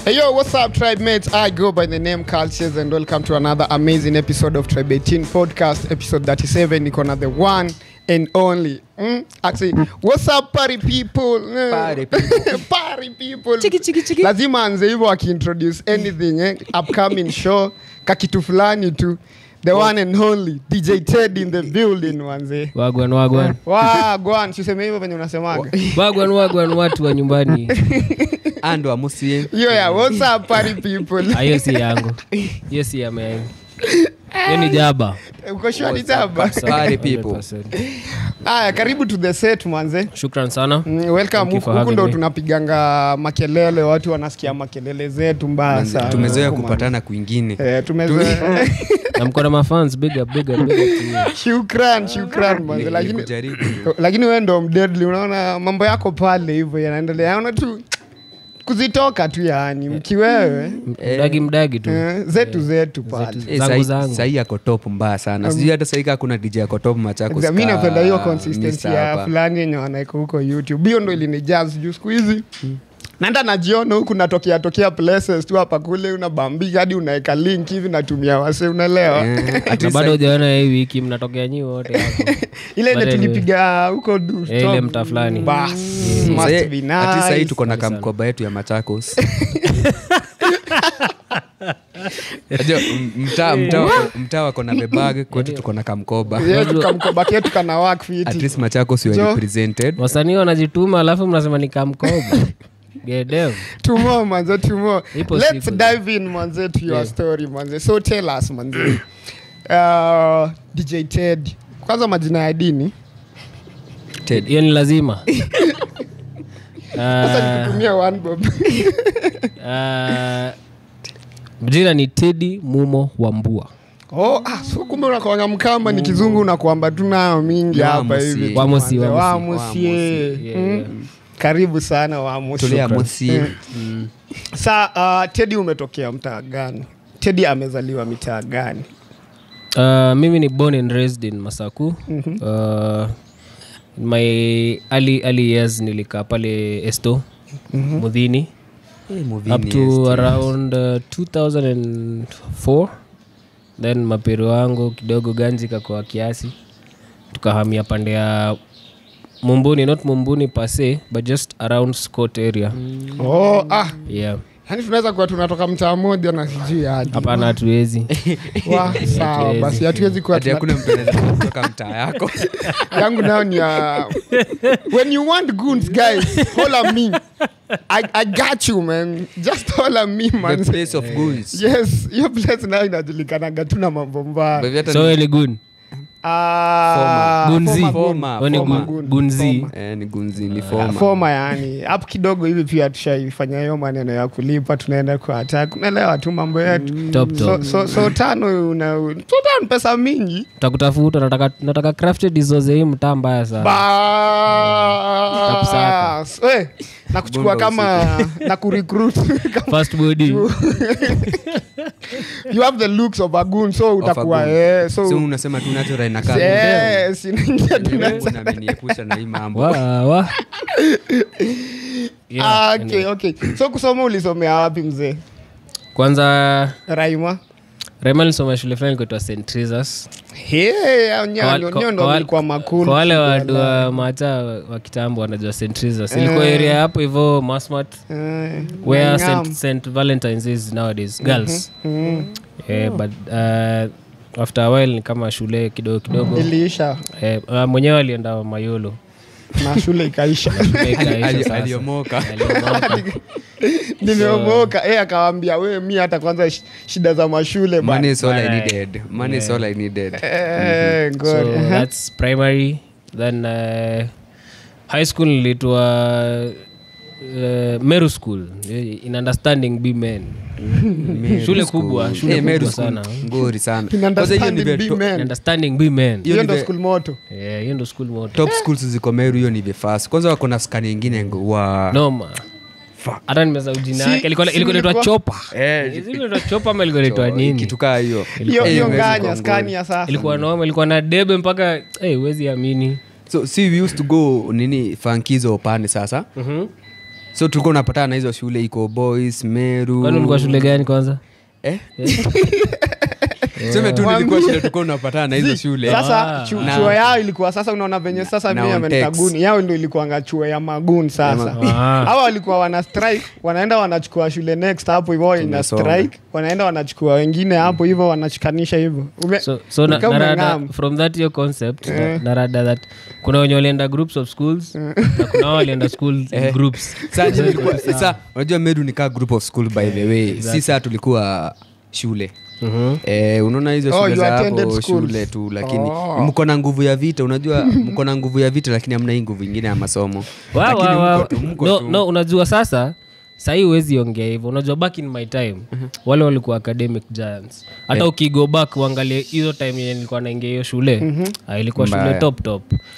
Hey yo, what's up tribe mates? I go by the name Cultures and welcome to another amazing episode of Tribe 18 Podcast, episode 37. Niko na the one and only. Actually, what's up party people? Party people. Party people. Chiki chiki chiki. Lazima anze hivyo akiintroduce anything, upcoming show, kakitu fulani tu. The one and only DJ Ted in the building manze. Wagwan wagwan. Wagwan, siseme hivyo venye unasemaga. Wagwan wagwan watu wa nyumbani. Ando amusie. Yo yeah, what's up party people? Hiyo si yangu. Hiyo si ya mimi. Hiyo ni jaba. Uko sure ni jaba? Party people. Aya, karibu to the set manze. Shukran sana. Welcome. Huku ndo tunapiganga makelele, watu wanasikia makelele zetu mbaya sana. Tumezoea kupatana kwingine. Tumezoea. Na mko na mafans big up big up big up. Shukran, shukran manze. Lakini wewe ndo mdeadly, unaona mambo yako pale hivyo yanaendelea. Unaona tu kuzitoka tu yani mkiwewe mdagi mdagi tu zetu zetu pale zangu zangu. Sahi yako top mbaya sana. Sijui hata sahi kuna DJ yako top Machakos. Mimi napenda hiyo consistency ya fulani yenye wanaiko huko YouTube. Hiyo ndo ilinijazz juu siku hizi. Naenda najiona huku natokea tokea places tu hapa kule unabambika hadi unaeka link hivi natumia wase unaelewa. Na bado hujaona hii wiki mnatokea nyi wote hapo. Ile ile tulipiga huko du stop. Ile mta fulani. Bas, must be nice. Ati sasa tuko na kamkoba yetu ya Machakos. Ajo mtaa wako na bag kwetu tuko na kamkoba. Yetu kamkoba yetu kana work fit. At least Machakos you are represented. Wasanii wanajituma alafu mnasema ni kamkoba. Get Tomorrow manze, tomorrow. Let's dive in manze to your story manze. So tell us manze. DJ Ted. Kwanza majina ya dini. Ted. Hiyo ni lazima. Sasa nikutumia one bob. Jina ni Teddy Mumo Wambua. Oh, so kumbe unakuanga mkamba ni kizungu unakuamba tunao mingi hapa hivi. Wamusi. Wamusi. Karibu sana Wamusi. Tulia Musi. Sa Teddy umetokea mtaa gani? Teddy amezaliwa mitaa gani? Mimi ni born and raised in Masaku. In my early years nilikaa pale Esto, Mudhini. Mudhini up to around 2004. Then mapero wangu kidogo ganzi kwa kiasi. Tukahamia pande ya Mumbuni, not Mumbuni per se, but just around Scott area. Oh, yeah. Yaani tunaweza kuwa tunatoka mtaa mmoja na sijui hadi. Hapana hatuwezi. Wa, sawa basi hatuwezi kuwa hakuna mtu anaweza kutoka mtaa yako. Yangu nao ni when you want goons guys, holler me. I got you man. Just holler me man. The place of goons. Yes, your place now inajulikana tuna mambo mbaya. So ni goon. Gunzi. Gunzi. Ni gunzi ni former. Former yani. Hapo kidogo hivi pia tushaifanya hiyo maneno ya kulipa tunaenda kwa attack. Unaelewa tu mambo yetu. Top top. So tano una tano pesa mingi. Tutakutafuta nataka crafted izoze hii mtaa mbaya sana. Bas. Eh, na kuchukua kama na kurecruit first body. You have the looks of a goon so utakuwa so unasema tu natural inakaa. Yes, inaingia tu natural. Ameniepusha na hii mambo. Wa. Yeah, okay. So kusoma ulisomea wapi mzee? Kwanza Raima. Raima nilisoma shule fulani inaitwa St. Teresa's. Hey, nyo ndo ilikuwa makulu. Kwa wale watu wa macha wa kitambo wanajua St. Teresa's. Ilikuwa area hapo hivyo Masmart. Where St. Valentine's is nowadays, girls. But after a while ni kama shule kidogo kidogo iliisha. Mwenyewe alienda Mayolo na shule ikaisha. Aliomoka. Nimeomoka. Akawaambia wewe mimi hata kwanza shida za mashule bana. Money is all I needed. Money is all I needed. So that's primary. Then high school nilitwa Meru School. In understanding be men. Shule kubwa, shule kubwa sana. Ngori sana. Kwanza hiyo ni the understanding be men. Hiyo ndio school motto. Yeah, hiyo ndio school motto. Top schools ziko Meru, hiyo ni the first. Kwanza wako na scan nyingine wa noma. Hata nimeza jina yake ilikuwa inaitwa Chopa. Ilikuwa inaitwa Chopa ama ilikuwa inaitwa nini? Kitu kaa hiyo. Hiyo nganya scan ya sasa. Ilikuwa noma, ilikuwa na debe mpaka huwezi amini. So see we used to go nini funkizo upande sasa. So tulikuwa unapatana na hizo shule iko Boys, Meru. Kwani ulikuwa shule gani kwanza? Sema tu nilikuwa shule tulikuwa tunapatana na hizo shule. Sasa chuo yao ilikuwa sasa unaona venye sasa mimi amenitaguni. Yao ndio ilikuwa chuo ya magoon sasa. Hawa walikuwa wana strike, wanaenda wanachukua shule next hapo hivyo ina strike, wanaenda wanachukua wengine hapo hivyo wanashikanisha hivyo. So narada from that your concept narada that kuna wenye walienda groups of schools na kuna wale walienda school groups. Sasa nilikuwa sasa unajua Meru ni ka group of school by the way. Sisi sasa tulikuwa shule. Unaona hizo shule za hapo shule tu lakini mko na nguvu ya vita, unajua mko na nguvu ya vita lakini hamna hii nguvu nyingine ya masomo. Lakini mko tu. No, unajua sasa sasa huwezi ongea hivyo. Unajua back in my time wale walikuwa academic giants. Hata ukigo back uangalie hizo time yenye nilikuwa naingia hiyo shule, ilikuwa shule top.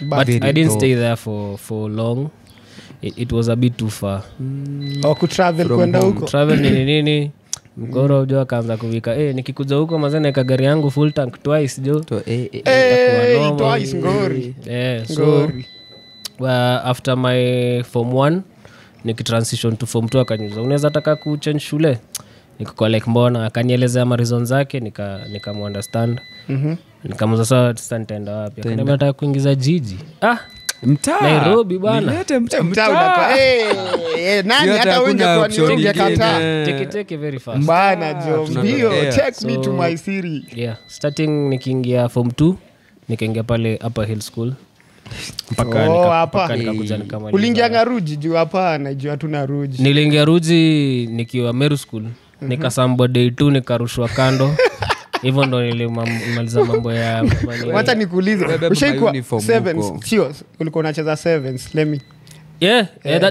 But I didn't stay there for long. It was a bit too far. Au kutravel kwenda huko. Travel nini Mkoro jo akaanza kuvika. Nikikuja huko mazana nika gari yangu full tank twice jo. Twice ngori. So after my form 1 nikitransition to form 2 akaniuliza unaweza taka ku change shule? Nikakuwa like mbona, akanielezea ma reasons zake, nikamuunderstand. Nikamuuliza sasa nitaenda wapi? Akaniambia nataka kuingiza jiji. Mtaa Nairobi bwana. Nilete mtaa. Nani hata ungekuwa ningekataa. Take very fast. Bana jo, ndio take me to my city. Yeah, starting nikiingia form 2, nikaingia pale Upper Hill School. Mpaka nikakuja nikamaliza. Uliingia Ruji juu hapa najua tuna Ruji. Niliingia Ruji nikiwa Meru School. Nikasambwa day 2 nikarushwa kando. Hivyo ndo nilimaliza mambo ya Wacha nikuulize, ushaikuwa sevens? Sio, ulikuwa unacheza sevens, let me. Yeah,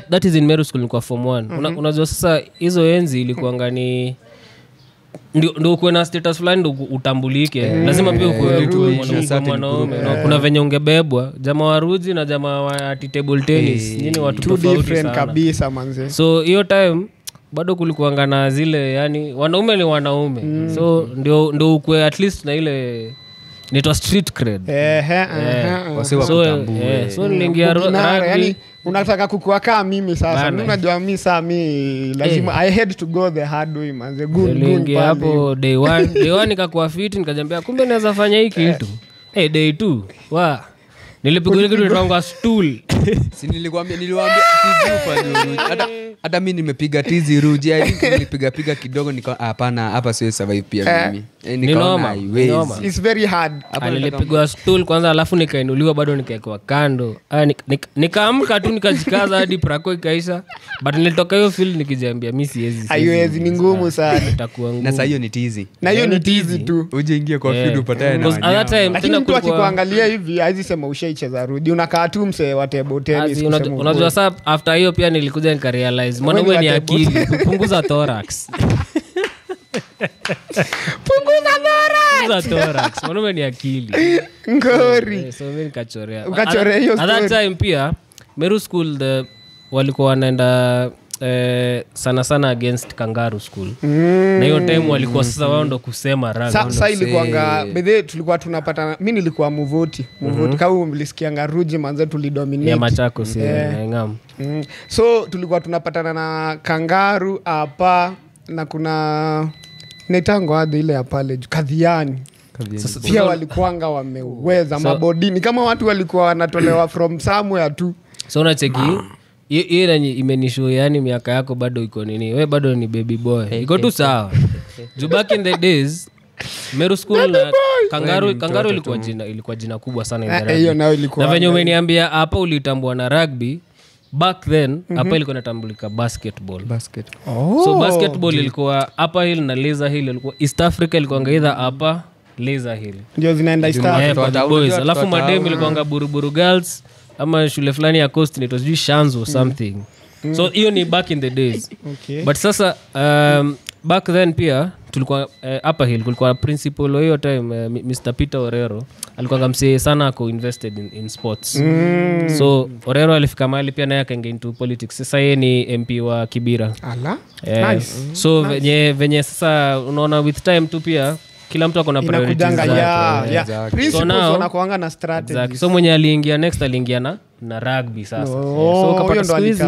that is in Meru School nilikuwa form 1. Unajua sasa hizo enzi ilikuwa ni ndio uko na status fulani ndio utambulike. Lazima pia uko mwanaume. Kuna venye ungebebwa jamaa wa Ruji na jamaa wa table tennis. Nyinyi watu tofauti sana kabisa manze. So hiyo time bado kulikuanga na zile yani wanaume ni wanaume. So ndio ukue at least na ile inaitwa street cred. Wase wakutambue. So niliingia rugby. Yani unataka kukua kama mimi sasa. Mimi unajua mimi sasa mimi lazima I had to go the hard way manze. Good niliingia hapo day 1. Day 1 nikakuwa fit nikajambia kumbe naweza fanya hiki kitu. Day 2 wa nilipigwa ile kitu inaitwa stool. Si nilikwambia tizi ufanye Ruji. Hata mimi nimepiga tizi Ruji. I think nilipiga kidogo nika hapana hapa siwezi survive pia mimi. Nikaona haiwezi. It's very hard. Nilipigwa stool kwanza alafu nikainuliwa bado nikaekwa kando. Nikaamka tu nikajikaza hadi prako ikaisha. But nilitoka hiyo field nikijiambia mimi siwezi. Haiwezi, ni ngumu sana. Itakuwa ngumu. Na sasa hiyo ni tizi. Na hiyo ni tizi tu. Uje ingie kwa field upatane na wanyama. Lakini mtu akikuangalia hivi haizi sema ushaicheza Ruji. Unakaa tu msee wa table tennis. Unajua sasa after hiyo pia nilikuja nikarealize mwanaume ni akili, punguza thorax. Punguza thorax. Mwanaume ni akili. Ngori. So mimi nikachorea. Ukachorea hiyo story. At that time pia Meru School walikuwa wanaenda sana sana against Kangaroo School. Na hiyo time walikuwa sasa wao ndo kusema rugby. Sasa ilikuwa bedhe tulikuwa tunapata, mimi nilikuwa muvoti. Kama mlisikianga Ruji manze tulidominate. Ya Machakos ngam. So tulikuwa tunapatana na Kangaroo hapa na kuna netango hadi ile ya pale Kadhiani. Sasa pia walikuanga wameweza mabodini kama watu walikuwa wanatolewa from somewhere tu. So unacheki hiyo imenishow yani miaka yako bado iko nini, wewe bado ni baby boy. Iko tu sawa. Juu back in the days Meru School na Kangaroo ilikuwa jina kubwa sana in the rugby. Hiyo nayo ilikuwa. Na venye umeniambia hapa ulitambua na rugby back then hapa ilikuwa inatambulika basketball. So basketball ilikuwa Upper Hill na Laser Hill, ilikuwa East Africa ilikuwa either Upper Laser Hill. Ndio zinaenda East Africa. Boys. Alafu madem ilikuwa Buruburu Girls ama shule fulani ya Coast ni sijui Shanzo something. So hiyo ni back in the days. Okay. But sasa back then pia tulikuwa Upper Hill kulikuwa principal hiyo time Mr. Peter Orero alikuwa msee sana ako invested in sports. So Orero alifika mahali pia naye akaingia into politics. Sasa yeye ni MP wa Kibira. Ala. Nice. So venye sasa unaona with time tu pia Kila mtu ako na priorities zake. Yeah. Principles wanakuanga na strategies. Exactly. So mwenye aliingia next aliingia na rugby sasa. So ukapata siku hizi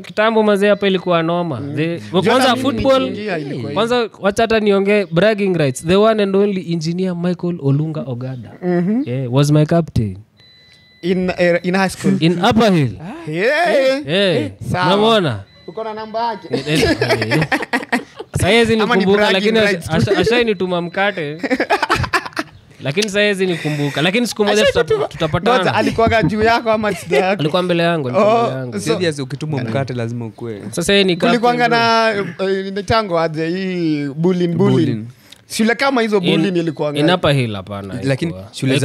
kitambo mazee hapa ilikuwa noma. Kwanza football, kwanza wacha hata niongee bragging rights. The one and only engineer Michael Olunga Ogada. Yeah, was my captain. In high school. In Upper Hill. Yeah. Unaona? Uko na namba yake. Saizi nikumbuka lakini ashainituma mkate. Lakini saizi nikumbuka. Lakini siku moja tutapatana. Alikuwa juu yako ama chini yako? Alikuwa mbele yangu, Serious ukitumwa mkate lazima ukue. Sasa yeye ni kulikuwa na nitango aje hii bullying. Shule kama hizo bullying ilikuwa in Upper Hill hapana. Lakini shule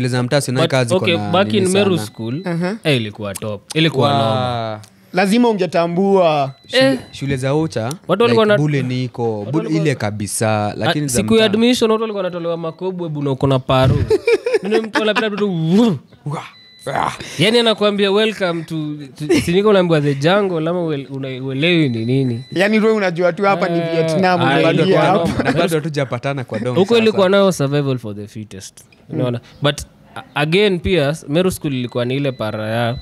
za mtaa sina kazi kwa. Okay, back in Meru School ilikuwa top. Ilikuwa noma. Lazima ungetambua shule za Ocha like bule niko ile kabisa, lakini siku ya admission watu walikuwa wanatolewa makobwe na uko na paru. Nini mtu anapita tu yani anakuambia welcome to siniko, unaambiwa the jungle ama uelewi ni nini. Yani wewe unajua tu hapa ni Vietnam unaangalia hapa na bado hatujapatana kwa dom. Huko ilikuwa nao survival for the fittest. Unaona? But again pia Meru School ilikuwa ni ile para ya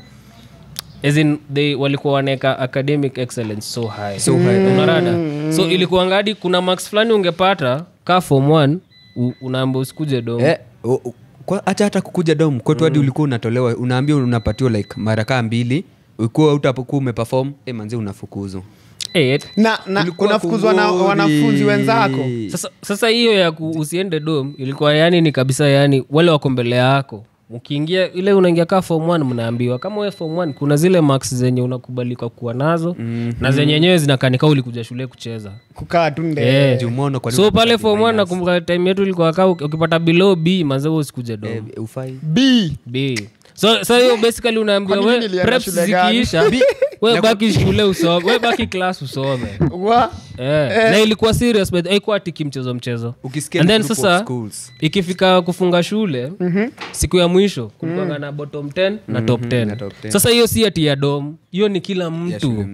as in they walikuwa waneka academic excellence so high. So high. Unarada. So ilikuwa ngadi kuna marks fulani ungepata ka form 1 unaambiwa usikuje dom. Acha hata kukuja dom kwetu hadi ulikuwa unatolewa, unaambiwa unapatiwa like mara kama 2, ulikuwa utapokuwa umeperform manzi unafukuzwa. Na unafukuzwa na wanafunzi wenzako. Sasa hiyo ya usiende dom ilikuwa yani ni kabisa yani wale wako mbele yako. Ukiingia ile unaingia ka form 1 mnaambiwa kama wewe form 1 kuna zile marks zenye unakubalika kuwa nazo na zenye yenyewe zinakanika ulikuja shule kucheza. Kukaa tu nde. Jumono kwa so pale form 1 nakumbuka time yetu ilikuwa kaa ukipata below B manze wewe usikuje dom. Ufai. B. So hiyo basically unaambiwa wewe preps zikiisha wewe baki shule usome, wewe baki class usome. Na ilikuwa serious but haikuwa ati mchezo. And then sasa ikifika kufunga shule siku ya mwisho kulikuwa na bottom 10 na top 10. Sasa hiyo si ati ya dom, hiyo ni kila mtu.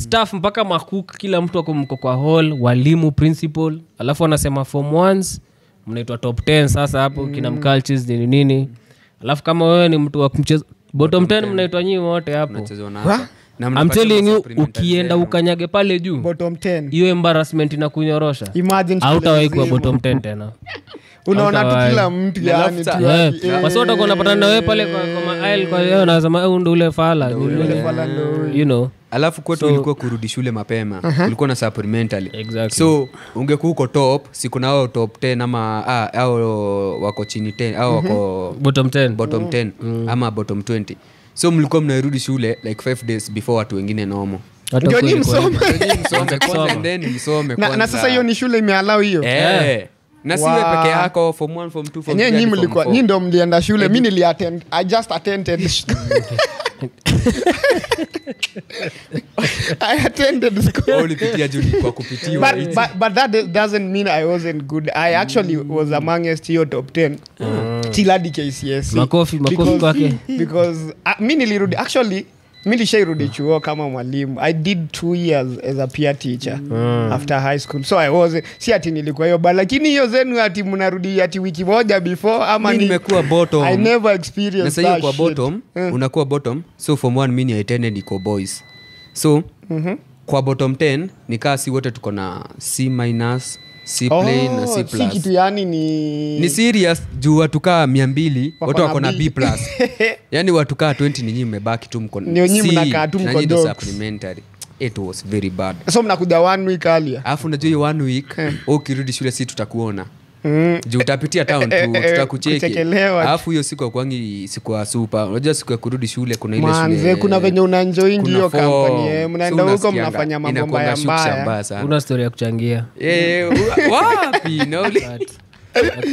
Staff mpaka macook kila mtu ako mko kwa hall, walimu, principal, alafu wanasema form 1s mnaitwa top 10 sasa hapo kina mcultures nini nini. Alafu kama wewe ni mtu wa mchezo bottom 10 mnaitwa nyinyi wote hapo. I'm telling you ukienda ukanyage pale juu bottom 10 hiyo embarrassment inakunyorosha. Hautawahi kuwa bottom 10 tena. Unaona tu kila mtu yani tu. Basi watu wanapatana na wewe pale kwa aisle kwa hiyo unasema wewe ndio ule fala. You know. Alafu kwetu ilikuwa kurudi shule mapema. Ulikuwa na supplementary. Exactly. So ungekuwa uko top, siku na wao top 10 ama au wako chini 10 au wako bottom 10. Bottom 10 ama bottom 20. So mlikuwa mnarudi shule like 5 days before watu wengine nomo. Ndio ni msome. Kwanza then msome kwanza. Na sasa hiyo ni shule imeallow hiyo. Na siwe peke yako form 1 form 2 form 3. Nyinyi mlikuwa nyinyi ndio mlienda shule, mimi nili attend. I just attended. I attended school. Ulipitia juu kwa kupitiwa. But that doesn't mean I wasn't good. I actually was amongst your top 10. Till hadi KCSE. Makofi kwake. Because mimi nilirudi actually mimi nilishairudi chuo kama mwalimu. I did 2 years as a peer teacher after high school. So I was si ati nilikuwa hiyo but lakini hiyo zenu ati mnarudi ati wiki moja before ama ni nimekuwa bottom. I never experienced that. Na sasa kwa bottom unakuwa bottom. So form 1 mimi I attended Eco Boys. So kwa bottom 10 nikaa si wote tuko na C minus, C plain na C plus. Si kitu yani ni serious juu watu kaa 200 wote wako na B plus. Yani watu kaa 20 ni nyinyi mmebaki tu mko. Ni nyinyi mnakaa tu mko dogs. Supplementary. It was very bad. So mnakuja 1 week earlier. Alafu unajua hiyo 1 week ukirudi shule si tutakuona. Juu utapitia town tu tutakucheki. Alafu hiyo siku kwangi siku ya super. Unajua siku ya kurudi shule kuna ile shule. Manze kuna venye unaenjoy hiyo company. Mnaenda huko mnafanya mambo mbaya mbaya. Una story ya kuchangia. Wapi no.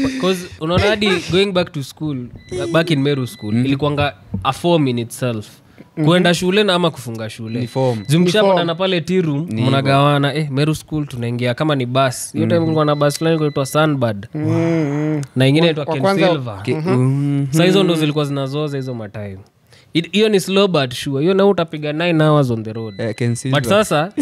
Because unaona hadi going back to school, back in Meru school, ilikuwanga a form in itself. Kuenda shule na ama kufunga shule. Zimkishapatana pale tea room mnagawana Meru school tunaingia kama ni bus. Hiyo time kulikuwa na bus fulani inaitwa Sunbird. Na nyingine inaitwa Ken Silver. Sasa hizo ndo zilikuwa zinazoza hizo matime. Hiyo ni slow but sure. Hiyo na utapiga 9 hours on the road. But sasa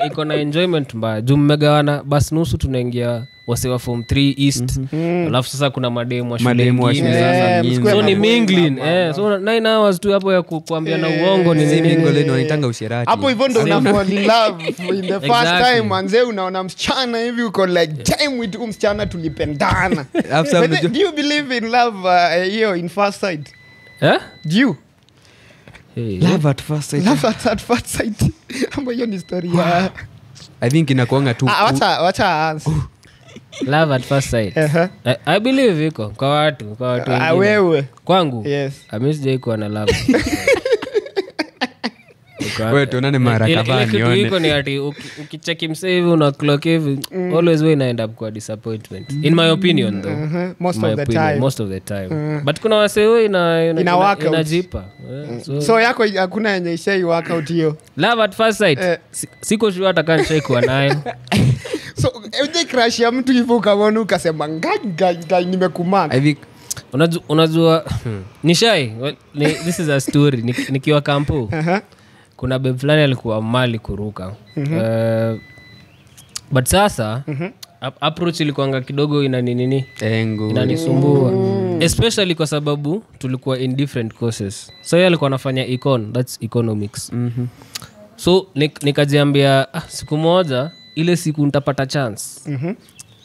iko na enjoyment mbaya. Juu mmegawana bas nusu tunaingia wase wa form 3 east. Alafu sasa kuna mademu wa shule nyingine. So ni mingling. So 9 hours tu hapo ya kuambia na uongo ni nini. Mingling wanaitanga usherati. Hapo hivyo ndo una fall in love in the first time manze, unaona msichana hivi uko like time with msichana tulipendana. Do you believe in love hiyo in first sight? Eh? Do you? Hey. Love at first sight. Love at first sight. Ambayo hiyo ni story ya I think inakuanga tu. Wacha answer. Love at first sight. I believe iko kwa watu wengine. Wewe. Kwangu. Yes. Mimi sijai kuwa na love. Wewe tuonane mara kadhaa nione. Iko ni ati ukicheki msee hivi una clock hivi always we ina end up kwa disappointment. In my opinion though. Most of the time. But kuna wasee we inajipa. So yako hakuna yenye ishai work out hiyo. Love at first sight. Siko sure hata kama nishai kuwa nayo. So uje crush ya mtu hivyo ukaona ukasema ngai nimekumana. I think unajua nishai this is a story nikiwa kampo. Kuna babe fulani alikuwa mali kuruka. But sasa approach ilikuanga kidogo ina nini inanisumbua. Especially kwa sababu tulikuwa in different courses. So yeye alikuwa anafanya econ, that's economics. So nikajiambia siku moja ile siku nitapata chance.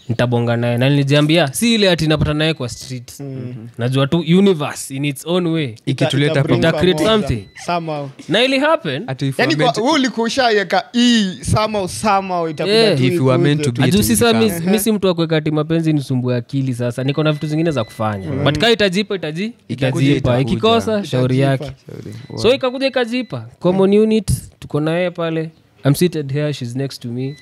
Nitabonga naye. Na nilijiambia si ile ati napata naye kwa street. Najua tu universe in its own way ikituleta pamoja create something somehow. Na ili happen. Yani wewe ulikushaweka hii somehow itakuja tu. If you are meant to be. Aju sasa mimi si mtu wa kuweka ati mapenzi nisumbue akili sasa. Niko na vitu zingine za kufanya. But kai itajipa itajipa. Ikikosa shauri yake. So ikakuja ikajipa. Common unit tuko naye pale. I'm seated here, she's next to me.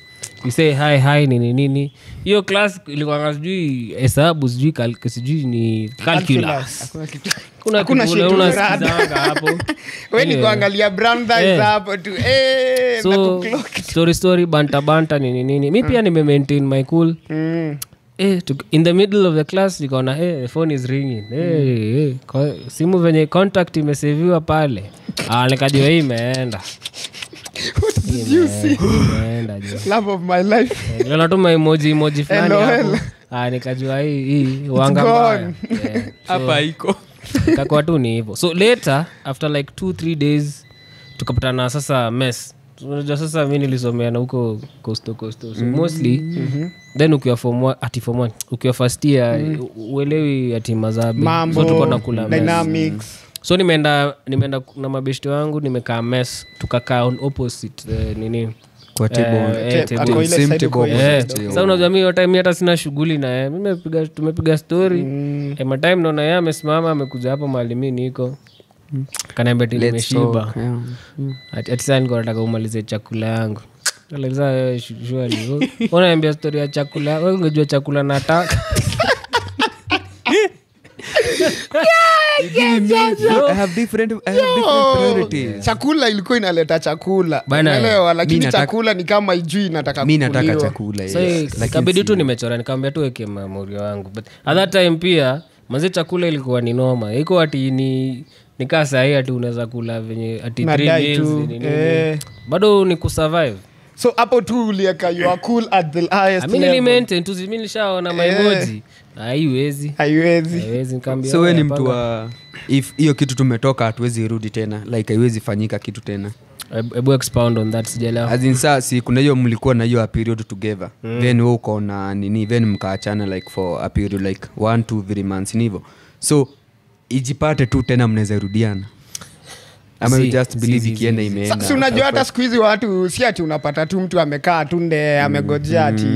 We say hi hi nini nini. Hiyo class ilikuwa sijui hesabu sijui sijui ni calculus. Kuna kitu unasikizanga hapo. Wewe ni kuangalia brown eyes hapo tu. So, na kuclock. Story banta nini nini. Mimi pia nime maintain my cool. In the middle of the class nikaona the phone is ringing. Simu venye contact imeseviwa pale. Nikajua hii imeenda. What did you see? Love of my life. Niliona tu emoji fulani hapo. Nikajua hii wanga mbaya. Hapa iko. Ikakuwa tu ni hivyo. So later after like 2-3 days tukapatana sasa mess. Unajua sasa mimi nilisomea na huko coastal. So mostly then ukiwa form 1 ukiwa first year uelewi ati mazabi. So tuko nakula mess. Dynamics. So nimeenda na mabeshte wangu nimekaa mess tukakaa on opposite nini kwa table same table. Sasa unajua mimi time hata sina shughuli na yeye. Mimi tumepiga story. My time naona yeye amesimama amekuja hapo mahali mimi niko. Kaniambia nimeshiba. Ati sasa niko nataka umalize chakula yangu. Aleza surely. Unaniambia story ya chakula. Wewe ungejua chakula nataka. I have different priorities. Chakula ilikuwa inaleta chakula. Unaelewa, lakini chakula ni kama ijui inataka kuliwa. Mimi nataka chakula. Yes. So, ikabidi tu nimechora nikamwambia tu weke memory wangu. But at that time pia manze chakula ilikuwa ni noma. Iko ati ni nikaa sahi ati unaweza kula venye ati 3 meals nini. Bado ni kusurvive. So hapo tu ulieka you are cool at the highest level. Mimi nilimaintain tu, mimi nilishaona my emoji. Haiwezi nikamwambia. So wewe ni mtu wa if hiyo kitu tumetoka hatuwezi rudi tena, like haiwezi fanyika kitu tena. Ebu expound on that sijaelewa. As in sasa si kuna hiyo mlikuwa na hiyo period together. Then wewe uko na nini, then mkaachana like for a period like 1 2 3 months ni hivyo. So ijipate tu tena mnaweza rudiana. Ama you just believe ikienda imeenda. Si unajua hata siku hizi watu si ati unapata tu mtu amekaa tu nde amegojea ati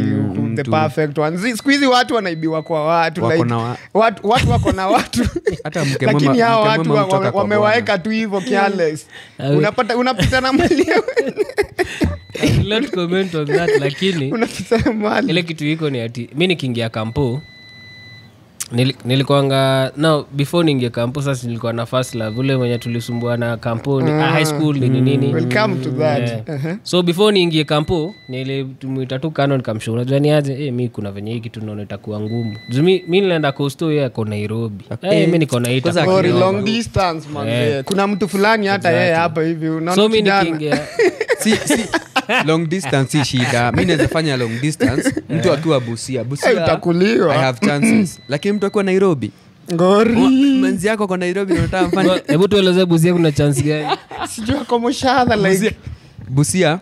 the perfect one. Siku hizi watu wanaibiwa kwa watu like watu wako na watu. Hata mke mama, lakini hao watu wamewaeka tu hivyo careless. Unapata unapita na mali. Let comment on that lakini unapita na mali. Ile kitu iko ni ati mimi nikiingia kampo Nilikuanga now before niingie campus, sasa nilikuwa na first love ule mwenye tulisumbua na kampuni high school nini nini. We'll come to that. Yeah. So before niingie kampo nilimuita tu Canon nikamshow, unajua ni aje, mi kuna venye hii kitu naona itakuwa ngumu. Juu mi nilienda Coast, yeye ako Nairobi. Mi niko Naita. Very long distance man. Kuna mtu fulani hata yeye hapa hivi unaona. So mi nikiingia si long distance si shida. Mimi naweza fanya long distance mtu akiwa Busia. Busia utakuliwa. I have chances. Lakini mtu akiwa Nairobi, ngori. Manzi yako kwa Nairobi unataka mfanye. Hebu tueleze Busia kuna chance gani? Sijui kwa mshahara like Busia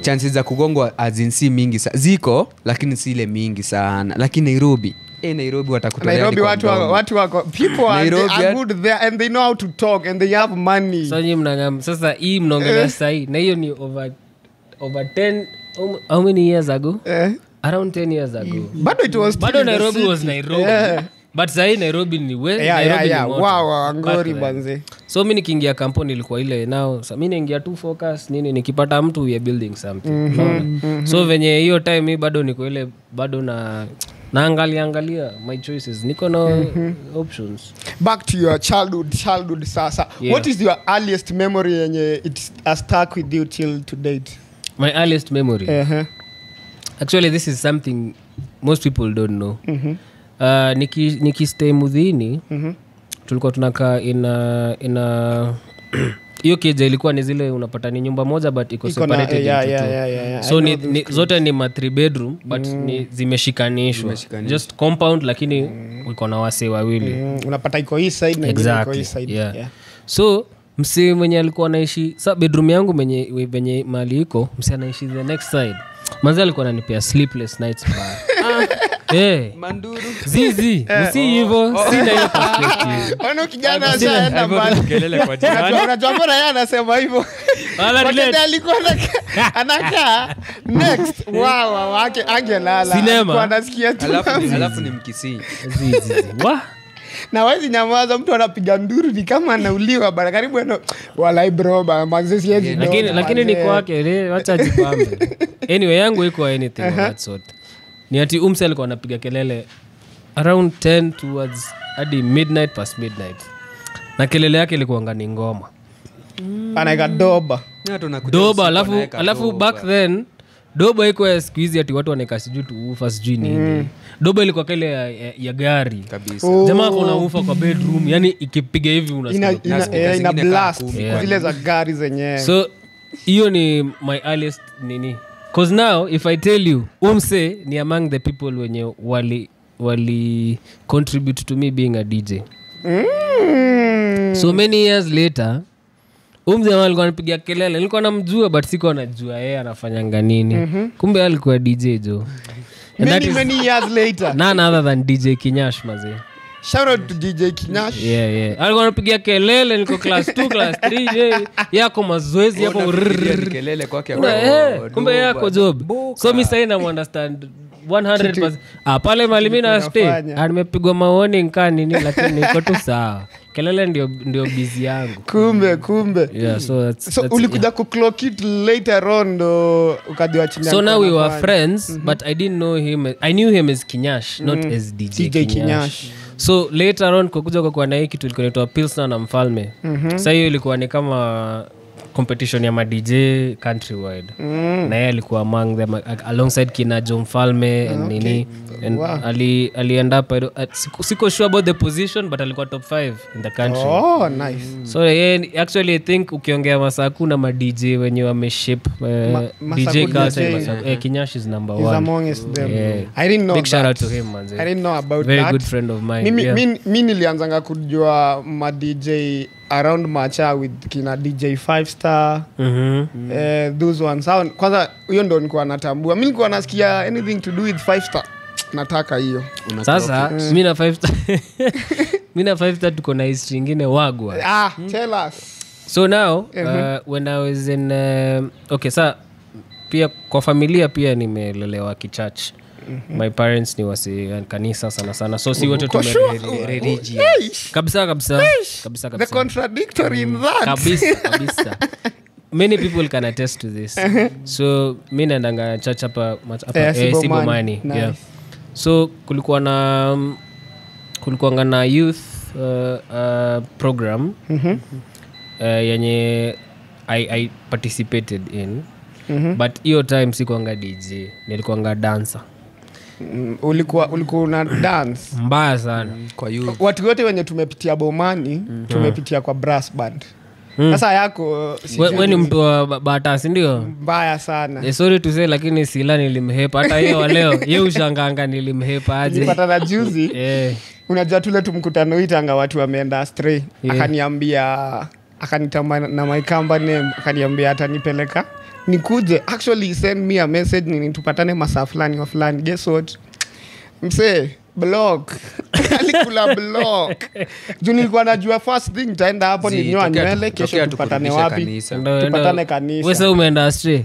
chances za kugongwa azinsi mingi ziko, lakini si ile mingi sana. Lakini Nairobi, Nairobi watakutolea. Nairobi watu wako people are good there and they know how to talk and they have money. So nyinyi mnangam sasa hii mnaongelea sasa hii na hiyo ni over 10 how many years ago? Around 10 years ago. Bado it was bado Nairobi was Nairobi. Yeah. But sasa Nairobi ni we Nairobi ni moto. Wow, ngori banze. So mimi nikiingia kampuni ilikuwa ile now so mimi naingia tu focus nini nikipata mtu we are building something. So venye hiyo time mimi bado niko ile bado na naangalia my choices, niko na options. Back to your childhood sasa. Yeah. What is your earliest memory yenye it has stuck with you till to date? My earliest memory. Actually this is something most people don't know. Niki stay Mudhini, tulikuwa tunakaa in a hiyo keja ilikuwa ni zile unapata ni nyumba moja but iko separated into two. So ni zote ni ma 3 bedroom but ni zimeshikanishwa. Just compound lakini iko na wase wawili. Unapata iko hii side na ingine iko hii side. Yeah. So msee mwenye alikuwa anaishi sa bedroom yangu mwenye mali iko, msee anaishi the next side. Manzi alikuwa ananipea sleepless nights bana. Manduru. Zizi, msi hivyo, sina hiyo perspective. Ono kijana ashaenda mbali. Kelele kwa jirani. Unajua mbona yeye anasema hivyo? Wakati alikuwa anakaa next wow wake angelala. Alikuwa anasikia tu. Alafu ni Mkisii. Zizi. Wa? Na wazi nyamaza, mtu anapiga nduru ni kama anauliwa bana, karibu eno walai bro bana manzi siezi. Lakini ni kwake, acha ajipambe. Anyway yangu iko anything of that sort. Ni ati umse alikuwa anapiga kelele around 10 towards hadi midnight past midnight. Na kelele yake ilikuwa ngani ngoma. Anaika doba. Doba alafu back then doba iko siku hizi ati watu wanaika sijui tuufa sijui nini. Doba ilikuwa kile ya gari kabisa. Jamaa kuna ufa kwa bedroom, yani ikipiga hivi unasikia ina blast zile za gari zenyewe. So hiyo ni my earliest nini. Cause now if I tell you umse ni among the people wenye wali contribute to me being a DJ. So many years later umse alikuwa anapiga kelele, nilikuwa namjua but sikuwa najua yeye anafanyanga nini. Kumbe alikuwa DJ jo. And many, many years later. None other than DJ Kinyash maze. Shout out to DJ Kinyash. Yeah. Alikuwa anapiga kelele niko class 2, class 3, yako mazoezi hapo kelele kwake. Kumbe yako job. So mimi sasa na understand 100%. Pale mali mimi na stay. Nimepigwa maoni nkani nini lakini niko tu sawa. Kelele ndio busy yangu. Kumbe. Yeah, so that's so ulikuja ku clock it later on ndo ukajua chini. So now we were friends but I didn't know him. I knew him as Kinyash, not as DJ Kinyash. So later on kukuja kwa na hii kitu ilikuwa inaitwa Pilsner na Mfalme. Sasa hiyo ilikuwa ni kama competition ya ma DJ countrywide. Na yeye alikuwa among them alongside kina John Mfalme and nini. And wow. Ali end up siko sure about the position but alikuwa top 5 in the country. Oh, nice. So yeah, actually I think ukiongea Masaku na ma DJ wenye wameship DJ culture Masaku, Kinyash is number 1. He's amongst them. Yeah. I didn't know. Big shout out to him man. I didn't know about very that. Very good friend of mine. Mimi nilianzanga kujua ma DJ around Macha with kina DJ 5 Star. Those ones. Kwanza hiyo ndo nilikuwa natambua. Mimi nilikuwa nasikia anything to do with 5 Star. Nataka hiyo. Sasa mimi na 5 Star. Mimi na 5 Star tuko na history nyingine wagwa. Tell us. So now when I was in okay, sa pia kwa familia pia nimelelewa kichurch. My parents ni wasi kanisa sana sana. So si wote tume kabisa. The contradictory in that. Kabisa. Many people can attest to this. So mimi naendanga church hapa Sibomani. Nice. Yeah. So kulikuwa na youth program yenye I participated in. But hiyo time sikuanga DJ, nilikuanga dancer. Ulikuwa una dance mbaya sana. Kwa you. Watu wote wenye tumepitia Bomani, tumepitia kwa brass band. Sasa yako wewe ni mtu wa bata, si ndio? Mbaya sana. Sorry to say, lakini Sila nilimhepa hata yeye leo. Yeye ushanganga nilimhepa aje. Nilipata na juzi. Unajua tule tumkutano itanga watu wameenda astray. Akaniambia, akanitama na my company name, akaniambia atanipeleka nikuje. Actually send me a message nini tupatane masaa fulani wa fulani. Guess what? Msee block. Alikula block. Juu nilikuwa najua first thing taenda hapo ni nyoa nywele, kesho tupatane wapi? Tupatane kanisa. Wewe sasa umeenda astray.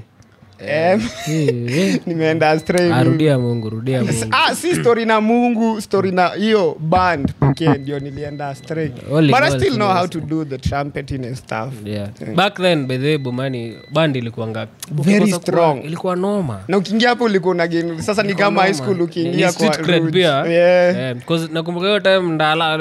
Nimeenda astray. Rudia Mungu, rudia Mungu. Si story na Mungu, story na hiyo band pekee ndio nilienda astray. But I still know how to do the trumpeting and stuff. Yeah. Back then by the way Bomani band ilikuwa very strong. Ilikuwa noma. Na ukiingia hapo ulikuwa una gain. Sasa ni kama high school ukiingia kwa street pia. Yeah. Because nakumbuka hiyo time Ndala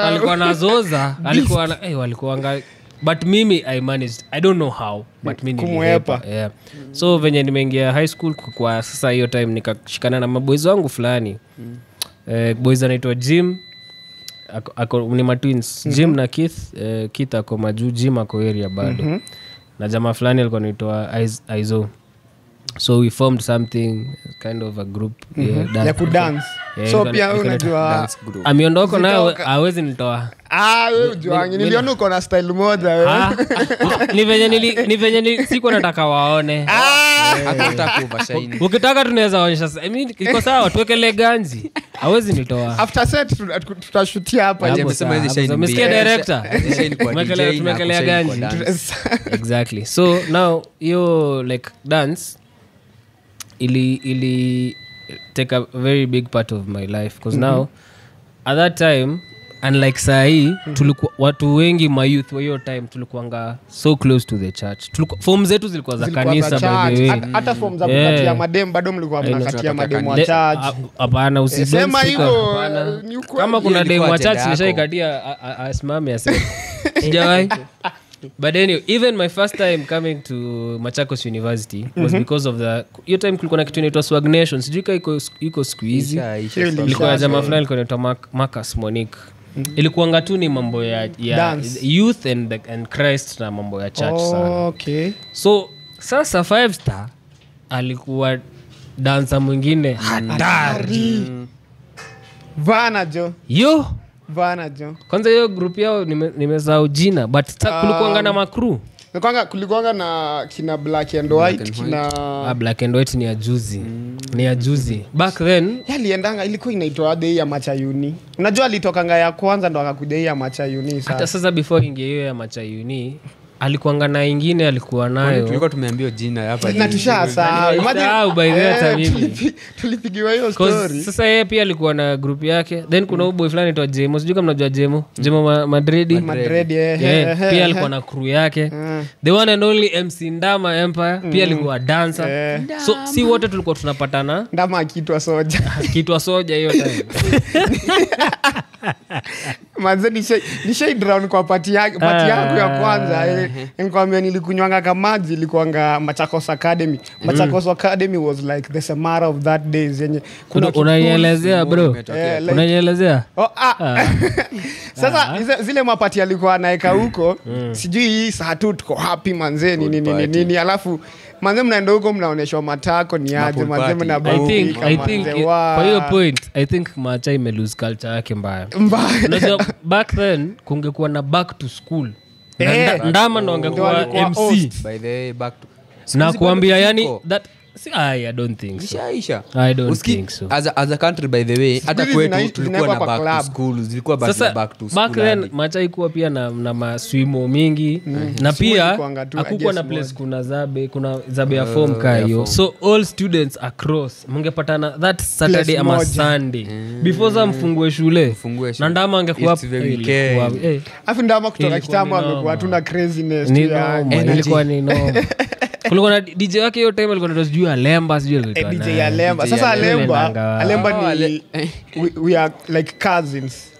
alikuwa nazoza, alikuwa walikuwa but mimi I managed. I don't know how, but mimi nilihepa. Yeah. So venye nimeingia high school kwa sasa hiyo time nikashikana na maboys wangu fulani. Boys anaitwa Jim, ako ni ma twins, Jim na Keith. Keith ako majuu, Jim ako area bado. Na jamaa fulani alikuwa anaitwa Aizo. So we formed something kind of a group. Ya kudance. So pia unajua ameondoka nayo hawezi nitoa. Wewe ujuangi niliona uko na style moja wewe. Ni venye siko nataka waone. Hakutaka overshine. Ukitaka tunaweza onyesha. I mean iko sawa tuwekele ganzi. Hawezi nitoa. After set tutashutia hapa. Amesema hizi shine. Umesikia director? Shine kwa DJ. Tumekelea ganzi. Exactly. So now hiyo like dance ili take a very big part of my life because now at that time unlike sahi tulikuwa watu wengi my youth wa hiyo time tulikuanga so close to the church. Tulikuwa form zetu zilikuwa za kanisa by the way. Hata form za kukatia madem bado mlikuwa mnakatia madem wa church. Hapana, usisema hivyo. Kama kuna dem wa church nishaikatia asimame aseme. Sijawahi. But anyway, even my first time coming to Machakos University was because of the hiyo time kulikuwa na kitu inaitwa Swag Nation. Sijui kama iko siku hizi. Ilikuwa jamaa fulani alikuwa anaitwa Marcus Monique. Ilikuwa tu ni mambo ya youth and Christ na mambo ya church sana. Okay. So sasa 5 star alikuwa dancer mwingine hatari. Vana jo. Yo Vana jo. Kwanza hiyo group yao nimesahau jina but kulikuwa na makru. Kulikuwa na kina Black and White, kina Black and White ni ya juzi. Ni ya juzi. Back then yaliendanga ilikuwa inaitwa day ya Machayuni. Unajua alitokanga ya kwanza ndo akakuja ya Machayuni sasa. Hata sasa before ingie hiyo ya Machayuni alikuanga na ingine alikuwa nayo. Tulikuwa tumeambiwa jina hapa. Na tushasahau. Imagine by the time mimi tulipigiwa hiyo story. Sasa yeye pia alikuwa na group yake. Then kuna boy fulani anaitwa Jemo. Sijui kama mnajua Jemo. Jemo Madridi. Madridi pia alikuwa na crew yake. The one and only MC Ndama Empire pia alikuwa dancer. So si wote tulikuwa tunapatana. Ndama akiitwa soja. Akiitwa soja hiyo time. Manze nishai drown kwa party yangu ya kwanza. Nikwambia nilikunywanga kama maji ilikuanga Machakos Academy. Machakos Academy was like the Samara of that days yenye kuna unanielezea bro. Unanielezea? Sasa zile mapati alikuwa anaeka huko, sijui saa tu tuko happy manze nini nini nini, alafu manze mnaenda huko mnaoneshwa matako ni aje manze mnabambika. I think kwa hiyo point I think Macha ime lose culture yake mbaya. Unajua back then kungekuwa na back to school. Ndama ndo angekuwa MC. By the way back to na kuambia yani that see, I don't think so. Isha. I don't think so. As a country by the way, hata kwetu tulikuwa na back to school, zilikuwa back to school. Back then Macha ilikuwa pia na maswimo mingi na pia hakukuwa na place kuna zabe, kuna zabe ya form ka hiyo. So all students across mngepatana that Saturday ama Sunday before za mfungue shule. Na Ndama angekuwa afu Ndama kutoka kitambo amekuwa tuna craziness tu ya ilikuwa ni no. Kulikuwa na DJ wake hiyo time alikuwa anaitwa sijui Alemba, sijui alikuwa DJ Alemba. Sasa Alemba ni we are like cousins.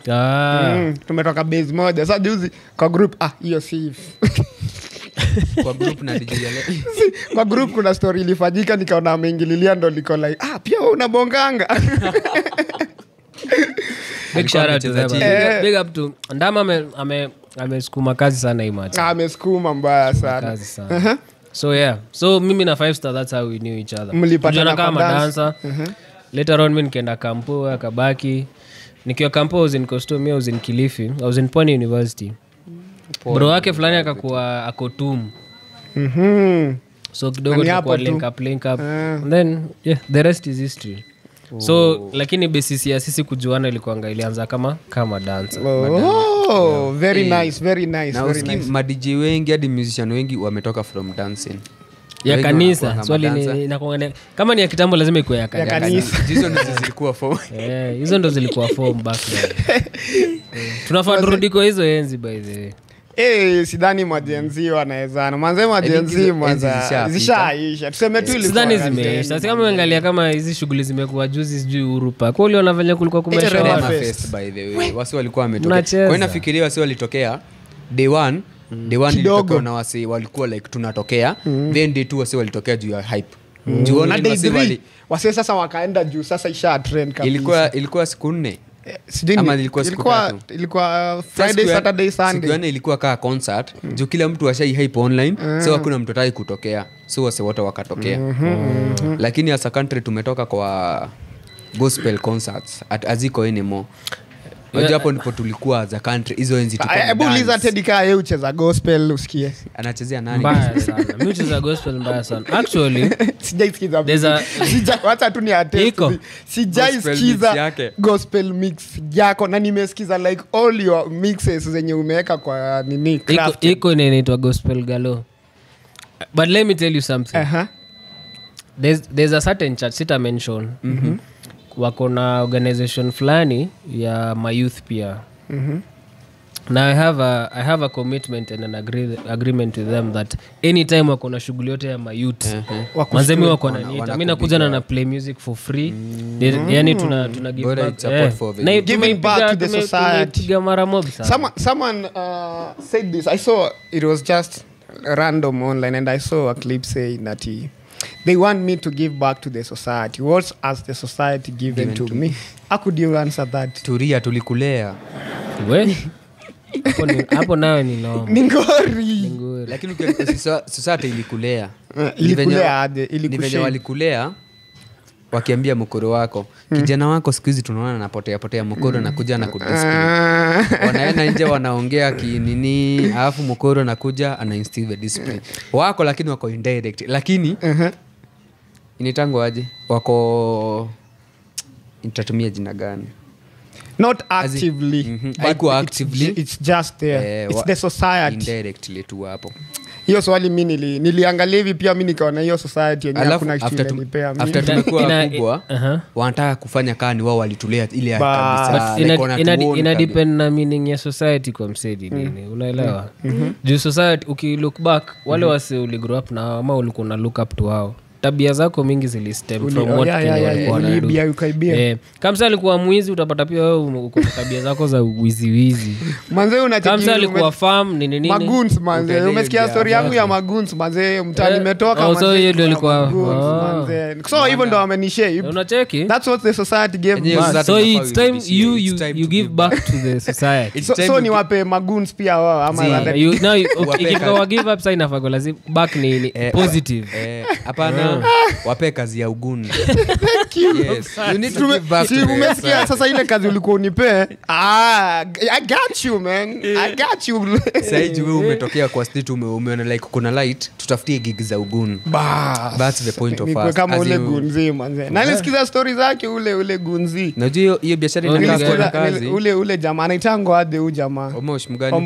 Tumetoka base moja. Sasa juzi kwa group hiyo si kwa group na DJ Alemba. Kwa group kuna story ilifanyika nikaona ameingililia ndo liko like pia wewe unabonganga. Big shout out to them. Big up to Ndama amesukuma kazi sana hii match. Amesukuma mbaya sana. Kazi sana. So yeah. So mimi na 5 Star, that's how we knew each other. Mlipatana kama dancer. Later on mimi nikaenda kampo akabaki. Nikiwa kampo I was in costume, I was in Kilifi. I was in Pwani University. Bro wake fulani akakuwa akotum. So kidogo tulikuwa link up. And then yeah, the rest is history. So lakini basis ya sisi kujuana ilikuwa ilianza kama dancer. Oh, very nice, very nice, na very nice. Ma DJ wengi hadi musician wengi wametoka from dancing. Ya kanisa. Swali ni inakuwa kama ni ya kitambo lazima ikuwe ya kanisa. Hizo ndizo zilikuwa form. Hizo ndo zilikuwa form back then. Tunafaa turudi kwa hizo enzi by the way. Sidhani majenzi wanawezana. Manze majenzi mwanza zishaisha. Tuseme tu ilikuwa. Sidhani zimeisha. Sasa kama uangalia kama hizi shughuli zimekuwa juzi sijui Uhuru Park. Kwa uliona venye kulikuwa kumesha fest by the way. Wasi walikuwa wametokea. Kwa hiyo nafikiria wasi walitokea day 1. Day 1 ilitokea na wasi walikuwa like tunatokea. Then day 2 wasi walitokea juu ya hype. Juu na day 3 wasi sasa wakaenda juu sasa isha trend kabisa. Ilikuwa siku 4. Ama ilikuwa siku tatu. Ilikuwa Friday, Saturday, Sunday. Siku nne ilikuwa kaa concert. Juu kila mtu ashai hype online, so hakuna mtu ataki kutokea. So wase wote wakatokea. Lakini as a country tumetoka kwa gospel concerts at aziko anymore. Unajua hapo ndipo tulikuwa as a country hizo enzi tulikuwa. Hebu uliza Teddy kaa yeye ucheza gospel usikie. Anachezea nani? Mbaya sana. Mimi ucheza gospel mbaya sana. Actually sijaisikiza. Wacha tu ni attest. Sijaisikiza gospel mix yako na nimesikiza like all your mixes zenye umeweka kwa nini craft. Iko inaitwa gospel galo. But let me tell you something. There's a certain church sita mention. Wako na organization fulani ya my youth pia. Now I have a commitment and an agreement with them that anytime wako na shughuli yote ya my youth, manzemi wako na niita. Mimi nakuja na play music for free. Yani tuna give back. Giving back to the society. Mara mob sana. Someone said this. I saw it was just random online and I saw a clip saying that they want me to give back to the society. What has the society given to me? How could you answer that? Turia tulikulea. We? Hapo nayo ni noma. Ni ngori. Lakini society ilikulea. Ilikulea aje? Ilikushape. Walikulea wakiambia mkoro wako, kijana wako siku hizi tunaona anapotea potea, mkoro anakuja na kudiscipline. Wanaenda nje wanaongea kinini, alafu mkoro anakuja ana instill the discipline. Wako lakini wako indirect. Lakini initango aje? Wako nitatumia jina gani? Not actively. Haiko actively. It's just there. It's the society. Indirectly tu hapo. Hiyo swali mimi niliangalia hivi pia mimi nikaona hiyo society yenyewe hakuna kitu inanipea. After tumekuwa kubwa, wanataka kufanya kani wao walitulea ile kabisa. Ina depend na meaning ya society kwa msedi nini. Unaelewa? Juu society uki look back wale wase uli grow up na ama ulikuwa na look up to wao. Tabia zako mingi zilistem from what walikuwa uliibia ukaibia. Kama alikuwa mwizi utapata pia wewe uko na tabia zako za wizi. Manze unacheki kama alikuwa farm nini nini. Magoons manze. Umesikia story yangu ya magoons manze, mtani nimetoka manze. So hiyo ndio ilikuwa manze. So hivyo ndo amenishape. Unacheki? That's what the society gave me. So it's time you give back to the society. So ni wape magoons pia wao ama you now ikifika give up sign afago lazima back ni positive. Hapana. Wape kazi ya uguni. Thank you. Yes. You need to give back. Si umesikia sasa ile kazi ulikuwa unipe? I got you man. I got you. Sasa hivi wewe umetokea kwa street umeona like kuna light, tutafutie gig za uguni. That's the point of us. Kama ule gunzi manze. Na nilisikiza story zake ule gunzi. Najua hiyo biashara inakaa kazi. Ule jamaa anaitangwa hadi huyu jamaa. Omosh mgani?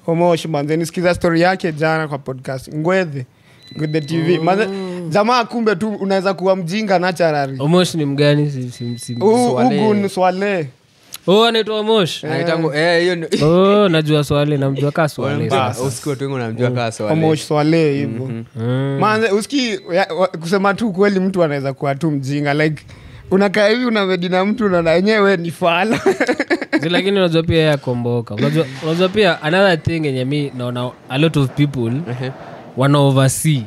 Omosh manze. Nilisikiza story yake jana kwa podcast. Ngwethe. Good TV. Manze jamaa kumbe tu unaweza kuwa mjinga naturally. Omosh ni mgani? Si Ugun Swale. Oh, anaitwa Mosh. Anaitwa hiyo. Oh, najua Swale, namjua ka Swale. Usiku watu wengi wanamjua ka Swale. Mosh Swale hivyo. Maana usiki kusema tu kweli mtu anaweza kuwa tu mjinga like unakaa hivi unamedina mtu unaona yenyewe ni fala. Lakini unajua pia yeye akomboka. Unajua pia another thing yenye mimi naona a lot of people wana oversee.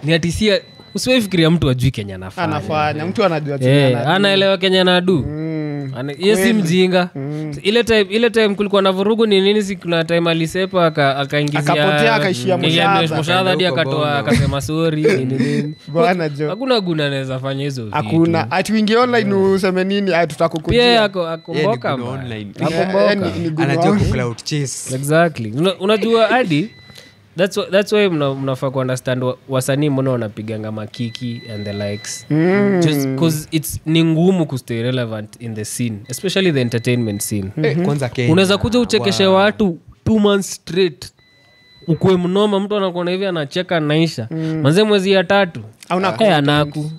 Ni ati si usifikiria mtu ajui Kenya anafanya. Anafanya, mtu anajua Kenya. Anaelewa Kenya anadu. Yeye si mjinga. Ile time kulikuwa na vurugu ni nini, si kuna time alisepa akaingizia akapotea akaishia mshahara hadi akatoa akasema sorry nini nini. Bwana jo. Hakuna guna anaweza fanya hizo vitu. Hakuna. Ati wingi online useme nini tutakukujia. Pia akomboka. Akomboka. Anajua ku cloud chase. Exactly. Unajua hadi that's why mnafaa ku understand wasanii mbona wanapiganga makiki and the likes. Just cause it's ni ngumu ku stay relevant in the scene, especially the entertainment scene. Kwanza Kenya. Unaweza kuja uchekeshe watu 2 months straight. Ukue mnoma, mtu anakuona hivi anacheka naisha. Manze mwezi ya 3 anaku.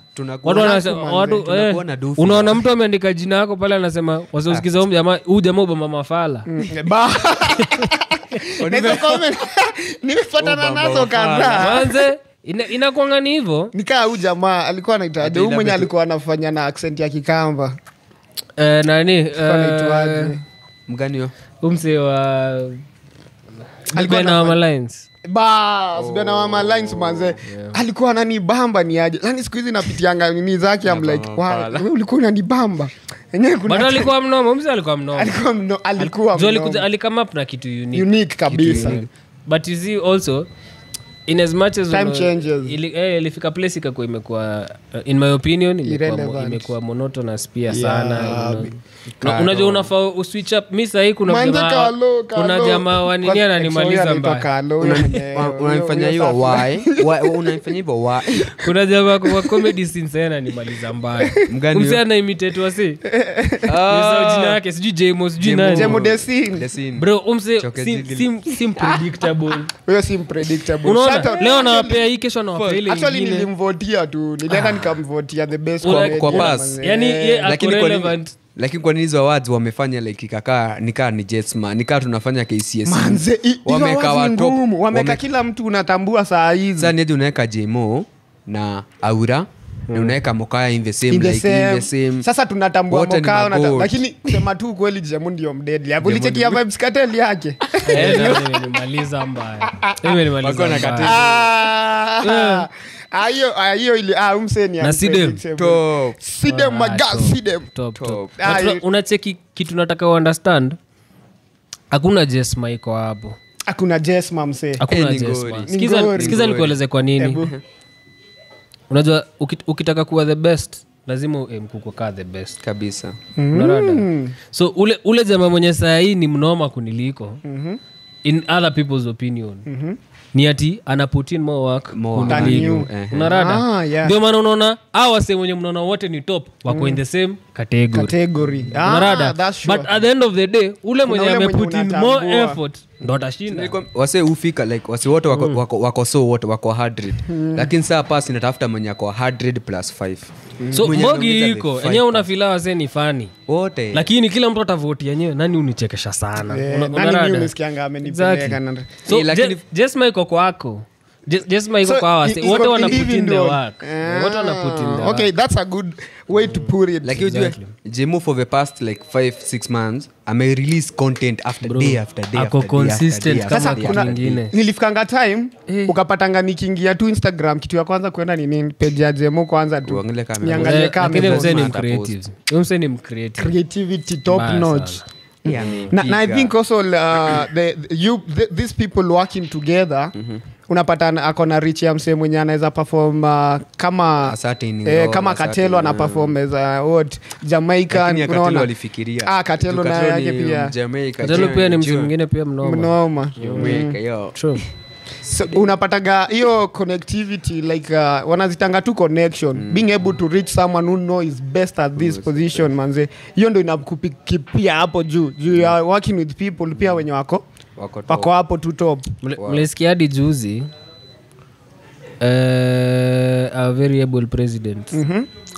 Watu unaona mtu ameandika jina yako pale anasema wasiosikiza huyu jamaa, huyu jamaa Obama mafala. Nimepatana nazo kadhaa. Manze inakuanga ni hivyo. Nikaa huyu jamaa alikuwa anaitwa huyu mwenye alikuwa anafanya na accent ya Kikamba. Nani? Anaitwaje? Mgani huyo? Umse wa alikuwa na Malines. Bas, bwana wa Malines manze. Alikuwa ananibamba ni aje. Yaani siku hizi napitianga nini zake I'm like, wow, wewe ulikuwa unanibamba. Yenyewe kuna bado alikuwa mnoma, mzee alikuwa mnoma. Alikuwa mnoma. Alikama up na kitu unique kabisa. Kitu unique. But you see also in as much as time changes. Ilifika place ikakuwa imekuwa in my opinion imekuwa monotonous pia sana. Unajua unafaa uswitch up. Mimi sasa kuna jamaa kuna jamaa wa nini ananimaliza mbaya. Unanifanya hiyo why? Unanifanya hivyo why? Kuna jamaa kwa comedy scene sana ananimaliza mbaya. Mzee ana imitate wasi. Nisahau jina yake, sijui Jemo, sijui nani. Jemo Desin. Bro, umse sim predictable. Huyo sim predictable. Leo anawapea hii, kesho anawapea ile. Actually nilimvotia tu. Nilienda nikamvotia the best comedy. Kwa pass. Yaani yeye ako relevant. Lakini kwa nini hizo awards wamefanya like ikakaa nikaa ni Jetsman, nikaa tunafanya KCSE. Manze wameka wa top, wameka kila mtu unatambua saa hizi. Sasa ni unaweka Jemo na Aura na unaweka Mokaya in the same like in the same. Sasa tunatambua Mokaya na lakini kusema tu kweli Jemo ndio mdeadly. Hapo ulichekia Vybz Kartel yake. Nimemaliza mbaya. Nimemaliza mbaya. Ayo ili umseni na Sidem top. Sidem maga Sidem top. Unacheki kitu nataka uunderstand. Hakuna Jesma iko hapo. Hakuna Jesma msee. Hakuna Jesma. Sikiza nikueleze kwa nini. Unajua ukitaka kuwa the best lazima mkuko the best kabisa. Unarada. So ule jamaa mwenye saa hii ni mnoma kuniliko. In other people's opinion. Ni ati ana put in more work kuniliko. Unarada. Ndio maana unaona hawa same wenye mnaona wote ni top wako in the same category. Unarada. Sure. But at the end of the day ule mwenye ame put in more effort ndo atashinda. Wase ufika like wase wote wako so wote wako 100. Lakini saa pass inatafuta mwenye ako 100 plus 5. So mbogi iko yenyewe unafila wase ni funny wote. Lakini kila mtu atavote yenyewe nani unichekesha sana. Nani mimi unisikianga amenipeleka na so lakini Jesma iko kwako. Jesma iko kwa wase wote wana put in the work. Wote wana put in the work. Okay, that's a good way to put it. Like ujue Jemo for the past like 5-6 months ame release content after day after day. Ako consistent kama kitu kingine. Nilifikanga time ukapatanga nikiingia tu Instagram kitu ya kwanza kwenda ni nini page ya Jemo kwanza tu. Niangalie kama mzee ni creative. Mzee ni creative. Creativity top notch. Yeah, na I think also these people working together unapata akona reach ya msee mwenye anaweza perform kama kama Katelo ana perform as what Jamaica, unaona alifikiria Katelo na yake pia Jamaica. Katelo pia ni msee mwingine pia mnoma Jamaica yo. True. So unapataga hiyo connectivity like wanazitanga tu connection being able to reach someone who knows is best at this position manze. Hiyo ndio inakupia hapo juu. You are working with people pia wenye wako hapo tu top. Mlisikia hadi juzi a very able president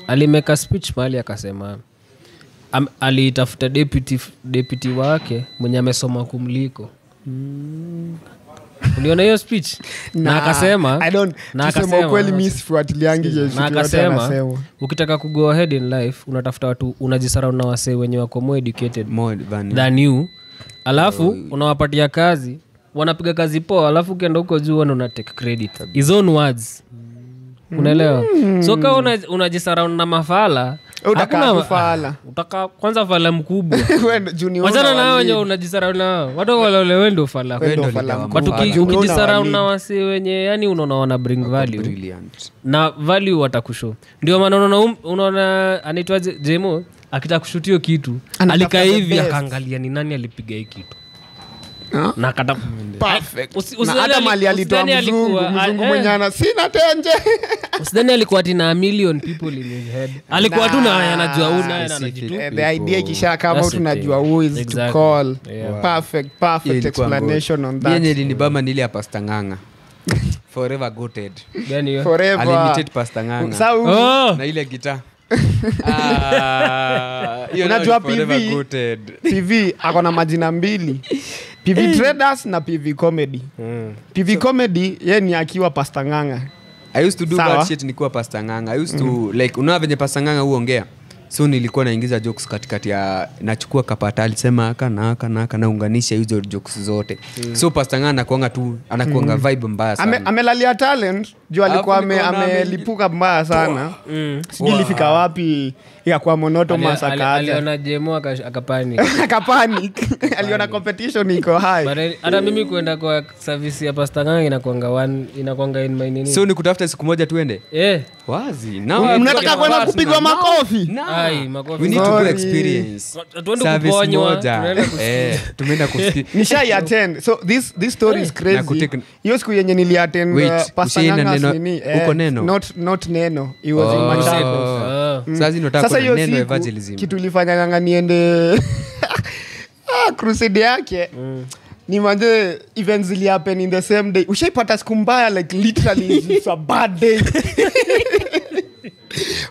alimeka speech mahali akasema Alitafuta deputy wake mwenye amesoma kumliko. Uliona hiyo speech? Na akasema, I don't, kusema ukweli mimi sifuatiliangi Yesu. Na akasema ukitaka ku go ahead in life unatafuta watu, unajisarau na wasee wenye wako more educated than you. Alafu unawapatia kazi, wanapiga kazi poa, alafu ukienda huko juu una take credit. His own words. Unaelewa? So kama unajisarau na mafala, utakaa fala. Utaka kwanza fala mkubwa. Wachana na wenye unajisarau nao. Watu wale wewe ndio fala. Watu ukijisarau na wasi wenye yani unaona wana bring value. Brilliant. Na value watakushow. Ndio maana unaona anaitwa Jemo akitaka kushutio kitu, alikaa hivi akaangalia ni nani alipiga hii kitu. Na akata perfect. Na hata mali alitoa mzungu mwenye ana sina tenje. Usidhani alikuwa ati na a million people in his head. Alikuwa tu na anajua una anajitu. The idea ikisha kama tunajua who is to call. Perfect explanation on that. Yenye ilinibamba ni ile ya Pastor Nganga. Forever goated. Gani hiyo? Forever. Unlimited Pastor Nganga. Na ile gitaa. Unajua PV ako na majina mbili. PV Traders na PV Comedy. PV Comedy yeye ni akiwa Pastor Nganga. I used to do bad shit nikuwa Pastor Nganga. I used to like unaona venye Pastor Nganga huongea. So nilikuwa naingiza jokes katikati ya nachukua kapata alisema aka na aka na aka naunganisha hizo jokes zote. So Pastor Nganga anakuanga tu anakuanga vibe mbaya sana. Amelalia talent juu alikuwa amelipuka mbaya sana. Sijui ilifika wapi ikakuwa monotonous akaacha. Aliona Jemo akapanic. Akapanic. Aliona competition iko high. But hata mimi kwenda kwa service ya Pastor Nganga inakuanga one, inakuanga in my nini. So ni kutafuta siku moja tuende? Wazi. Now mnataka kwenda kupigwa makofi? Ai, makofi. We need to go experience. Tuende kuponywa, tumeenda kusikia. Nishai attend. So this story is crazy. Hiyo siku yenye nili attend Pastor Nganga nini? Uko neno. Not neno. It was in Machakos. Sasa nataka neno evangelism. Kitu ilifanya Nganga niende crusade yake. Ni manje events ili happen in the same day. Ushaipata siku mbaya like literally it's a bad day.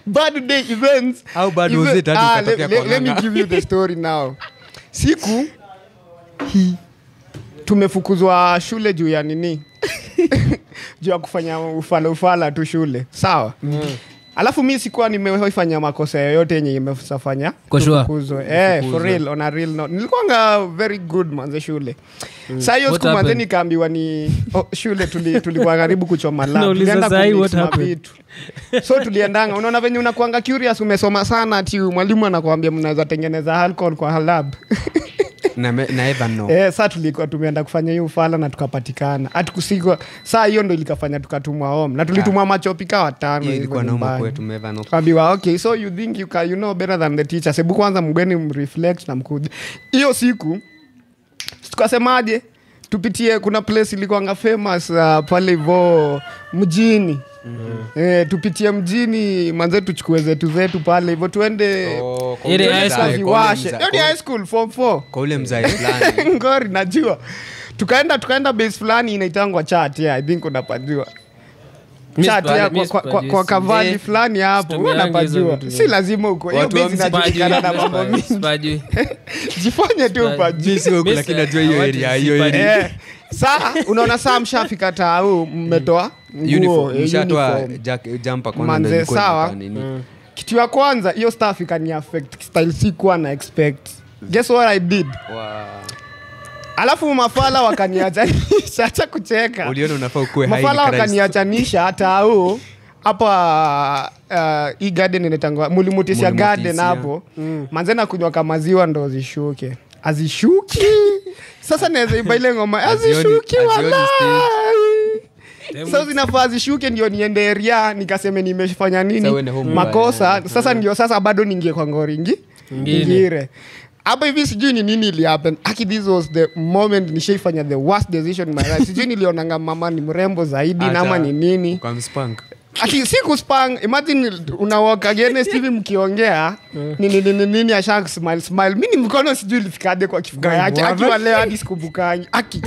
Bad day events. How bad was it? Let me give you the story now. Siku tumefukuzwa shule juu ya nini? Juu ya kufanya ufala tu shule. Sawa. Alafu mimi sikuwa nimewahi makosa yoyote yenye imefanya kufukuzwa. For real, on a real note. Nilikuwa very good manze shule. Sasa hiyo siku manze nikaambiwa ni shule tulikuwa karibu kuchoma lab. Tulienda kuchoma vitu. So tuliendanga, unaona venye unakuanga curious umesoma sana ati mwalimu anakuambia mnaweza tengeneza alcohol kwa lab. Na Evan no. Sasa tulikuwa tumeenda kufanya hiyo ufala na tukapatikana. Hatukusikwa. Saa hiyo ndio ilikafanya tukatumwa home. Na tulitumwa machopika watano. Ilikuwa noma kwetu Evan no. Kaambiwa okay, so you think you can, you know better than the teacher. Sebu kwanza mgeni mreflect na mkuje. Hiyo siku tukasemaje? Tupitie kuna place ilikuwa famous pale hivyo mjini. Tupitie mjini manze tuchukue zetu pale hivyo tuende ile high school. Hiyo ni high school form 4. Kwa ule mzai fulani. Ngori najua. Tukaenda base fulani inaitangwa chat. Yeah, I think unapajua. Chat ya kwa kavali fulani hapo unapajua. Si lazima uko. Hiyo base inajulikana na mambo mingi. Jifanye tu upajue. Sio huko lakini najua hiyo area, hiyo area. Saa unaona saa mshafika tao mmetoa uniform, mshatoa jumper kwanza ndio ilikuwa nini. Kitu ya kwanza hiyo staff ikani affect style sikuwa na expect. Guess what I did? Wow. Alafu mafala wakaniachanisha, acha kucheka. Uliona unafaa ukue high. Mafala wakaniachanisha hata hao hapa hii garden inaitangwa Mulimutisia garden hapo. Manze na kunywa kama maziwa ndo zishuke. Azishuki. Sasa naweza imba ile ngoma azishuki wala. Sasa zinafaa zishuke ndio niende area nikaseme nimefanya nini makosa. Sasa ndio sasa bado ningie kwa ngoringi ngire. Hapo hivi sijui ni nini ili happen. Aki this was the moment nishaifanya the worst decision in my life. Sijui nilionanga mama ni mrembo zaidi na ama ni nini. Kwa mspank. Aki si kuspang, imagine una walk against hivi mkiongea nini nini asha smile. Mimi mkono sijui ilifikaje kwa kifua yake. Akiwa leo hadi sikumbukangi. Aki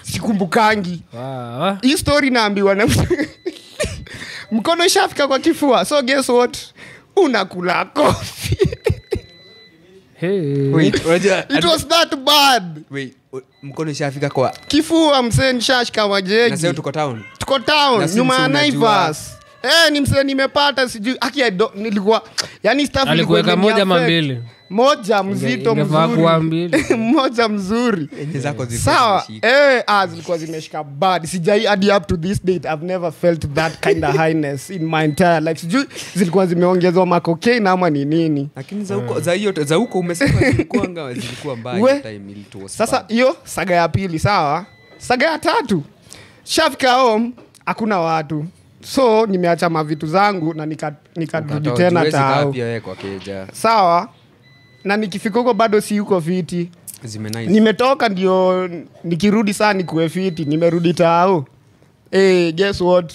sikumbukangi. Wow. Hii story naambiwa na mkono ishafika kwa kifua. So guess what? Unakula kofi. Hey. Wait, unajua It was that bad. Wait, mkono ishafika kwa kifua msee, nishashika majegi. Na sasa tuko town. Tuko town nyuma ya Naivas. Ni msee nimepata sijui haki nilikuwa yani staff alikuweka moja mambili. Moja mzito mzuri. Moja mzuri. Sawa. Zilikuwa zimeshika bad. Sijai hadi up to this date I've never felt that kind of highness in my entire life. Sijui zilikuwa zimeongezwa macocaine ama ni nini. Lakini za huko za hiyo za huko umesema zilikuwa ngawa zilikuwa mbaya time ilituwa. Sasa hiyo saga ya pili, sawa? Saga ya tatu. Shafika home hakuna watu. So nimeacha mavitu zangu na nikarudi tena tao. Sawa. Na nikifika huko bado si yuko fiti. Nimetoka ndio nikirudi saa nikuwe fiti, nimerudi tao. Guess what?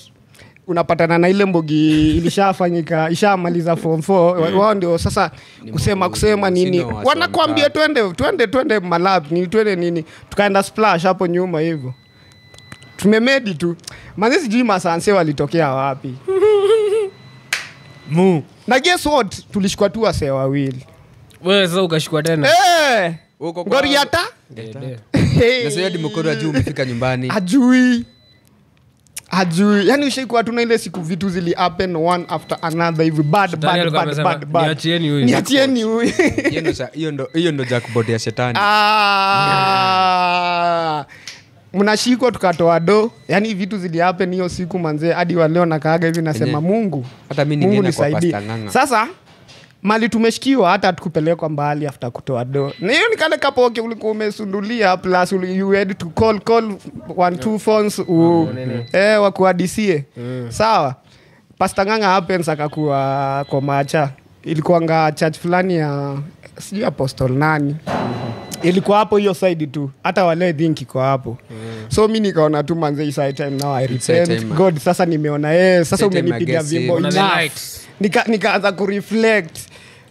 Unapatana na ile mbogi ilishafanyika, ishamaliza form 4. Wao ndio sasa kusema nini? Wanakuambia twende malab, ni twende nini? Tukaenda splash hapo nyuma hivyo. Tumemedi tu. Manze sijui masanse walitokea wapi. Mu. Na guess what? Tulishikwa tu wasee wawili. Wewe sasa ukashikwa tena. Uko kwa Goriata? Na sasa hadi mkono ajui umefika nyumbani. Ajui. Yaani ushaikuwa tuna ile siku vitu zili happen one after another hivi bad. Niachieni huyu. Hiyo ndo jackpot ya shetani. Mnashikwa tukatoa do. Yaani vitu zili happen hiyo siku manze hadi wa leo nakaaga hivi nasema Mungu. Hata mimi ningeenda kwa Pastor Nganga. Sasa mali tumeshikiwa hata tukupelekwa mbali after kutoa do. Na hiyo ni kale kapoke ulikuwa umesundulia plus you had to call 1 2 phones wakuhadisie. Sawa. Pastor Nganga happens akakuwa kwa macha. Ilikuwa nga church fulani ya sijui apostle nani. Ilikuwa hapo hiyo side tu. Hata wale think iko hapo. So mimi nikaona tu manze side time now I repent. God sasa nimeona sasa umenipiga vimbo enough. Nikaanza kureflect.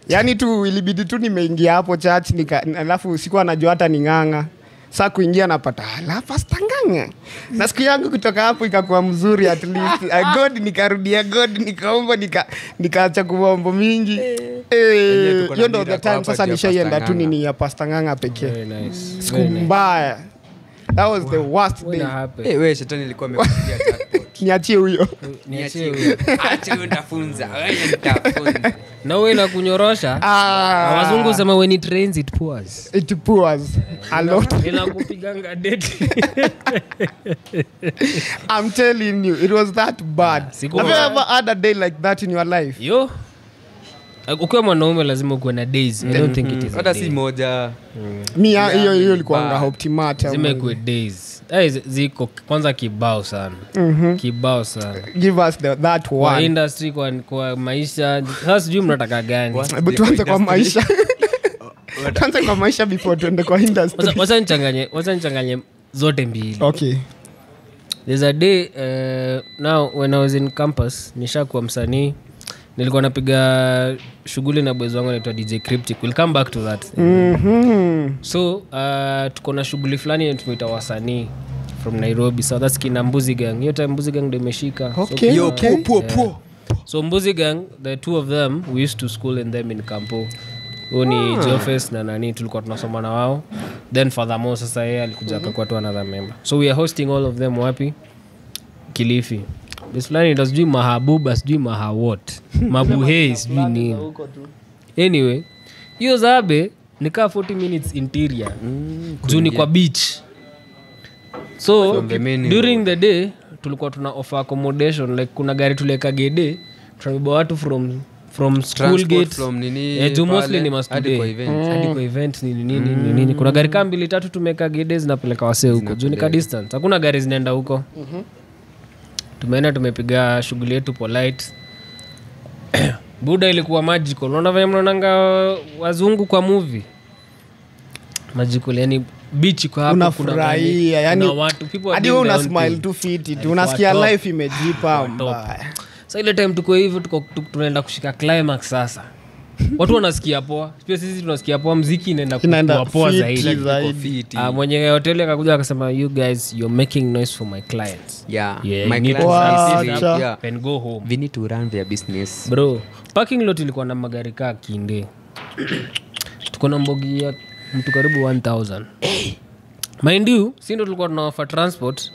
Yaani tu ilibidi tu nimeingia hapo church alafu sikuwa najua hata ni Nganga. Sasa kuingia napata ala Pastor Nganga. Na siku yangu kutoka hapo ikakuwa mzuri at least. God nikarudia God nikaomba nikaacha kuomba mingi. Hiyo ndio the time sasa nishaienda tu nini ya Pastor Nganga pekee. Very nice. Siku mbaya. That was the worst day. Wewe shetani ilikuwa imekupigia jackpot. Niachie huyo. Acha huyo ndafunza. Wewe nitafunza. Na wewe na kunyorosha. Wazungu sema when it rains it pours. It pours a lot. Inakupiganga date. I'm telling you, it was that bad. Have you ever had a day like that in your life? Yo. Ukiwa mwanaume lazima ukuwe na days. I don't think it is. Hata si moja. Mimi hiyo ilikuwa nga optimata. Lazima ikuwe days. Ziko kwanza kibao sana. Kibao sana. Give us that one. Kwa industry, kwa maisha. Sasa sijui mnataka gani. Hebu tuanze kwa maisha. Tuanze kwa maisha before tuende kwa industry. Wacha nichanganye zote mbili. Okay. There's a day now when I was in campus, nishakuwa msanii. Nilikuwa napiga shughuli na boys wangu anaitwa DJ Cryptic. We'll come back to that. So, tuko na shughuli fulani tumeita wasanii from Nairobi. So that's kina Mbuzi Gang. Hiyo time Mbuzi Gang ndio imeshika. Okay. So, yo, po. So Mbuzi Gang, the two of them, we used to school in them in Kampo. Huyo ni Jofes na nani tulikuwa tunasoma na wao. Then furthermore sasa yeye alikuja akakuwa tu another member. So we are hosting all of them wapi? Kilifi. This fulani ndo sijui mahabuba sijui mahawot mabuhei sijui nini. Anyway, hiyo zabe nikaa 40 minutes interior. Juu ni kwa beach. So during the day tulikuwa tuna offer accommodation like kuna gari tuleka gede tunabeba watu from school gate from nini juu mostly ni must today hadi kwa event nini. Kuna gari kama mbili tatu tumeka gede zinapeleka wasee huko. Juu ni ka distance. Hakuna gari zinaenda huko. Tumeenda tumepiga shughuli yetu polite. Buda ilikuwa magical. Unaona vile mnaonanga wazungu kwa movie. Magical yani beach kwa hapo unafurahia yani watu people hadi wewe una smile tu fit tu unasikia life imejipa mbaya. So ile time tuko hivyo tuko tunaenda kushika climax sasa. Watu wanasikia poa. Pia sisi tunasikia poa, muziki inaenda kuwa poa zaidi. Mwenye hoteli akakuja akasema you guys you're making noise for my clients. Yeah. My clients yeah. And go home. We need to run their business. Bro, parking lot ilikuwa na magari kaa kinde. Tuko na mbogi ya mtu karibu 1000. Mind you, si ndo tulikuwa tunaoffer transport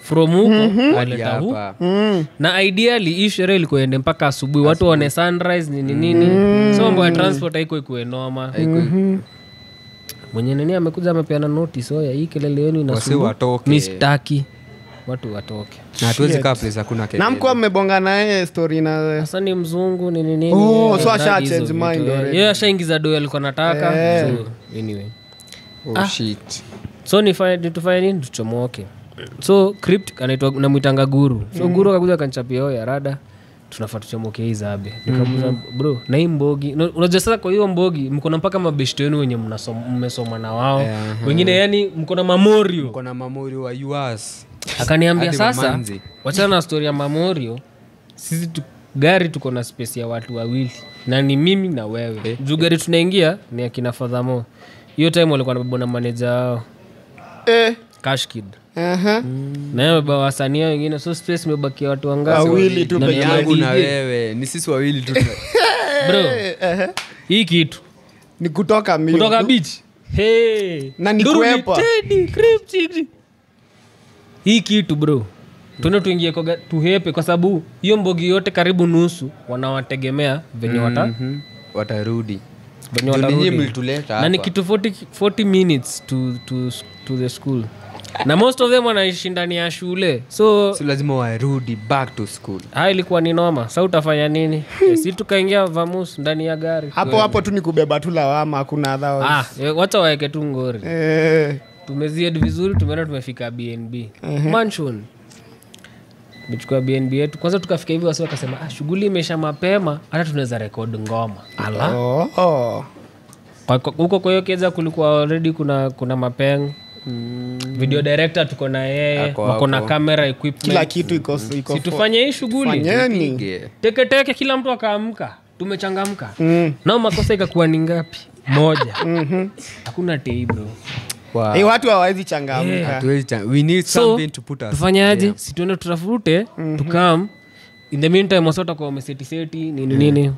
from huko waleta huko. Na ideally hii sherehe ilikuwa iende mpaka asubuhi, watu waone sunrise nini nini. So mambo ya transport haiko ikuwe noma. Mwenye nini amekuja amepeana notice, oya hii kelele yenu inasumbua. Mimi sitaki watu watoke. Na hatuwezi kaa place hakuna kelele. Na mko mmebonga na yeye story na sasa ni mzungu nini nini. Oh, so asha change mind already. Yeye ashaingiza do alikuwa anataka. So anyway. Oh shit. So nifanye nini tuchomoke. So Crypt anaitwa namuitanga Guru. So Guru akakuja akanichapia oya rada tunafaa tuchomoke hii zabe. Nikamuuliza bro, na hii mbogi. Unajua sasa kwa hiyo mbogi mko na mpaka mabeshte wenu wenye mmesoma na wao. Wengine yani mko na mamorio. Mko na mamorio wa US. Akaniambia sasa wachana na story ya mamorio. Sisi gari tuko na space ya watu wawili. Na ni mimi na wewe. Juu gari tunaingia ni akina Fadhamo. Hiyo time walikuwa wanabebwa na manager wao. Cash Kid. Na yeye baba wasanii wengine, so space imebakia watu wangapi? Wawili tu peke yangu na wewe. Ni sisi wawili tu. Bro. Hii kitu ni kutoka mimi. Kutoka beach. Hey. Na ni kuepa. Cryptic. Hii kitu bro. Tuende tuingie kwa tuhepe kwa sababu hiyo mbogi yote karibu nusu wanawategemea venye watarudi. Venye watarudi. Mlituleta hapa. Na ni kitu 40 minutes to the school. Na most of them wanaishi ndani ya shule. So lazima warudi back to school. Hai ilikuwa ni noma. Sasa utafanya nini? Si tukaingia vamus ndani ya gari. Hapo hapo tu ni kubeba tu lawama, hakuna otherwise. Wacha waeke tu ngori. Tumezied vizuri, tumeenda tumefika BNB. Mansion. Tumechukua BNB yetu. Kwanza tukafika hivi wasi wakasema, shughuli imeisha mapema, hata tunaweza record ngoma. Ala. Huko kwa hiyo keza kulikuwa already kuna mapeng. Video director tuko na yeye, wako na camera equipment. Kila kitu iko. Si tufanye hii shughuli. Teke teke kila mtu akaamka. Tumechangamka. Na makosa ikakuwa ni ngapi? Moja. Hakuna tei bro. Wow. Hey, watu hawawezi changamka. Hatuwezi we need something to put us. Tufanyaje? Si tuende tutafute, tukam. In the meantime wasota kwa wameseti nini nini.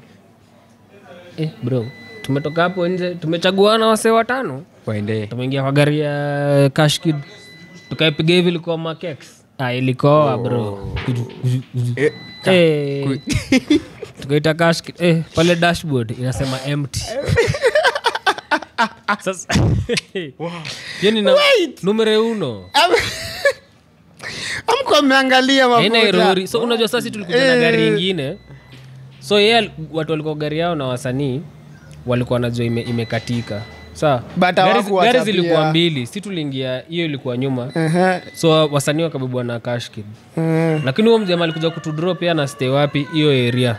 Bro, tumetoka hapo nje, tumechaguana wase watano. Waende. Tumeingia kwa gari ya Cash Kid. Tukaipiga hivi ilikuwa Mark X. Ilikuwa bro. Tukaita Cash Kid. Pale dashboard inasema empty. Sasa yani na numero 1. Amko ameangalia mafuta. So unajua sasa tulikuja na gari nyingine. So yeye watu walikuwa gari yao na wasanii walikuwa wanajua imekatika. Sawa. Gari zilikuwa mbili, si tuliingia hiyo ilikuwa nyuma. So wasanii wakabebwa na Cash Kid. Lakini huyo mjamaa alikuja kutudrop pia na stay wapi hiyo area.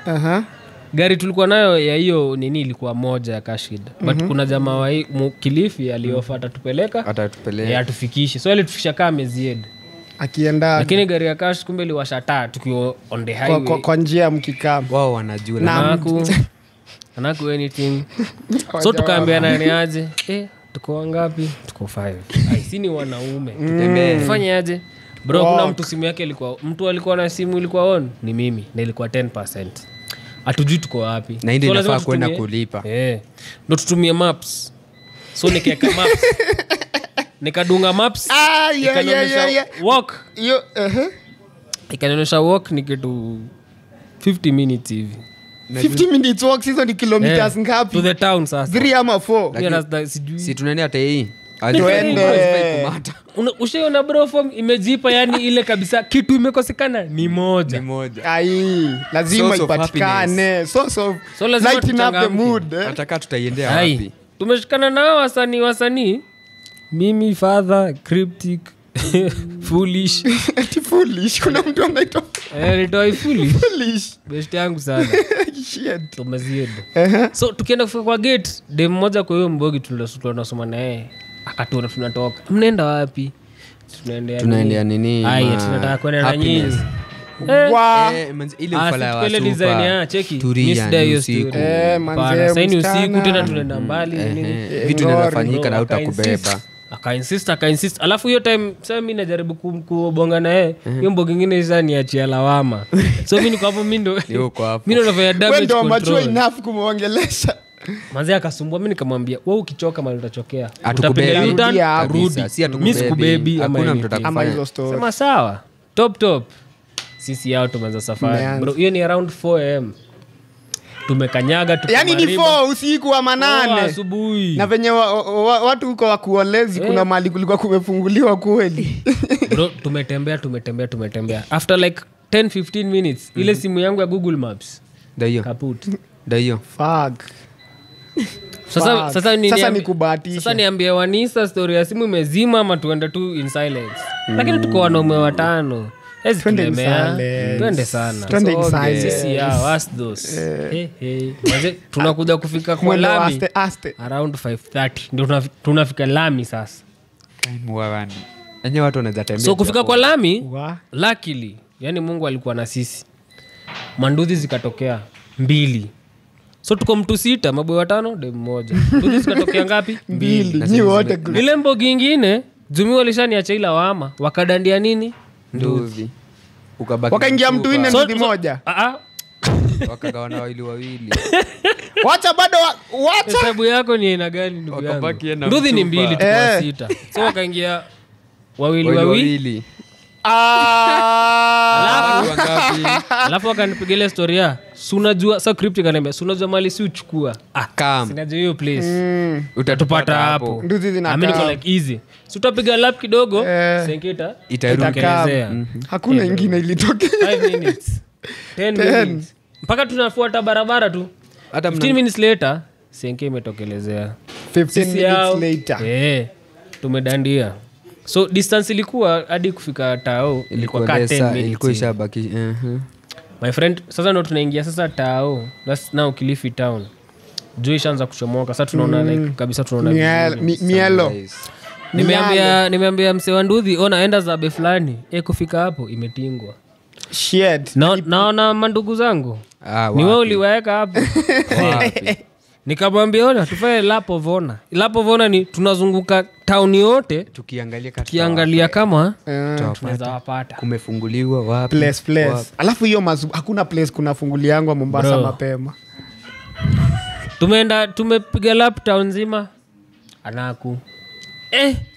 Gari tulikuwa nayo ya hiyo nini ilikuwa moja ya Cash Kid. But kuna jamaa wa Kilifi aliofa atatupeleka, atufikishe. So alitufikisha kama mezied. Akienda. Lakini gari ya Cash kumbe iliwasha taa tukiwa on the highway. Kwa njia mkikaa. Wao wanajua. Anaku anything. So tukaambiana ni aje? Tuko wangapi? Tuko 5. Si ni wanaume. Tutembee. Tufanye aje? Bro, kuna mtu simu yake ilikuwa, mtu alikuwa na simu ilikuwa on, ni mimi na ilikuwa 10%. Hatujui tuko wapi. Na ndio inafaa kwenda kulipa. Ndio tutumie maps. So nikiweka maps. Nikadunga maps. Ikanionyesha walk. Ikanionyesha walk ni kitu 50 minutes hivi. 50 minutes walk hizo ni kilometers ngapi? To the town sasa. 3 ama 4. Si tunaenda hata hii. Tuende. Ushaona bro form imejipa yani ile kabisa kitu imekosekana ni moja. Ni moja. Ai, lazima ipatikane. So lighten up the mood. Nataka tutaiendea wapi? Tumeshikana nao wasanii. Mimi, Father, Cryptic, Foolish. Ati Foolish, kuna mtu anaitwa anaitwa Foolish. Foolish. Best yangu sana. Shit. Tumezied. So tukienda kufika kwa gate, dem mmoja kwa hiyo mbogi tunasoma na yeye. Akatuona tunatoka. Mnaenda wapi? Tunaendea nini? Ai, tunataka kwenda na nyinyi. Ile ufala wa design ya cheki. Turia usiku. Manze usiku tena tunaenda mbali nini? Vitu vinafanyika na utakubeba. Akainsist. Alafu hiyo time sasa mimi najaribu kubonga na yeye. Hiyo mbogi nyingine sasa niachia lawama. So mimi niko hapo mimi ndo. Mimi ndo nafanya damage control. Wewe ndo mature enough kumuongelesha. Manze akasumbua, mimi nikamwambia wewe ukichoka mali utachokea. Utapiga U-turn rudi. Mimi sikubebi ama hakuna mtu atakufanya hizo story. Sema sawa. Top. Sisi yao tumeanza safari. Bro, hiyo ni around 4 am. Tumekanyaga tukamariba. Yaani ni 4 usiku wa manane. Asubuhi. Na venye watu huko wa kuolezi kuna mali kulikuwa kumefunguliwa kweli. Bro, tumetembea. After like 10-15 minutes ile simu yangu ya Google Maps ndio kaput. Ndio. Fuck. Sasa nikubahatisha. Sasa niambie Wanisa story ya simu imezima ama tuende tu in silence. Lakini tuko wanaume watano. Twende sana. Twende in silence. Sisi yao ask those. Hey. Maze tunakuja kufika kwa lami aste. Around 5:30 ndio tunafika lami sasa. Mwawani. Enye watu wanaweza tembea. So kufika kwa lami, luckily, yani Mungu alikuwa na sisi. Manduthi zikatokea 2. So tuko mtu 6, maboy 5, dem 1. Nduthi zikatokea ngapi? 2. Ni wote group. Ile mbogi nyingine, Jumi walishaniacha ila wama, wakadandia nini? Nduthi. Ukabaki. Wakaingia mtu nne nduthi moja. Wakagawana wawili. Wacha bado wacha. Hesabu yako ni aina gani ndugu yangu? Nduthi ni 2 tuko 6. So wakaingia wawili. Alafu akanipigia ile story ya unajua sasa cryptic ananiambia unajua mali si uchukua. Sinajua hiyo place. Utatupata hapo. Nduthi zinakaa. Mimi niko like easy. Si utapiga lap kidogo, senkita itarukelezea. Hakuna ingine ilitokea. 5 minutes. 10 minutes. Mpaka tunafuata barabara tu. 15 minutes later senke imetokelezea. 15 minutes later. Tumedandia. So distance ilikuwa hadi kufika Tao ilikuwa ka 10 minutes. Ilikuwa ishabaki. My friend, sasa ndo tunaingia sasa Tao. That's now Kilifi town. Jua ishaanza kuchomoka. Sasa tunaona like kabisa tunaona mielo. Nimeambia mse wa nduthi, ona enda zabe fulani. Kufika hapo imetingwa. Shit. Naona mandugu zangu. Ni wewe uliwaeka hapo. Nikamwambia ona tufanye lap of honor. Lap of honor ni tunazunguka town yote tukiangalia kama tunaweza wapata. Kumefunguliwa wapi? Place. Alafu hiyo hakuna place kuna fungulia yangu Mombasa mapema. Tumeenda tumepiga lap town nzima. Anaku.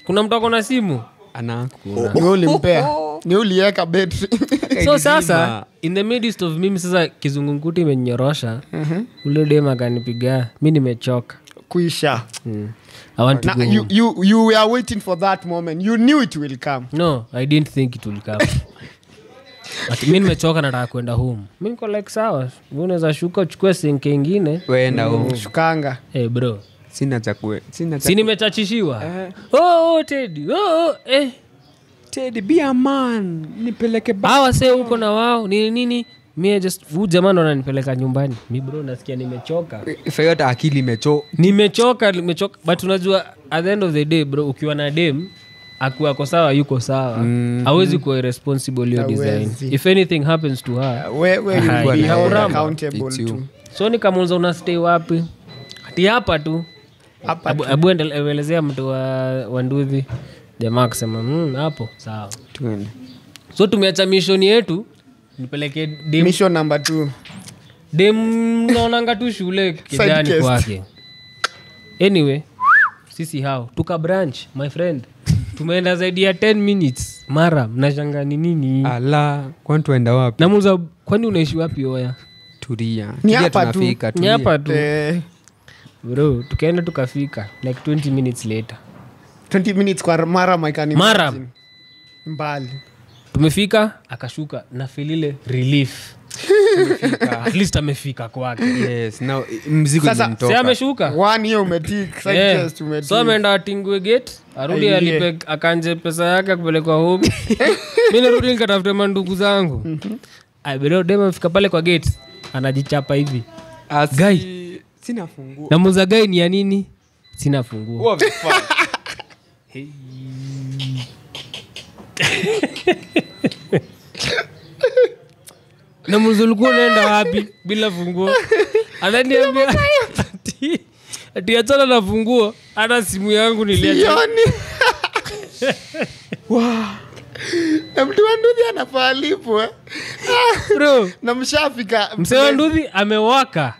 Kuna mtu ako na simu? Anaku. Ni wewe ulimpea. Ni uliweka betri. So sasa in the midst of mimi sasa kizungumkuti imenyorosha. Ule dem akanipiga, mimi nimechoka. Kuisha. I want to go. You were waiting for that moment. You knew it will come. No, I didn't think it will come. But mimi nimechoka nataka kwenda home. Mimi niko like sawa, wewe unaweza shuka uchukue sinke nyingine. Wewe enda home. Shukanga. Bro. Sina cha kue. Si nimechachishiwa. Oh Teddy. Teddy be a man. Nipeleke back. Hawa sasa huko na wao nini nini? Mimi just huyu jamaa ndo ananipeleka nyumbani. Mimi bro nasikia nimechoka. Sasa hata akili imechoka. Nimechoka. But unajua at the end of the day bro ukiwa na dem akuwa ako sawa yuko sawa. Hawezi kuwa irresponsible your design. If anything happens to her, we will be held accountable too. So nikamuuliza una stay wapi? Ati hapa tu. Abu endelea mtu wa nduthi. Jamaa akasema hapo sawa. Tuende. So tumeacha mission yetu nipeleke dem. Mission number 2. Dem naonanga tu shule kijani kwake. Anyway, sisi hao tuka branch my friend. Tumeenda zaidi ya 10 minutes. Mara mnashangaa ni nini? Ala, kwani tuenda wapi? Namuuliza kwani unaishi wapi oya? Tulia. Tulia tunafika, tulia. Ni hapa tu. Bro, tukaenda tukafika like 20 minutes later. 20 minutes kwa mara I can imagine. Mbali. Tumefika akashuka na feel ile relief. At least amefika kwake. Yes, now mzigo imemtoka. Sasa ameshuka. One year umetik, side chest umetik. So ameenda Atingwe gate, arudi alipe akanje pesa yake kupelekwa home. Mimi nirudi nikatafute mandugu zangu. Bro, dem amefika pale kwa gate, anajichapa hivi. Guy, sina funguo. Na muza guy ni ya nini? Sina funguo. Hey. Na mzulikuwa unaenda wapi bila funguo? Ananiambia ati achana na funguo, hata simu yangu niliacha. Sioni. Wow. Na mtu wa nduthi anafaa alipwe. Bro, Na mshafika. Msee wa nduthi amewaka.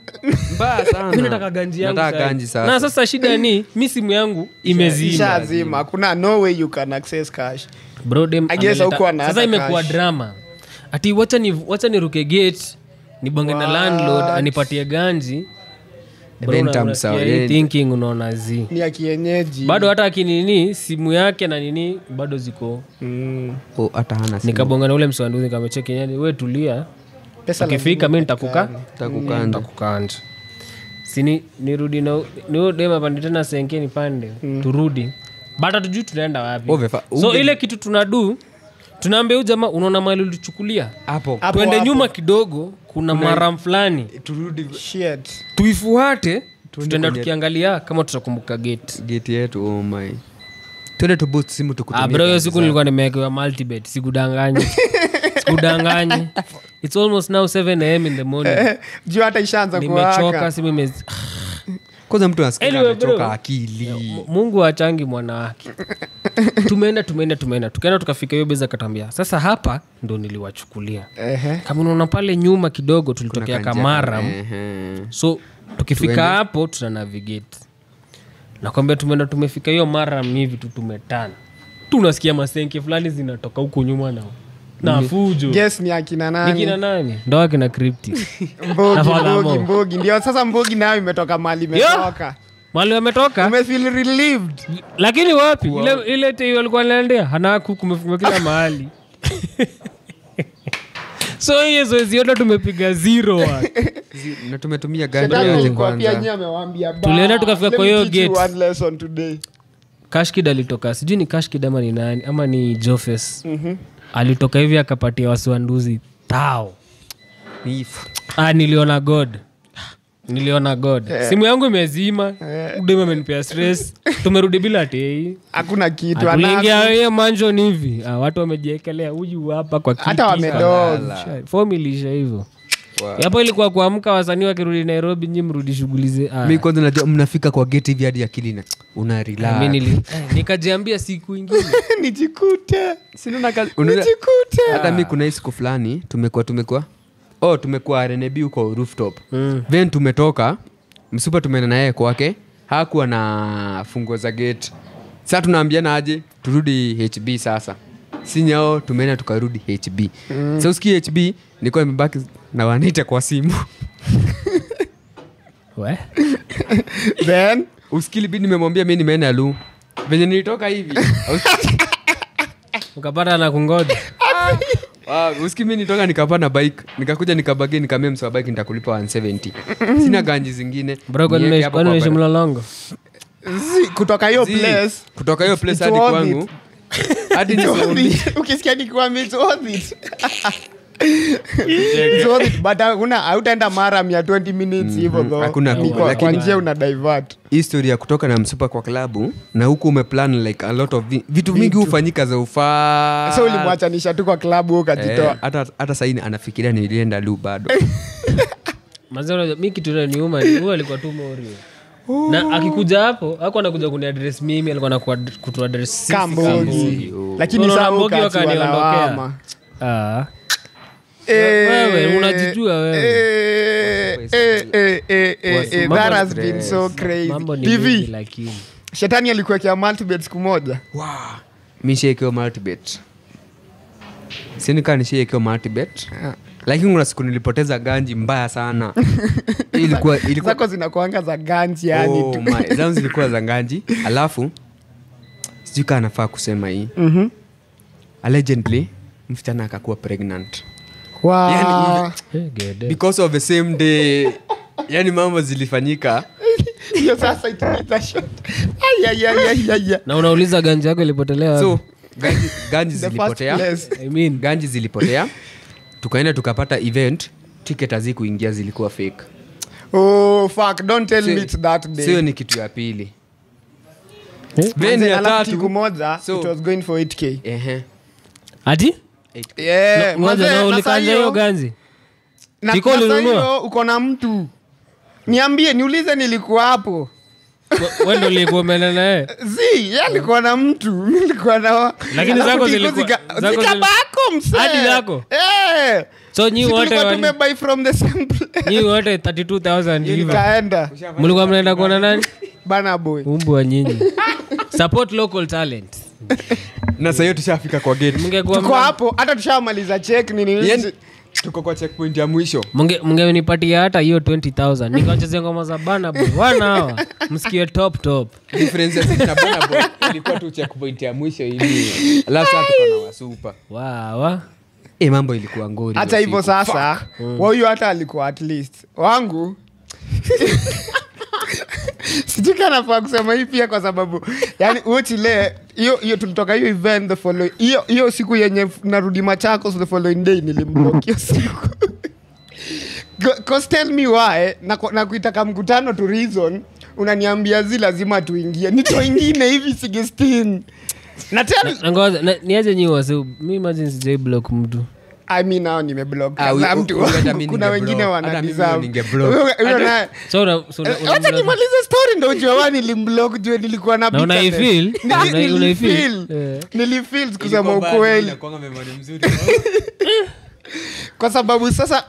Mbaya sana. Mimi nataka ganji yangu Nataka sasa. ganji sasa. Na sasa shida ni mi simu yangu imezima. Ishazima. Kuna no way you can access cash. Bro, dem I guess ameleta- hukuwa na sasa hata imekuwa cash. drama. Ati wacha niruke gate, nibonge na landlord anipatie ganji. Bro, Then tamsawa, unasikia hii yeah. thinking unaona zi. Ni ya kienyeji. Bado hata akinini simu yake na nini bado ziko. Oh, hata hana simu. Nikabonga na ule msee wa nduthi nikamcheki, yani wewe tulia. Pesa Ukifika mimi nitakuka. Nitakukanda. Nitakukanda. Si nirudi na ni huyo dem apande tena senke nipande. Turudi. But hatujui tunaenda wapi. So ile kitu tunadu, tunaambia huyu jamaa unaona mali ulichukulia? Hapo. Hapo, Twende hapo. nyuma kidogo kuna maram fulani. Turudi. Shit. Tuifuate, tutaenda tukiangalia kama tutakumbuka gate. Gate yetu, oh my. Twende tu boost simu tukutumie. Bro, hiyo siku nilikuwa nimewekewa multibet, sikudanganyi. Sikudanganyi. It's almost now 7 a.m. in the morning. Juu hata ishaanza Nimechoka, kuwaka. simu ime- Kwanza mtu anasikia Anyway, amechoka bro. akili. Mungu achangi mwana wake. Tumeenda. Tukaenda tukafika hiyo beza akatuambia, sasa hapa ndo niliwachukulia. Kama unaona pale nyuma kidogo tulitokea Kamara. So tukifika hapo tuna navigate. Nakwambia tumeenda tumefika hiyo Maram hivi tu tumetana. Tunasikia masenke fulani zinatoka huko nyuma nao. Na fujo. Guess ni akina nani? Ni kina nani? Ndo akina Cryptic. Mbogi, Mbogi. Ndio sasa Mbogi nayo imetoka mali imetoka. Mali wametoka. Umefeel relieved. Lakini wapi? Wow. Ile tei walikuwa wanaendea hanaku kumefungwa kila mahali. So hiyo zoezi yote tumepiga zero wapi. Na tumetumia gari yote kwanza. Pia amewaambia ba. Tulienda tukafika kwa hiyo gate. One lesson today. Kashkid alitoka. Sijui ni Kashkid ama ni nani ama ni Jofes. Alitoka hivi akapatia wasiwanduzi tao. Niliona God. Niliona God. Simu yangu imezima. Udem amenipea stress. Tumerudi bila tei. Hakuna kitu. Tuliingia hiyo mansion hivi. Watu wamejiekelea huyu hapa kwa kiti. Hata wamedoze. Form ilisha hivyo. Hapo ilikuwa kuamka wasanii wakirudi Nairobi nyinyi mrudi shughuli ze. Mimi kwanza najua mnafika kwa gate hivi hadi akili na una relax. Mimi nikajiambia siku nyingine nijikute. Sina kazi. Nijikute. Hata mimi kuna siku fulani tumekuwa tumekuwa RNB huko rooftop. Then tumetoka msupa tumeenda naye kwake, hakuwa na funguo za gate. Sasa tunaambiana aje turudi HB sasa. Sinyao tumeenda tukarudi HB. Sasa usikie HB nilikuwa nimebaki na wanaita kwa simu. We? Then usikili bidi nimemwambia mimi nimeenda lu. Venye nilitoka hivi. Ukapata na kungoja. Usiki mimi nitoka nikapanda bike, nikakuja nikabagi nikamwambia mswa bike nitakulipa 170. Sina ganji zingine. Bro, kwani unaishi Mlolongo? Kutoka hiyo place. Kutoka hiyo place hadi kwangu. Hadi ni ukisikia nikikwambia it's worth it. It's worth it, but hakuna hautaenda mara 120 minutes hivyo though. Hakuna kwa njia una divert. History ya kutoka na msupa kwa klabu na huku umeplan like a lot of vitu mingi hufanyika za ufaa. So ulimwachanisha tu kwa klabu ukajitoa. Hata sasa anafikiria nilienda lu bado. Mazao mimi kitu inaniuma ni huyu alikuwa tu Morio. Na akikuja hapo hakuwa anakuja kuniaddress mimi, alikuwa anakuwa kutuaddress sisi Kambogi. Lakini sasa ukaniondokea. Wewe unajijua wewe. That has been so crazy. TV. Lakini Shetani alikuwekea multibet siku moja. Wow. Mimi nishaekewa multibet. Sini kama nishaekewa multibet. Lakini kuna siku nilipoteza ganji mbaya sana. Ilikuwa zako zinakuanga za ganji yani tu. My, zangu zilikuwa za ganji. Alafu sijui kama nafaa kusema hii. Allegedly msichana akakuwa pregnant. Wow. Yani, because of the same day yani mambo zilifanyika. Hiyo sasa it needs a shot. Ay. Na unauliza ganji yako ilipotelea wapi? So ganji zilipotea. I mean ganji zilipotea. Tukaenda tukapata event, ticket hazikuingia, zilikuwa fake. Oh fuck, don't tell me it's that day. Sio ni kitu ya pili. Then ya tatu siku moja it was going for 8k. Ati? Yeah, ngoja na ulikanja hiyo ganzi. Na hiyo uko na mtu. Niambie niulize nilikuwa hapo. Wewe ndio ulikuwa umeenda naye? Zi, yeye alikuwa na mtu, mimi nilikuwa na. Lakini zako zilikuwa zikabako msee. Hadi zako. Eh. So nyi wote tumebuy from the same place. Nyi wote 32,000 hivi. Nikaenda. Mlikuwa mnaenda kuona nani? Burna Boy. Umbwa nyinyi. Support local talent. Na sasa hiyo tushafika kwa gate. Tuko hapo hata tushamaliza check nini. Tuko kwa checkpoint ya mwisho. Mngenipatia hata hiyo 20,000. Nikawachezea ngoma za Burna Boy. Wana hawa. Msikie top top. Difference ya na Burna Boy ilikuwa tu checkpoint ya mwisho ili. Alafu sasa tuko na wasupa. Wow. Mambo ilikuwa ngori. Hata hivyo sasa, wao hata alikuwa at least. Wangu sijui kana pa kusema hii pia kwa sababu yani uchile hiyo tulitoka hiyo event the following hiyo siku yenye narudi Machakos the following day nilimblock hiyo siku. Cause tell me why na kuitaka mkutano to reason unaniambia zi lazima tuingie. Nito ingine hivi 16. Na tell ngoja niaje nyi wase mimi imagine sijai block mtu. I mean now nimeblock na mtu. Kuna wengine wana deserve. So acha nimalize story ndio ujue wani nilimblock juu nilikuwa na bitterness. Unaifeel. Nilifeel kusema ukweli. Kwa sababu sasa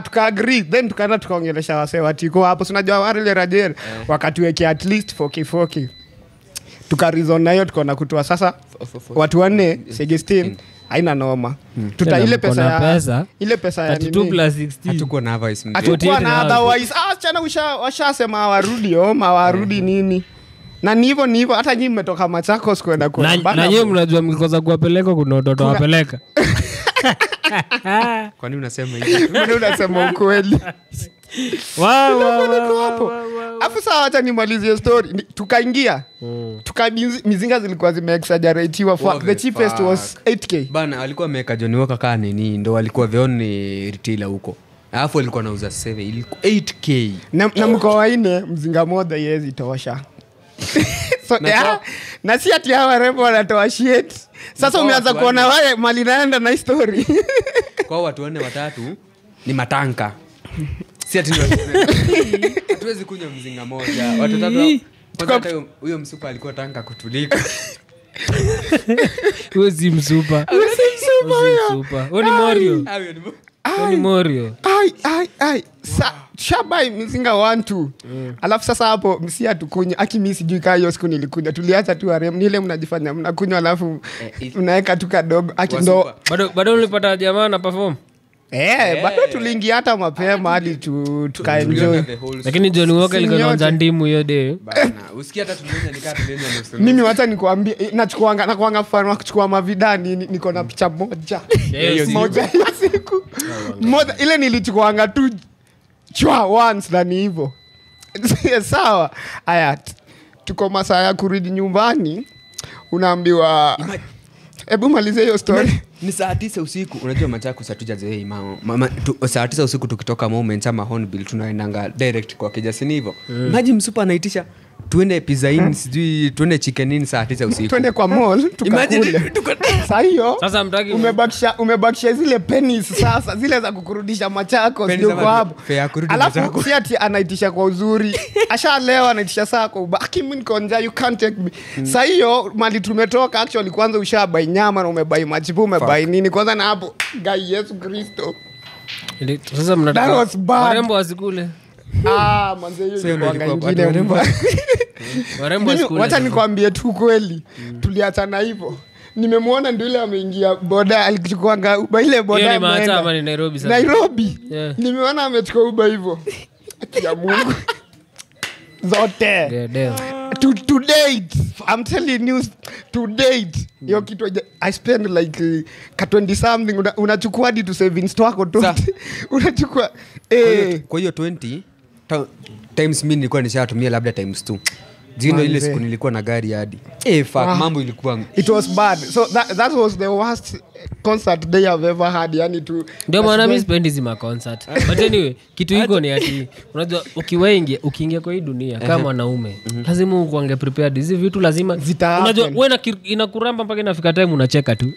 tuka agree then tukaenda tukaongelesha wase watiko hapo. Unajua wale rajel wakatuwekea at least 4k. Tuka reason na hiyo tukaona kutoa sasa watu wanne 16 haina noma. Tuta ile pesa ya ile pesa ya 32 plus 16 hatukuwa na otherwise. Hatukuwa na otherwise. Achana washasema hawarudi homa hawarudi nini. Na ni hivyo ni hivyo hata nyinyi mmetoka Machakos kwenda kwa na nyinyi mnajua mkikosa kuwapeleka kuna watoto wapeleka. Kwa nini unasema hivi? Mbona unasema ukweli? Wow. Afu sawa acha nimalizie story. Tukaingia. Mizinga zilikuwa zimeexaggeratiwa. The cheapest was 8k. Bana alikuwa ameweka Johnny Walker kaa nini ndio alikuwa the only retailer huko. Alafu alikuwa anauza 7 ilikuwa 8k. Na mko waine mzinga moja yezi tosha. So yeah, na si ati hawa rembo wanatoa shit. Sasa umeanza kuona wale mali naenda na story. Kwa watu wanne watatu ni matanka. Si ati hatuwezi kunywa mzinga moja. Watu watatu kwanza hata huyo msupa alikuwa tanka kutulika. Huyo si msupa. Huyo ni Morio. Huyo ni Morio. Ai. Shabai mzinga 1 2. Alafu sasa hapo msi atukunywa. Aki mimi sijui kaa hiyo siku nilikunywa. Tuliacha tu arem ni ile mnajifanya mnakunywa alafu mnaweka tu kadogo. Aki ndo bado ulipata jamaa na perform. Bado tuliingia hata mapema hadi tukaenjoy. Lakini Johnny Walker alikuwa anaanza ndimu hiyo day. Bana, usikia hata tulionya nikaa tulionya nusu. Mimi wacha nikwambie nachukuanga na kuanga fan wa kuchukua mavidani niko na picha moja. Moja ya siku. Moja ile nilichukuanga tu chwa once na ni hivyo. Sawa. Aya tuko masaa ya kurudi nyumbani unaambiwa hebu malize hiyo story. Ni saa 9 usiku. Unajua Machakos hatujazoea mama saa 9 usiku tukitoka Moment ama Hornbill tunaendanga direct kwa Kijasini hivyo. Maji msupa anaitisha tuende Pizza Inn sijui tuende Chicken Inn saa 9 usiku. Tuende kwa mall tukakule. Sasa hiyo sasa mtaki umebakisha zile pennies sasa zile za kukurudisha Machakos ndio kwa hapo. Alafu si ati anaitisha kwa uzuri. Ashalewa anaitisha saa kwa ubaki mimi niko njaa you can't take me. Sasa hiyo mali tumetoka actually kwanza ushabai nyama na umebai machipu umebai nini kwanza na hapo guy Yesu Kristo. Sasa mnataka warembo wasikule. Manze hiyo ilikuwa nyingine. Warembo wasikule. Wacha nikwambie tu kweli. Tuliachana hivyo. Nimemwona ndio ile ameingia boda alichukua Uber ile boda. Hiyo ni ama ni Nairobi sasa. Nairobi. Yeah. Nimeona amechukua Uber hivyo. Ya Mungu. Zote. Yeah, to date. I'm telling you to date. Hiyo kitu I spend like 20 something unachukua hadi to savings twako tu. Unachukua kwa hiyo 20 times mimi nilikuwa nishatumia labda times 2. Jino ile siku nilikuwa na gari hadi. Fuck mambo ilikuwa it was bad. So that was the worst concert day I've ever had. Yani tu ndio maana mimi sipendi zima concert. But anyway, kitu hiko ni ati unajua ukiwaingia ukiingia kwa hii dunia kama mwanaume lazima uange prepared. Hizi vitu lazima unajua wewe inakuramba mpaka inafika time unacheka tu.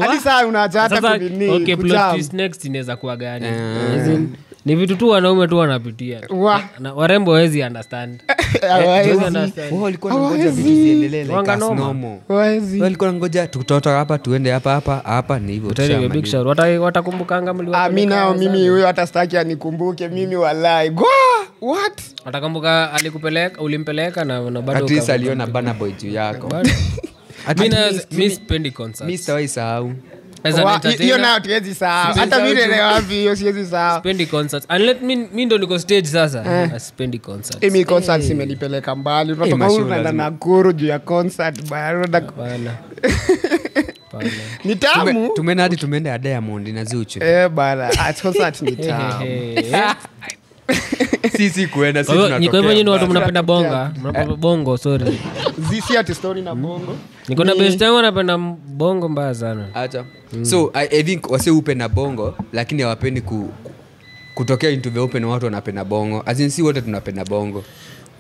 Hadi saa unaacha hata kunini. Okay, plot twist next inaweza kuwa gani? Ni vitu tu wanaume tu wanapitia. Na warembo hawezi understand. Wao walikuwa wanangoja vitu ziendelee like as normal. Wao walikuwa wanangoja tutotoka hapa tuende hapa hapa ni hivyo. Big shout. Watakumbukanga mliwa. Mimi nao mimi huyo hata sitaki anikumbuke mimi walai. What? Atakumbuka alikupeleka, ulimpeleka na bado at least aliona Burna Boy juu yako. Mimi sipendi concert. Mimi sitawahi sahau. Hiyo nayo tuwezi sahau. Hata mimi leo wapi hiyo siwezi sahau. Sipendi concert. And let me mimi ndo niko stage sasa. Sipendi concert. Mimi concert imenipeleka mbali. Unatoka huko unaenda Nakuru juu ya concert bana. Bana. Ni tamu. Tumeenda hadi tumeenda Diamond na Zuchu. Bana, concert ni tamu. Sisi kuenda sisi tunatokea. Kwa hivyo nyinyi watu mnapenda bonga, mnapenda bongo, sorry. Zisi ati story na bongo. Niko na best yangu anapenda bongo mbaya sana. Acha. So I think wase upenda bongo lakini hawapendi kutokea into the open watu wanapenda bongo. As in si wote tunapenda bongo.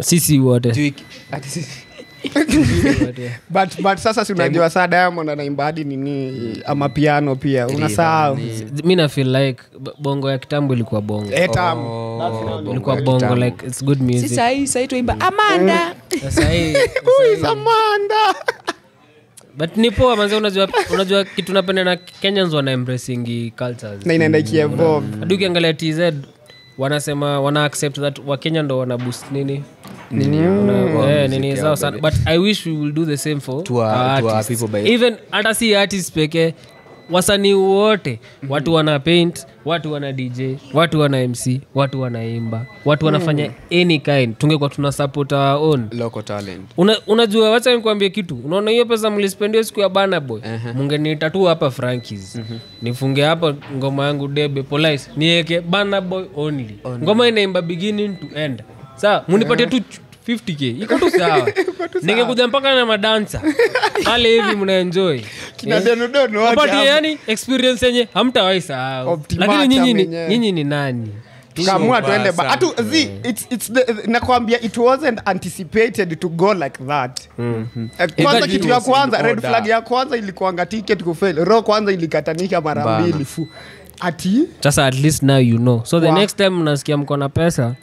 Sisi wote. Ati sisi. But sasa si unajua saa Diamond anaimba hadi nini ama piano pia unasahau. Mimi na feel like bongo ya kitambo ilikuwa bongo. Ilikuwa bongo like it's good music. Si sasa tuimba Amanda. Sasa hii who is Amanda? But ni poa manze, unajua kitu napenda na Kenyans wana embracing cultures. Na inaenda ikievolve. Hadi ukiangalia TZ wanasema wana accept that wa Kenya ndo wana boost nini nini zao sana. But I wish we will do the same for to our people by even hata si artists pekee, wasanii wote. Watu wana paint, watu wana DJ, watu wana MC, watu wanaimba, watu wanafanya any kind. Tungekuwa tuna support our own local talent. Unajua wacha nikwambie kitu. Unaona hiyo pesa mlispendia siku ya Burna Boy, mungeniita tu hapa Frankies. Nifunge hapa ngoma yangu debe polite, niweke Burna Boy only. Ngoma inaimba beginning to end. Sawa, munipatie tu 50k. Iko tu sawa. Ningekuja mpaka na madansa. Pale hivi mna enjoy. Kina dono wote. But yani experience yenye hamtawahi sahau. Lakini nyinyi ni nani? Tukaamua tuende atu it's nakwambia it wasn't anticipated to go like that. Kwanza kitu ya kwanza red flag ya kwanza ilikuanga ticket kufail. Roho kwanza ilikatanika mara mbili. Ati sasa at least now you know. So the next time unasikia mko na pesa,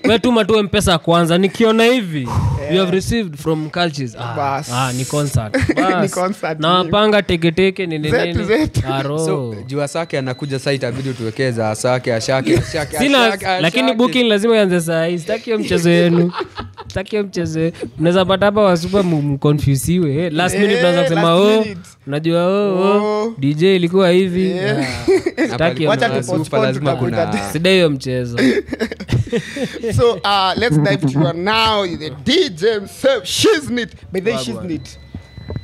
wewe tuma tu M-Pesa kwanza. Nikiona hivi you have received from cultures. Ni concert. Ni concert. Na wapanga teke nini nini. So juu Asake anakuja sasa itabidi tuwekeza Asake ashake. Lakini booking lazima ianze saa hii. Sitaki hiyo mchezo yenu. Sitaki hiyo mchezo. Mnaweza pata hapa wasupa mconfusiwe. Last minute mnaanza kusema oh, unajua DJ ilikuwa hivi. Sitaki lazima kuna sidai hiyo mchezo. So let's dive to now the DJ himself Shiznit. By the Shiznit.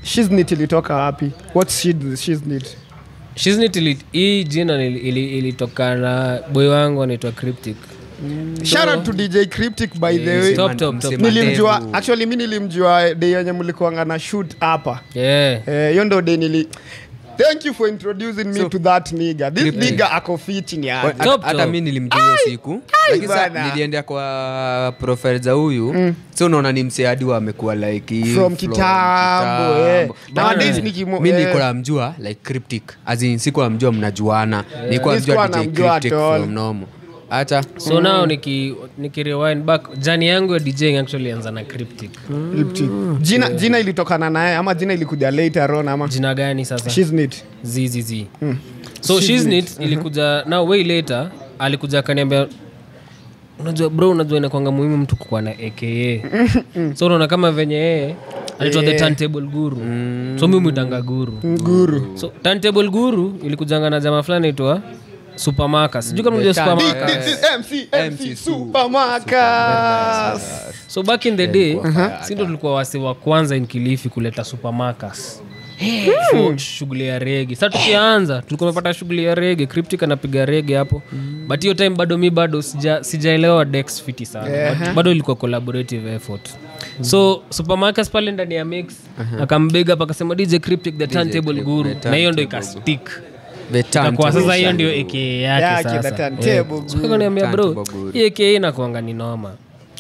Shiznit ilitoka wapi? What's Shiznit? Shiznit hii jina ilitokana boy wangu anaitwa Cryptic. Shout out to DJ Cryptic by the way. Top. Nilimjua actually mimi nilimjua day yenye mlikuwa na shoot hapa. Hiyo ndio day nili. Thank you for introducing me to that nigga. This nigga ako fitting ya. Hata mimi nilimjua hiyo siku. Lakini sasa niliendea kwa profile za huyu. So unaona ni msee hadi amekuwa like from kitambo. Nowadays nikimo mimi niko namjua like Cryptic. As in siku namjua mnajuana. Nilikuwa namjua DJ Cryptic from normal. Acha. So now niki rewind back journey yangu ya DJing actually anza na Cryptic. Cryptic. Jina ilitokana naye ama jina ilikuja later on ama? Jina gani sasa? Shiznit. ZZZ. So Shiznit ilikuja now way later, alikuja akaniambia unajua bro, unajua inakuanga muhimu mtu kuwa na AKA. So unaona kama venye yeye anaitwa the turntable guru. So mimi muitanga guru. Guru. So turntable guru ilikujanga na jamaa fulani aitwa Supermarket. Sijui kama unajua Supermarket. This is MC Supermarket. So back in the day, si ndio tulikuwa wase wa kwanza in Kilifi kuleta Supermarket. For shughuli ya reggae. Sasa tukianza, tulikuwa tumepata shughuli ya reggae, Cryptic anapiga reggae hapo. But hiyo time bado mimi bado sijaelewa Dex fiti sana. But bado ilikuwa collaborative effort. So Supermarket pale ndani ya mix, akambega hapa akasema DJ Cryptic the turntable guru. Na hiyo ndio ikastick. Kwa sasa hiyo ndio AKA yake sasa. So akaniambia bro, hii AKA inakuanga ni noma.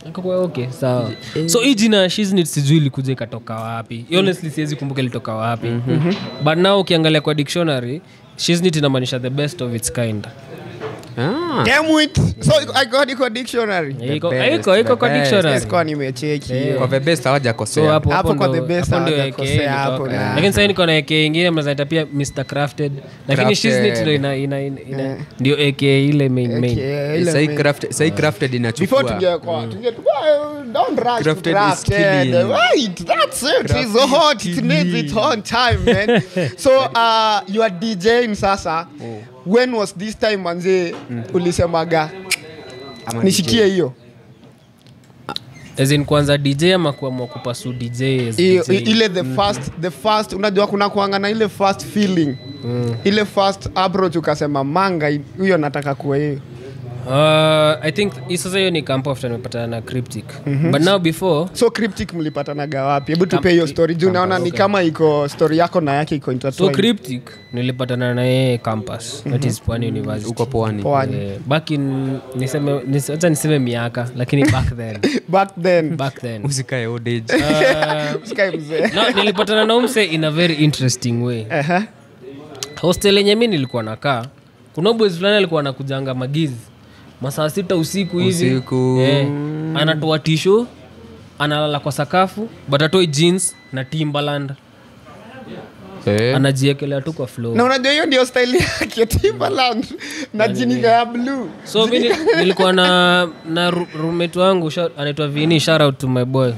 Akakuwa okay, sawa. So hii jina Shiznit sijui ilikuja ikatoka wapi. Honestly siwezi kumbuka ilitoka wapi. But now ukiangalia kwa dictionary, Shiznit inamaanisha the best of its kind. Damn it. So I got iko dictionary. Iko kwa dictionary. Sikuwa nimecheki hiyo. Kwa the best hawajakosea. So hapo kwa the best hawajakosea hapo. Lakini sasa niko na AK nyingine mnaita pia Mr Crafted. Lakini Shiznit ndio ina ndio AK ile main. Sai crafted inachukua. Before tunge don't rush to crafted. Wait, that's it. It's hot. It needs its own time, man. So you are DJing sasa. When was this time manze ulisemaga nishikie hiyo? As in kwanza DJ ama kuamua kupasu DJ as DJ? Ile the first unajua kuna kuanga na ile first feeling. Ile first approach ukasema manga huyo nataka kuwa hiyo. I think sasa hiyo ni camp after nimepatana na Cryptic. But now before. So Cryptic mlipatanaga wapi? Hebu tupe hiyo story. Juu naona ni kama iko story yako na yake iko intertwined. So Cryptic nilipatana na yeye campus. That is Pwani University. Uko Pwani. Back in acha niseme miaka lakini back then. Back then. Usikae old age. Usikae mzee. No, nilipatana na umse in a very interesting way. Hostel yenye mimi nilikuwa nakaa, kuna boys fulani alikuwa anakujanga magizi masaa 6 usiku hivi. Anatoa tisho, analala kwa sakafu, but atoi jeans na Timberland. Anajiekelea tu kwa floor. Na unajua hiyo ndio style yake Timberland na jinika ya blue. So mimi nilikuwa na roommate wangu anaitwa Vini, shout out to my boy.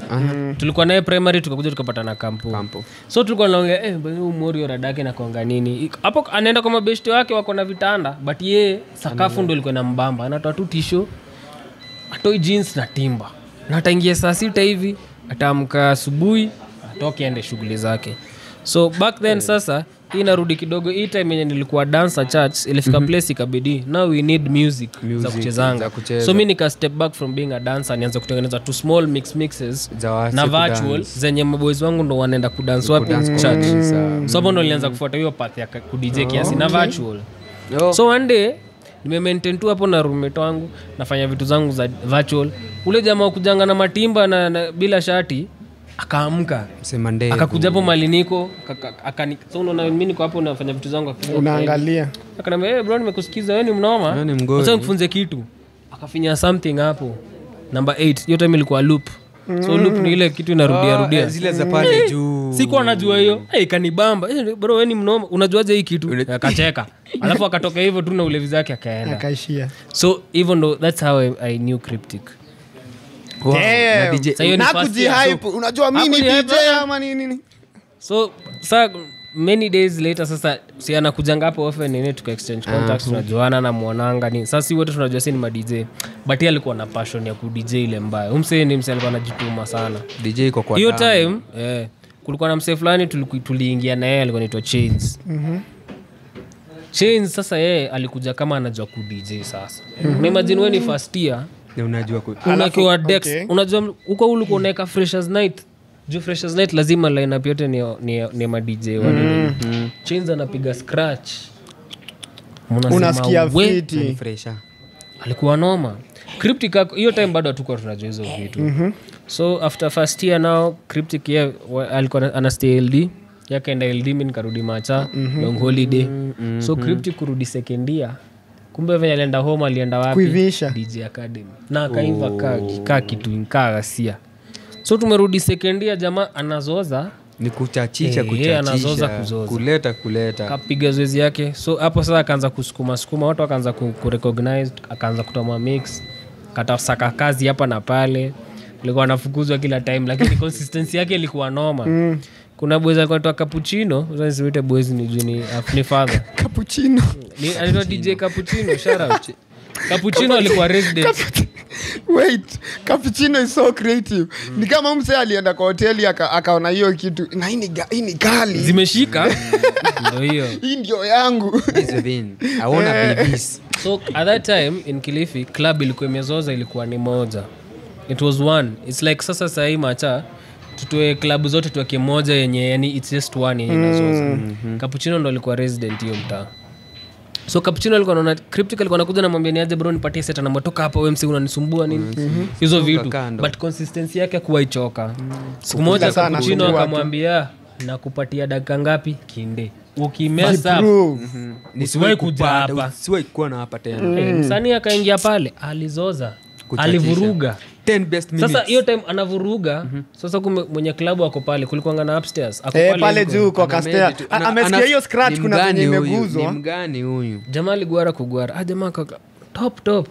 Tulikuwa naye primary tukakuja tukapatana kampo. So tulikuwa tunaongea huyu Morio radake na kuanga nini. Hapo anaenda kwa mabeshte wake wako na vitanda, but yeye sakafu ndio ilikuwa inambamba. Anatoa tu tisho, atoi jeans na timba. Na ataingia saa 6 hivi, ataamka asubuhi, atoke aende shughuli zake. So back then sasa hii narudi kidogo hii time yenye nilikuwa dancer church ilifika place ikabidi now we need music za kuchezanga. So mimi nika step back from being a dancer nianza kutengeneza two small mixes na virtual zenye maboys wangu ndo wanaenda kudance wapi church. So hapo ndo nilianza kufuata hiyo path ya ku DJ kiasi na virtual. So one day nime maintain tu hapo na roommate wangu nafanya vitu zangu za virtual. Ule jamaa kujanga na matimba na bila shati akaamka akakuja hapo mali niko so unaona mimi niko hapo nafanya vitu zangu unaangalia akaniambia hey bro nimekusikiza wewe ni mnoma sasa nikufunze kitu. Akafinya something hapo number 8 hiyo time ilikuwa loop. So loop ni ile kitu inarudia rudia zile za pale juu. Sikuwa najua hiyo ikanibamba bro wewe ni mnoma unajuaje hii kitu? Akacheka alafu akatoka hivyo tu na ulevi zake akaenda akaishia. So even though that's how I knew Cryptic. Wow. Na DJ na kujihype unajua mimi ni DJ ama nini. So many days later sasa si anakujanga hapo often nini tuka exchange contacts tunajuana na muonanga nini. Sasa si wote tunajua si ni ma DJ but yeye alikuwa na passion ya ku DJ ile mbaya. Umse ni mse alikuwa anajituma sana. DJ iko kwa hiyo time kulikuwa na mse fulani tuliingia na yeye alikuwa anaitwa Chains. Chains sasa yeye alikuja kama anajua ku DJ sasa. Imagine wewe ni first year na unajua unakiwa Dex unajua huko ulikuwa unaweka freshers night. Juu freshers night lazima line up yote ni ma DJ wa nini. Chains anapiga scratch. Unasikia fiti fresher. Alikuwa noma. Cryptic hiyo time bado hatukuwa tunajua hizo vitu. So after first year now Cryptic yeye alikuwa ana stay LD. Yakaenda LD mimi nikarudi Macha long holiday. So Cryptic kurudi second year. Kumbe venye alienda home alienda wapi? Kuivisha. DJ Academy. Na akaiva kaa kitu inkaa ghasia. So tumerudi second year jamaa anazoza ni kuchachisha kuchachisha anazoza kuzoza kuleta kapiga zoezi yake. So hapo sasa akaanza kusukuma sukuma watu akaanza ku recognize akaanza kutoa mix katafsaka kazi hapa na pale. Alikuwa anafukuzwa kila time lakini consistency yake ilikuwa noma. Kuna boys alikuwa anaitwa Cappuccino, sasa simuite boys ni juni ni father. Cappuccino. Ni anaitwa DJ Cappuccino, shout out. Cappuccino alikuwa resident. Wait, Cappuccino is so creative. Ni kama mse alienda kwa hoteli akaona hiyo kitu na hii ni kali. Zimeshika. Ndio hiyo. Hii ndio yangu. I wanna be this. So at that time in Kilifi club ilikuwa imezoza ilikuwa ni moja. It was one. It's like sasa sahi Macha tutoe club zote tuweke moja yenye yani it's just one yenye inazoza. Cappuccino ndo alikuwa resident hiyo mtaa. So Cappuccino alikuwa anaona Cryptic alikuwa anakuja na mwambia niaje bro nipatie set na mtoka hapa wewe msi unanisumbua nini hizo vitu but consistency yake hakuwa ichoka. Siku moja Cappuccino akamwambia nakupatia dakika ngapi kinde. Ukimess up usiwahi kuja hapa, usiwahi kuwa na hapa tena. Msanii akaingia pale, alizoza, alivuruga 10 best minutes. Sasa hiyo time anavuruga. Sasa kumbe mwenye klabu ako pale, kulikuwa na upstairs, ako pale pale juu kwa kastea. Amesikia hiyo scratch, kuna venye imeguzwa. Ni mgani huyu? Jamaa aliguara kugwara. Jamaa kaka top.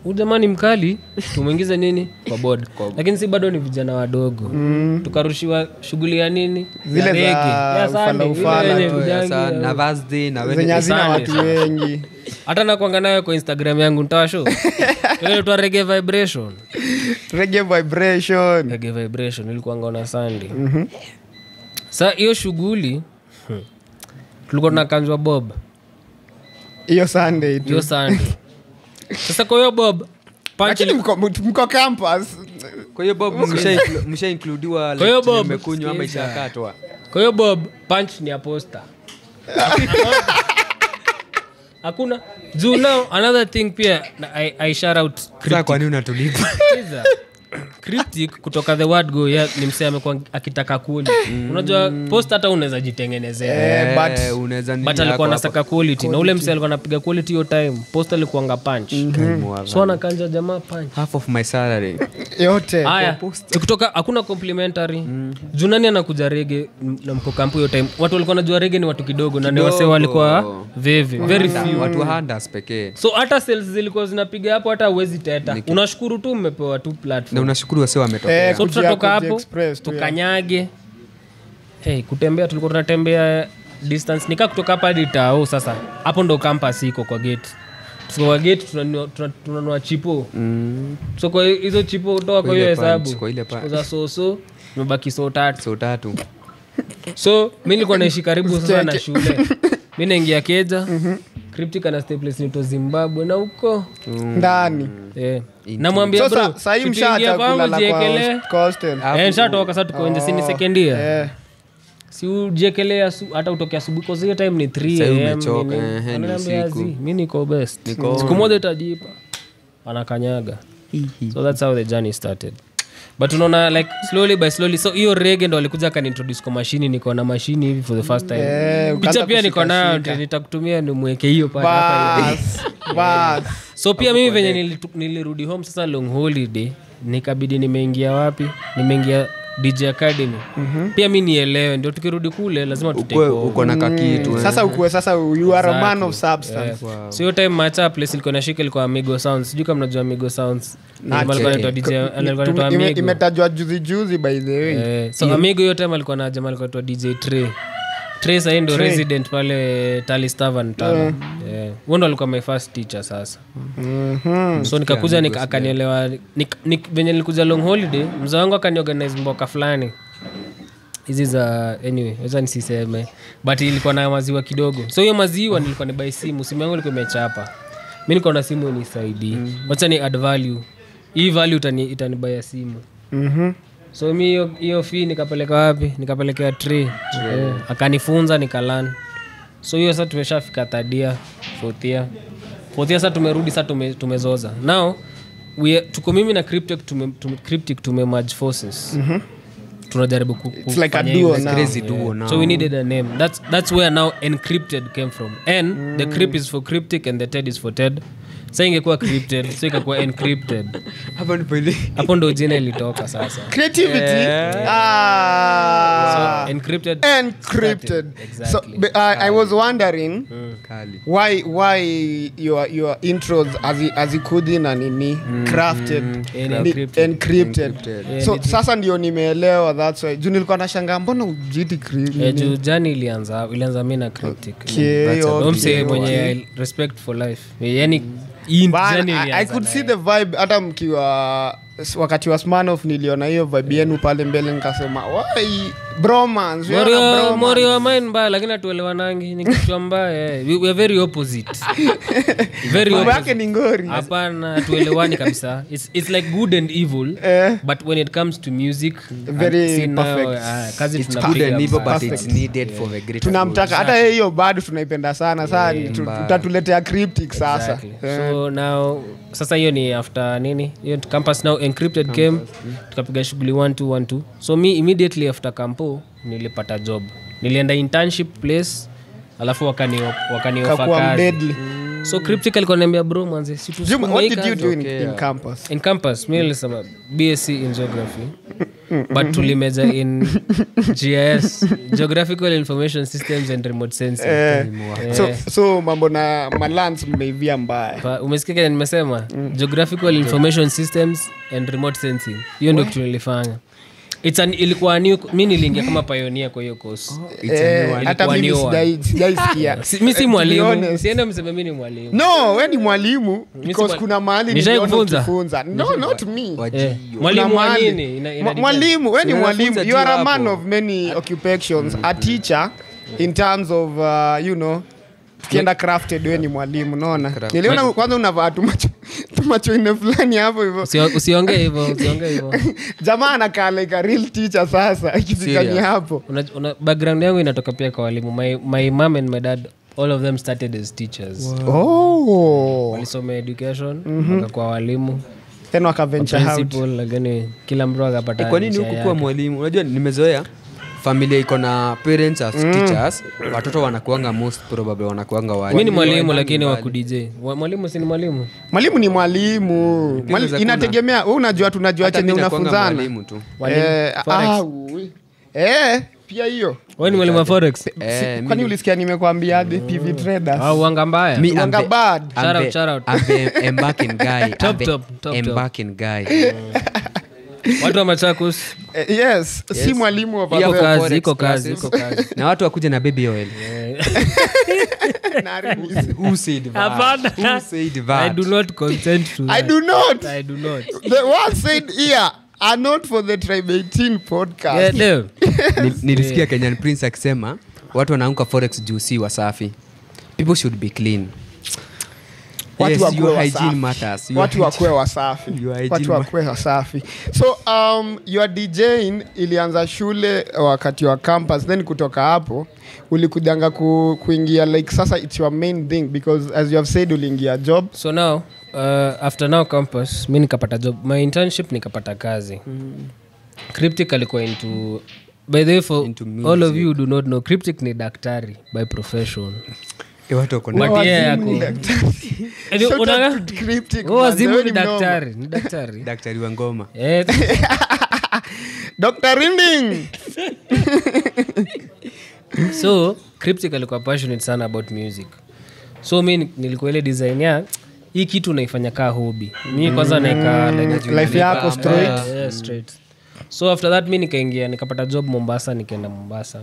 Huyu ni mkali, tumuingize nini kwa board. Lakini si bado ni vijana wadogo. Tukarushiwa shughuli ya nini? Zile za ufala na Thursday na Wednesday hazina watu wengi. Hata nakuanga nayo kwa Instagram yangu nitawashow. Ile tu reggae vibration. Reggae vibration. Reggae vibration ilikuwa na Sunday. Sasa hiyo shughuli tulikuwa tunakanjwa Bob. Hiyo Sunday tu. Hiyo Sunday. Sasa kwa hiyo Bob lakini mko campus. Kwa hiyo Bob msha includiwa mmekunywa ama ishakatwa. Kwa hiyo Bob punch ni aposta. Hakuna. Do now another thing pia I shout out Cryptic. Kwa nini unatulipa? Cryptic kutoka the word go ya ni msee amekuwa akitaka quality. Unajua post hata unaweza jitengenezea. But unaweza but alikuwa anataka quality na ule msee alikuwa anapiga quality hiyo time. Post alikuwa anga punch. So anakanja jamaa punch. Half of my salary. Yote kwa post. Kutoka hakuna complimentary. Juu nani anakuja reggae na mko kampu hiyo time? Watu walikuwa wanajua reggae ni watu kidogo na ni wase walikuwa very few. Watu handers pekee. So hata sales zilikuwa zinapiga hapo hata huwezi teta. Unashukuru tu mmepewa tu platform. Na unashukuru wase wametokea. So tutatoka hapo tukanyage. Kutembea tulikuwa tunatembea distance nika kutoka hapa hadi Tao. Sasa hapo ndo campus iko kwa gate. Tuko kwa gate tunanunua chipo. So kwa hizo chipo kutoka kwa hiyo hesabu za soso imebaki so tatu. So mimi nilikuwa naishi karibu sasa na shule. Mimi naingia Keja. Cryptic ana stay place nito Zimbabwe na huko ndani. Namwambia bro, sasa hii mshaacha kulala kwa hostel. Nishatoka sasa tuko nje, si ni second year. Si ujiekelea hata utoke asubuhi kwa hiyo time ni 3 am. Sasa umechoka, ni usiku. Mimi niko best. Siku moja itajipa. Anakanyaga. So that's how the journey started. But unaona like slowly by slowly. So hiyo reggae ndo alikuja akaniintroduce kwa mashini, niko na mashini hivi for the first time. Picha pia niko nayo, nitakutumia nimweke hiyo pale hapa. Bas. So pia mimi venye nilirudi home sasa long holiday, nikabidi nimeingia wapi? Nimeingia DJ Academy. Pia mimi nielewe ndio tukirudi kule lazima tutake uko na kakitu. Sasa ukue sasa you are a man of substance. Wow. So hiyo time macha place ilikuwa nashika ilikuwa Amigo Sounds. Sijui kama mnajua Amigo Sounds. Alikuwa anaitwa DJ, alikuwa anaitwa Amigo. Imetajwa juzi by the way. So Amigo hiyo time alikuwa na jamaa alikuwa anaitwa DJ Trey. Trey sasa ndio resident pale Talis Tavern Tala. Huyo ndo alikuwa my first teacher sasa. So nikakuja akanielewa venye nilikuja long holiday, mzee wangu akaniorganize mboka fulani. Hizi za anyway, wacha nisiseme. But ilikuwa na maziwa kidogo. So hiyo maziwa nilikuwa ni buy simu, simu yangu ilikuwa imechapa. Mimi niko na simu inisaidie. Wacha ni add value. Hii value itanibuy simu. So mimi hiyo fee nikapeleka wapi? Nikapelekea Trey. Akanifunza nikalan. So hiyo sasa tumeshafika third year, fourth year. Fourth year sasa tumerudi sasa tumezoza. Now we tuko mimi na Cryptic tume merge forces. Tunajaribu it's like a duo now. Crazy duo now. So we needed a name. That's where now encrypted came from. N the crypt is for Cryptic and the Ted is for Ted. Sasa ingekuwa crypted, so ikakuwa encrypted. Hapo ndipo ile. Hapo ndo jina ilitoka sasa. Creativity. So encrypted. Encrypted. Exactly. So I was wondering why your intros azikudi na nini crafted encrypted. So sasa ndio nimeelewa, that's why. Juu nilikuwa nashangaa mbona ujiti crypted. Juu jani ilianza mimi na Cryptic. Mse mwenye respect for life. Yaani I could see the vibe hata mkiwa wakati wa Smirnoff niliona hiyo vibe yenu pale mbele nikasema why bromance mori wa mine mbaya lakini hatuelewanangi ni kitu mbaya. We are very opposite. Very opposite. Yake ni ngori. Hapana, hatuelewani kabisa. It's like good and evil but when it comes to music very perfect. Kazi tunapiga good and evil but it's needed for the greater. Tunamtaka hata hiyo bado tunaipenda sana sana, tutatuletea Cryptic sasa. So now sasa hiyo ni after nini? Hiyo campus now encrypted came tukapiga shughuli 1 2 1 2. So me immediately after campo nilipata job. Nilienda internship place Alafu wakaniofa kazi. So Cryptic alikuwa ananiambia bro manze si tu. What did you do in campus? In campus mimi nilisema BSc in geography. But tulimeja in GIS, Geographical Information Systems and Remote Sensing. So mambo na malance mmeivia mbaya. Umesikia kile nimesema? Geographical Information Systems and Remote Sensing. Hiyo ndio kitu nilifanya. It's an ilikuwa new, mimi niliingia kama pioneer kwa hiyo course. It's a new one. Hata mimi sijaisikia. Mimi si mwalimu. Siende mseme mimi ni mwalimu. No, wewe ni mwalimu because kuna mahali niliona ukifunza. No, not me. Mwalimu wa nini? Mwalimu, wewe ni mwalimu. You are a man of many occupations, a teacher in terms of you know, tukienda crafted wewe ni mwalimu, unaona? Niliona kwanza unavaa tumacho ine fulani hapo hivyo. Usiongee hivyo, usiongee hivyo. Jamaa anakaa like a real teacher sasa ikifika ni hapo. Una background yangu inatoka pia kwa walimu. My mom and my dad, all of them started as teachers. Wow. Oh. Walisoma education, wakakuwa walimu. Tena wakaventure out. Principal, lakini kila mtu akapata. Kwa nini hukuwa mwalimu? Unajua nimezoea familia iko na parents as teachers, watoto wanakuanga most probably wanakuanga walimu. Mimi ni mwalimu lakini wa ku DJ. Mwalimu si ni mwalimu? Mwalimu ni mwalimu. Inategemea wewe unajua tunajua chenye unafunzana. Mwalimu tu. Pia hiyo. Wewe ni mwalimu wa forex? Kwani ulisikia nimekuambia hadi PV traders? Ah, uanga mbaya. Uanga bad. Shout out. I'm the embarking guy. Top. Embarking guy. Watu wa Machakos. Yes, si mwalimu wa iko kazi. Na watu wakuja na baby oil. Who said that? Who said that? I do not consent to that. I do not. The one said here are not for the Tribe 18 podcast. Yeah, no. Nilisikia Kenyan Prince akisema watu wanaanguka forex juu si wasafi. People should be clean. Watu wakuwe wasafi. Watu wakuwe wasafi. So your DJing ilianza shule wakati wa campus, then kutoka hapo ulikujanga kuingia like sasa it's your main thing because as you have said uliingia job. So now after now campus mimi nikapata job, my internship nikapata kazi. Cryptic alikuwa into, by the way for into all of you who do not know, Cryptic ni daktari by profession. Wazimu ni daktari, ni daktari. Daktari wa ngoma. Dr. Rinding. So Cryptic alikuwa passionate sana about music. So mimi nilikuwa ile design ya hii kitu naifanya kaa hobby. Mimi kwanza naika like life yako straight. Yeah, straight. So after that mimi nikaingia nikapata job Mombasa, nikaenda Mombasa.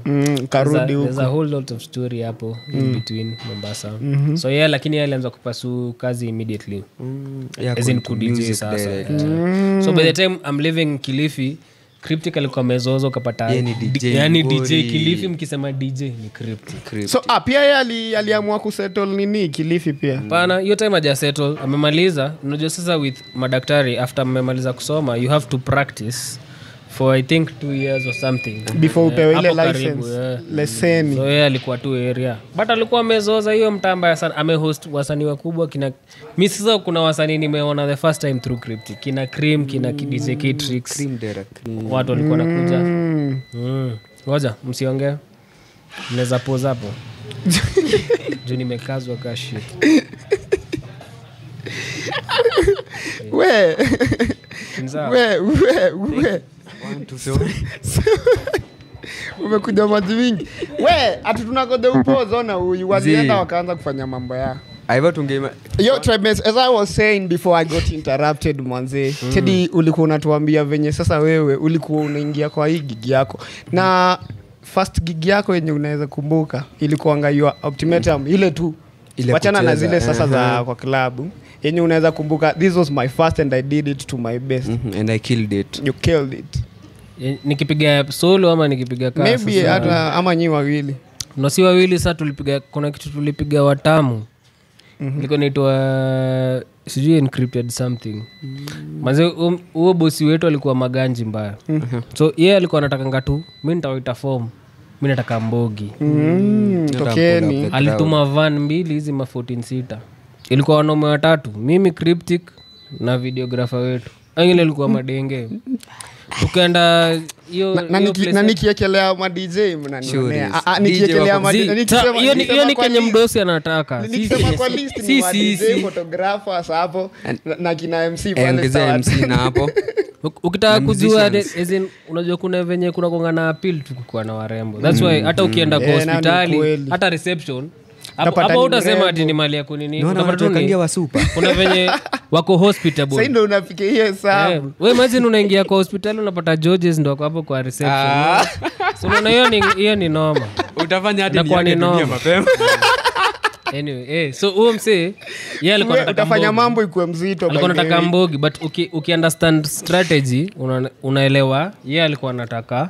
Karudi huko. There's a whole lot of story hapo in between Mombasa. So yeah, lakini yeye alianza kupasu kazi immediately. As in ku DJ sasa. So by the time I'm leaving Kilifi, Cryptic alikuwa mezozo kapata. Yani DJ Kilifi, mkisema DJ ni Cryptic. So pia yeye aliamua kusettle nini Kilifi pia? Hapana, hiyo time haja settle, amemaliza. Unajua sasa with madaktari after mmemaliza kusoma you have to practice for I think 2 years or something before upewe ile license, leseni. So yeye alikuwa tu area, but alikuwa amezoza hiyo mtamba sana. Amehost wasanii wakubwa kina, mimi sasa kuna wasanii nimeona the first time through Cryptic, kina Cream, kina DJ K-Trix, Cream Derek, watu walikuwa nakuja. Ngoja msiongee, mnaweza pause hapo juu nimekazwa ka shit. We we 1 2 3 umekuja maji mingi. We ati tunakoda upozo ona huyu walienda wakaanza kufanya mambo yao. Aivo tungeima. Yo Tribe, as I was saying before I got interrupted mwanze, Teddy ulikuwa unatuambia venye sasa wewe ulikuwa unaingia kwa hii gig yako. Na first gig yako yenye unaweza kumbuka ilikuwa your ultimatum ile tu. Wachana na zile sasa za kwa klabu. Yenye unaweza kumbuka this was my first and I did it to my best. And I killed it. You killed it. Nikipiga solo ama nikipiga kasi? Maybe hata ama nyi wawili. No, si wawili sasa tulipiga, kuna kitu tulipiga watamu. Ilikuwa inaitwa sijui encrypted something. Manze huo bosi wetu alikuwa maganji mbaya. So yeye alikuwa anatakanga tu mimi nitawaita form. Mimi nataka mbogi. Tokeni. Alituma van mbili hizi ma 14 seater. Ilikuwa wanaume watatu, mimi Cryptic na videographer wetu. Wengine walikuwa madenge. Tukaenda hiyo na nikiekelea ma DJ mnanionea. Nikiekelea ma DJ nikisema hiyo ni Kenya mdosi anataka. Nikisema kwa list ni ma DJ photographers hapo na kina MC pale sawa. MC na hapo. Ukitaka kujua as in unajua kuna venye kuna kongana appeal tu kwa na warembo. That's why hata ukienda kwa hospitali hata reception hapo utasema ati ni mali yako nini. Utapata tu wa super. Kuna venye wako hospitable. Sasa ndio unafikia hiyo saa. Wewe imagine unaingia kwa hospitali unapata Georges ndio wako hapo kwa reception. So unaona hiyo ni noma. Utafanya hadi ni dunia mapema. Anyway, so huo msee yeye alikuwa anataka utafanya mambo ikuwe mzito. Alikuwa anataka mbogi but uki understand strategy unaelewa yeye alikuwa anataka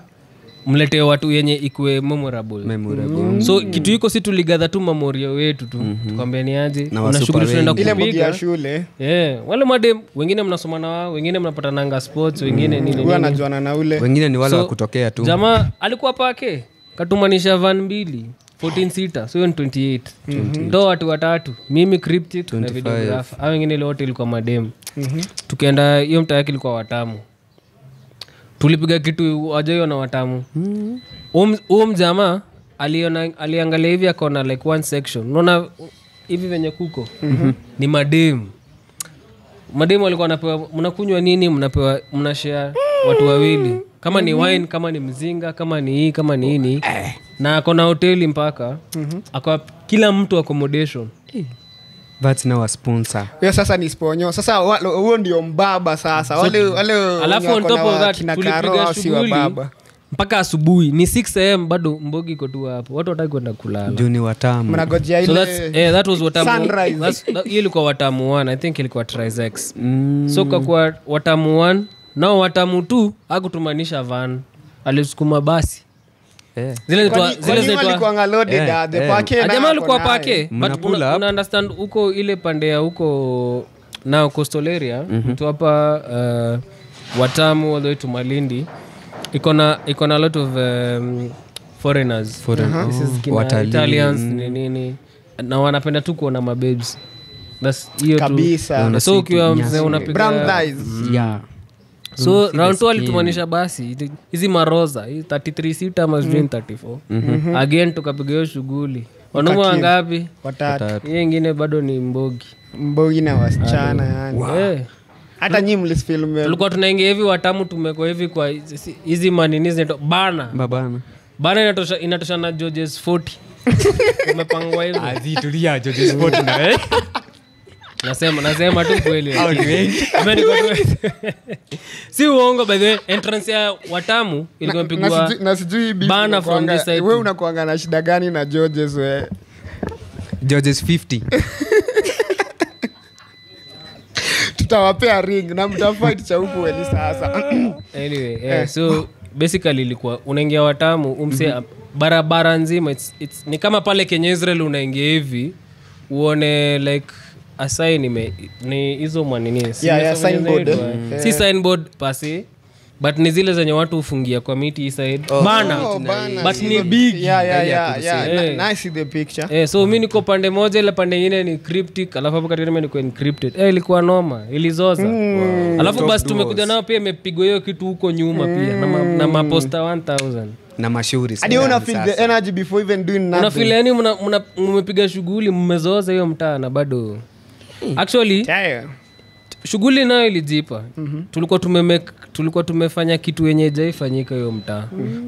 mletee watu yenye ikuwe memorable. So kitu iko si tuligather tu memoria wetu tu. Tukamwambia ni aje una shughuli tunaenda kupiga ile mbogi ya shule. Wale madem wengine mnasoma na wao, wengine mnapatananga sports, wengine nini nini. Huwa anajuana na ule. Wengine ni wale wa kutokea tu. Jamaa alikuwa pake katumanisha van mbili 14 seater, so hiyo ni 28. Ndio watu watatu, mimi Cryptic na videographer. Hao wengine wote ilikuwa madem. Tukaenda hiyo mtaa yake ilikuwa Watamu. Tulipiga kitu wajayo na Watamu. Mjamaa aliona aliangalia hivi akaona like one section. Unaona hivi venye kuko ni madem. Madem walikuwa wanapewa mnakunywa nini, mnapewa mnashare watu wawili. Kama ni wine, kama ni mzinga, kama ni hii, kama ni nini. Na akona hoteli mpaka. Akwa kila mtu accommodation. That's now a sponsor. Hiyo sasa ni sponyo. Sasa huo ndio mbaba sasa. Wale alafu on top of that tulipiga shughuli mpaka asubuhi. Ni 6 am bado mbogi iko tu hapo. Watu wataki kwenda kulala. Ndio ni Watamu. Mnagojea ile. So that's that was Watamu. Hiyo ilikuwa Watamu 1, I think ilikuwa Trizex. So kwa Watamu 1, nao Watamu 2 hakutumanisha van. Alisukuma basi. Zile zilikuwa loaded the pake na jamaa alikuwa pake but una understand huko ile pande ya huko now coastal area mtu hapa Watamu all the way to Malindi iko na lot of foreigners. This is kina Italians nini na wanapenda tu kuona mababes. That's hiyo tu kabisa. So ukiwa mzee unapiga brown thighs. Yeah. So round 2 alitumanisha basi hizi maroza 33 seater ama 34. Again tukapiga hiyo shughuli. Wanaume wangapi? Watatu. Hiyo nyingine bado ni mbogi. Mbogi na wasichana yani. Wow. Hata nyinyi mlisfilm. Tulikuwa tunaingia hivi Watamu tumeko hivi kwa hizi manini zinaitwa bana. Babana. Bana inatosha na Georges 40. Umepangwa hivi. Azitulia Georges 40 na wewe. Nasema tu kweli. Si uongo by the way, entrance ya Watamu ilikuwa imepigwa na sijui bana from this side. Wewe unakuanga na shida gani na Georges wewe? Georges 50. Tutawapea ring na mtafight cha huku wewe sasa. Anyway, so basically ilikuwa unaingia Watamu umse barabara nzima it's ni kama pale Kenya Israel unaingia hivi uone like a sign ni hizo manini si signboard. Si signboard pasi but ni zile zenye watu hufungia kwa miti side bana but ni big. Yeah. Nice the picture. So mimi niko pande moja ile pande nyingine ni cryptic alafu hapo katikati mimi niko encrypted. Ilikuwa noma, ilizoza. Alafu basi tumekuja nao pia imepigwa hiyo kitu huko nyuma pia na maposta 1000 na mashauri sana. Hadi una feel the energy before even doing nothing. Una feel yani mmepiga shughuli mmezoza hiyo mtaa na bado actually shughuli nayo ilijipa. Tulikuwa tumefanya kitu yenye haijafanyika hiyo mtaa.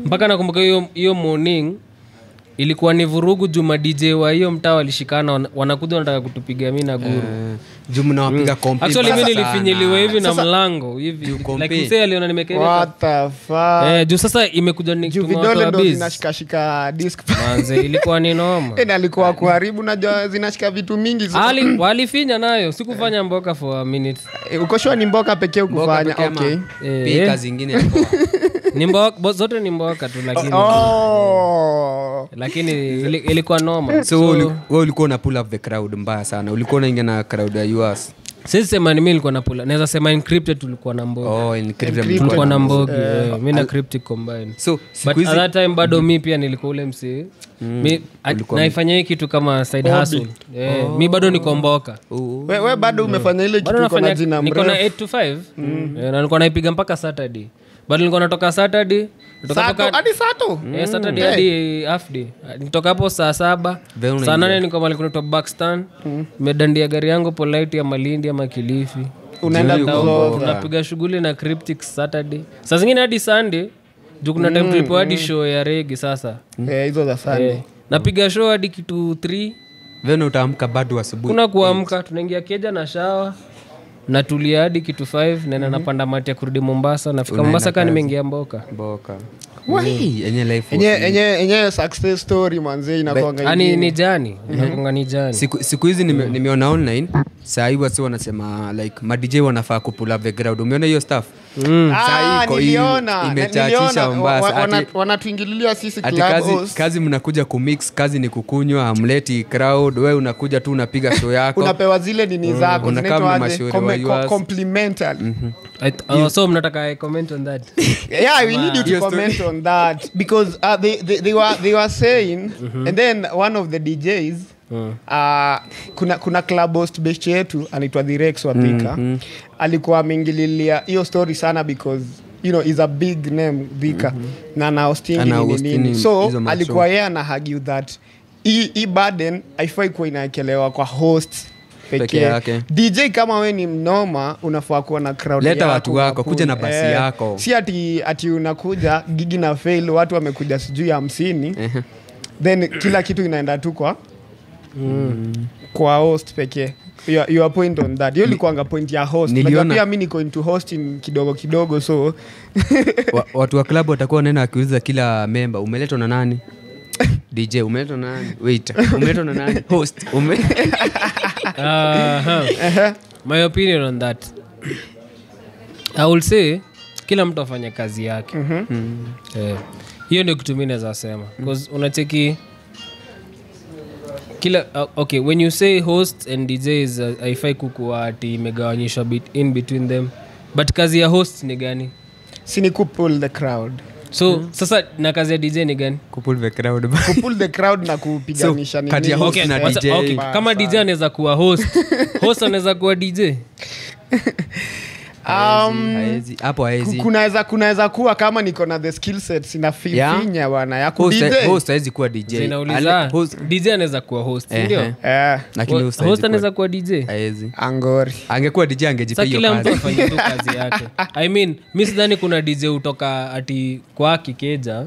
Mpaka nakumbuka hiyo morning ilikuwa ni vurugu juma DJ wa hiyo mtaa walishikana wanakuja wanataka kutupiga mimi na Guru. Juma nawapiga kompi. Actually mimi nilifinyiliwa hivi na mlango hivi. Like msee aliona nimekeleka. What the fuck? Juu sasa imekuja ni vidole ndo zinashikashika disc. Manze ilikuwa ni noma. Na alikuwa kuharibu na zinashika vitu mingi. Walifinya nayo, sikufanya mboka for a minute. Uko ni mboka pekee ukufanya. Okay. Pika zingine poa. Ni mboka zote ni mboka tu lakini. Lakini ilikuwa noma. So wewe ulikuwa una pull up the crowd mbaya sana. Ulikuwa unaingia na crowd ya US. Sisi sema ni mimi nilikuwa na pull. Naweza sema encrypted tulikuwa na mbogi. Encrypted tulikuwa na mbogi. Mimi na cryptic combine. So but at that time bado mimi pia nilikuwa ule msee. Mimi naifanya hii kitu kama side hustle. Mimi bado niko mboka. Wewe bado umefanya ile kitu kwa jina mrefu. Niko na 8 to 5. Na nilikuwa naipiga mpaka Saturday. But nilikuwa natoka Saturday, Sato hadi Sato. Saturday hadi half day. Nitoka hapo saa 7, saa 8 niko mahali kunaitwa Backstand. Nimedandia gari yangu polite ya Malindi ama Kilifi. Unaenda tunapiga shughuli na Cryptic Saturday. Saa zingine hadi Sunday, juu kuna time tulipo hadi show ya reggae sasa. Hizo za Sunday. Napiga show hadi kitu 3. Veno utaamka bado asubuhi. Kuna kuamka, tunaingia keja na shower. Natulia hadi kitu 5 naenda napanda mati ya kurudi Mombasa. Nafika Mombasa kama nimeingia mboka. Wai, enye life. Enye success story manze inakuanga. Ani ni jani, inakuanga ni jani. Siku hizi nimeona online, saa hii watu wanasema like ma DJ wanafaa ku pull up the crowd. Umeona hiyo stuff? Saa hii imechachisha Mombasa. Wanatuingililia sisi club host. Kazi mnakuja kumix, kazi ni kukunywa, hamleti crowd. Wewe unakuja tu unapiga show yako. Unapewa zile nini zako zinaitwa complimentary. So mnataka I comment on that? Yeah, we need you to comment on that because they were saying and then one of the DJs kuna club host best yetu anaitwa The Rex wa Thika. Alikuwa ameingililia hiyo story sana because you know is a big name Thika na ana hosting nini. So alikuwa yeye ana argue that hii burden haifai kuwa inaekelewa kwa host peke yake. DJ kama we ni mnoma unafaa kuwa na crowd yako. Leta watu wako, kuja na basi yako. Si ati unakuja gigi na fail, watu wamekuja sijui 50. Then kila kitu inaenda tu kwa kwa host pekee. Your point on that. Hiyo ilikuwa point ya host. Lakini pia mimi niko into hosting kidogo kidogo so watu wa club watakuwa nena akiuliza kila member, umeletwa na nani? DJ umeletwa na nani? Waiter umeletwa na nani? Host My opinion on that, I will say kila mtu afanye kazi yake. Hiyo ndio kitu mimi naweza sema because unacheki kila okay, when you say host and DJs haifai kukuwa ati imegawanyishwa bit in between them, but kazi ya host ni gani? Si ni kupull the crowd. So sasa na kazi ya DJ ni gani? Kupull the crowd. Kupull the crowd na kupiganisha nini? Kati ya host na DJ. Okay, kama DJ anaweza kuwa host, host anaweza kuwa DJ. Haezi, hapo haezi. Kunaweza kuwa kama niko na the skill sets inafinya bwana ya ku DJ. Host haezi kuwa DJ. Zinauliza, DJ anaweza kuwa host, ndio? Lakini host anaweza kuwa DJ? Haezi. Angori. Angekuwa DJ angejipa hiyo kazi. Kila mtu afanye tu kazi yake. I mean, mimi sidhani kuna DJ utoka ati kwa Kikeja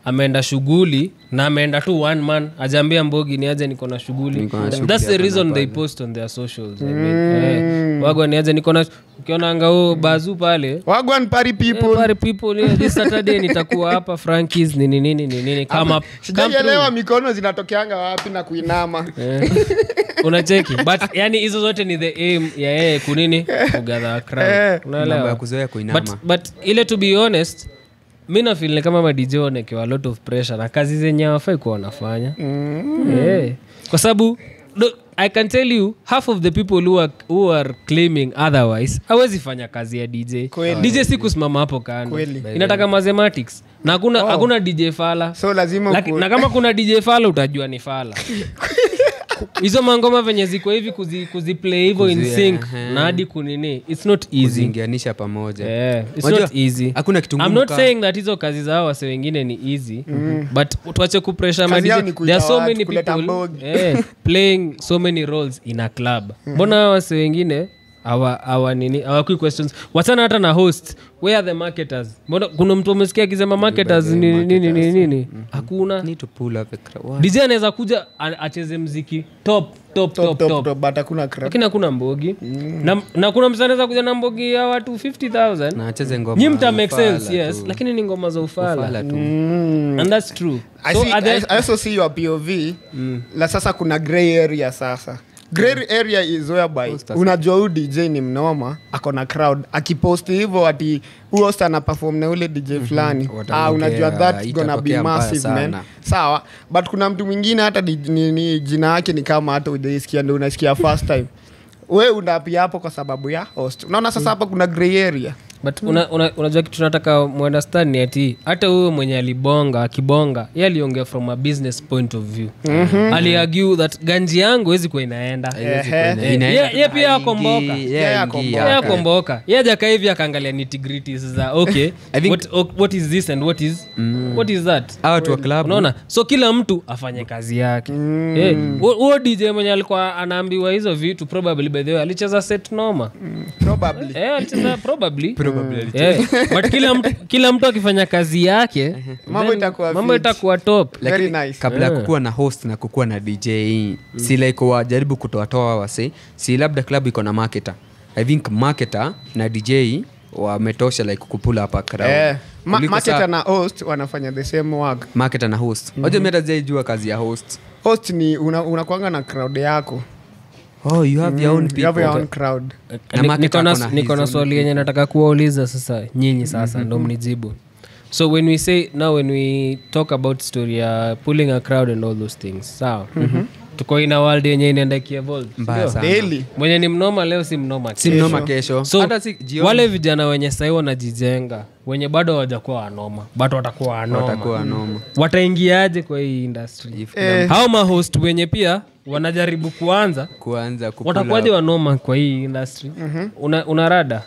ameenda shughuli na ameenda tu one man, ajaambia mbogi ni aje niko na shughuli. That's the reason they post on their socials. I mean, wagwan ni aje niko na, ukiona anga huo bazu pale wagwan party people. Party people, yeah, this Saturday nitakuwa hapa Frankie's nini nini nini come up. Sijaelewa mikono zinatokeanga wapi na kuinama. Unacheki, but yani hizo zote ni the aim ya yeye kunini kugather crowd. Unaelewa? Kuzoea kuinama. But ile to be honest, mimi na feel kama ma DJ wanakewa a lot of pressure na kazi zenye hawafai kuwa wanafanya. Kwa sababu I can tell you half of the people who are claiming otherwise hawezi fanya kazi ya DJ. Kweli. DJ si kusimama hapo kando. Inataka mathematics. Na hakuna DJ fala. So lazima na kama kuna DJ fala utajua ni fala. Hizo mangoma venye ziko hivi kuziplay hivyo in sync na hadi kunini, it's not easy. Kuzinganisha pamoja. It's not easy. Hakuna kitu ngumu. I'm not saying that hizo kazi zao wase wengine ni easy, but tuache kupressure ma DJ. There are so many people playing so many roles in a club. Mbona wase wengine hawa nini hawakui questions. Wachana hata na host, where are the marketers? Mbona kuna mtu umesikia akisema marketers nini nini nini? Hakuna. Need to pull up the crowd. DJ anaweza kuja acheze muziki top top top top, but hakuna crowd. Lakini hakuna mbogi. Na kuna mtu anaweza kuja na mbogi ya watu 50,000 na acheze ngoma. Nyinyi mta make sense, yes, lakini ni ngoma za ufala. And that's true. So I also see your POV. La sasa kuna gray area sasa. Gray area is whereby unajua huyu DJ ni mnoma, ako na crowd. Akipost hivyo ati huyu host ana perform na ule DJ fulani. Unajua that gonna be massive man. Sawa, but kuna mtu mwingine hata ni jina yake ni kama hata hujaisikia, ndio unasikia first time. Wewe unapia hapo kwa sababu ya host. Unaona sasa hapa kuna gray area. But unajua kitu tunataka muunderstand ni ati hata huyo mwenye alibonga akibonga, yeye aliongea from a business point of view. Aliargue that ganji yangu haiwezi kuwa inaenda. Yeye pia akomboka. Yeye akomboka. Yeye hajakaa hivi akaangalia nitty-gritties za okay, what is this and what is what is that? Watu wa club. Unaona? So kila mtu afanye kazi yake. Huo DJ mwenye alikuwa anaambiwa hizo vitu probably by the way alicheza set noma. Probably. Alicheza probably. But kila mtu akifanya kazi yake mambo itakuwa top. Very nice. Kabla kukuwa na host na kukuwa na DJ, si like wajaribu kutoa wase, si labda club iko na marketer. I think marketer na DJ wametosha like kupull up a crowd. Marketer na host wanafanya the same work. Marketer na host. Unajua mimi hata sijajua kazi ya host. Host ni unakuanga na crowd yako. Oh, you have your own people. You have your own crowd. Niko na swali yenye nataka kuwauliza sasa nyinyi sasa ndio mnijibu. So when we say now when we talk about story ya pulling a crowd and all those things, sawa? Tuko in a world yenye inaenda kievolve. Daily. Mwenye ni mnoma leo si mnoma kesho. Si mnoma kesho. So, hata si jioni. Wale vijana wenye sasa wanajijenga, wenye bado hawajakuwa wanoma, bado watakuwa wanoma. Watakuwa wanoma. Wataingiaje kwa hii industry? Hao ma host wenye pia wanajaribu kuanza watakuwaje wanoma kwa hii industry? Una rada?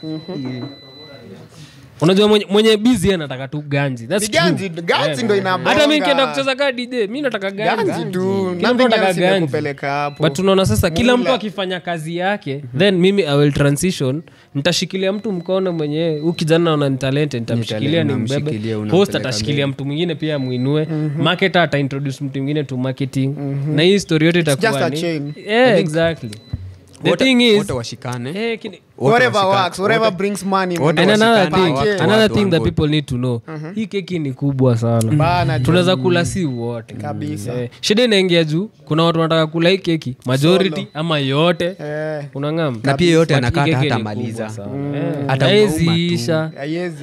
Unajua mwenye busy anataka tu ganji. That's ganji, ganji ndio inabonga. Hata mimi nikienda kucheza ka DJ, mimi nataka ganji. Ganji tu, nothing else inakupeleka hapo. But tunaona sasa kila mtu akifanya kazi yake, then mimi I will transition, nitashikilia mtu mkono mwenyewe. Huyu kijana ana talent, nitamshikilia nimbebe. Host atashikilia mtu mwingine pia muinue. Marketer ata introduce mtu mwingine to marketing. Na hii story yote itakuwa ni exactly. The thing is wote washikane. Whatever works, whatever brings money. And another thing that people need to know, hii keki ni kubwa sana. Tunaweza kula si wote. Kabisa. Shida inaingia juu, kuna watu wanataka kula hii keki, majority ama yote. Unang'am. Na pia yote anakata hata maliza. Hata haizi isha.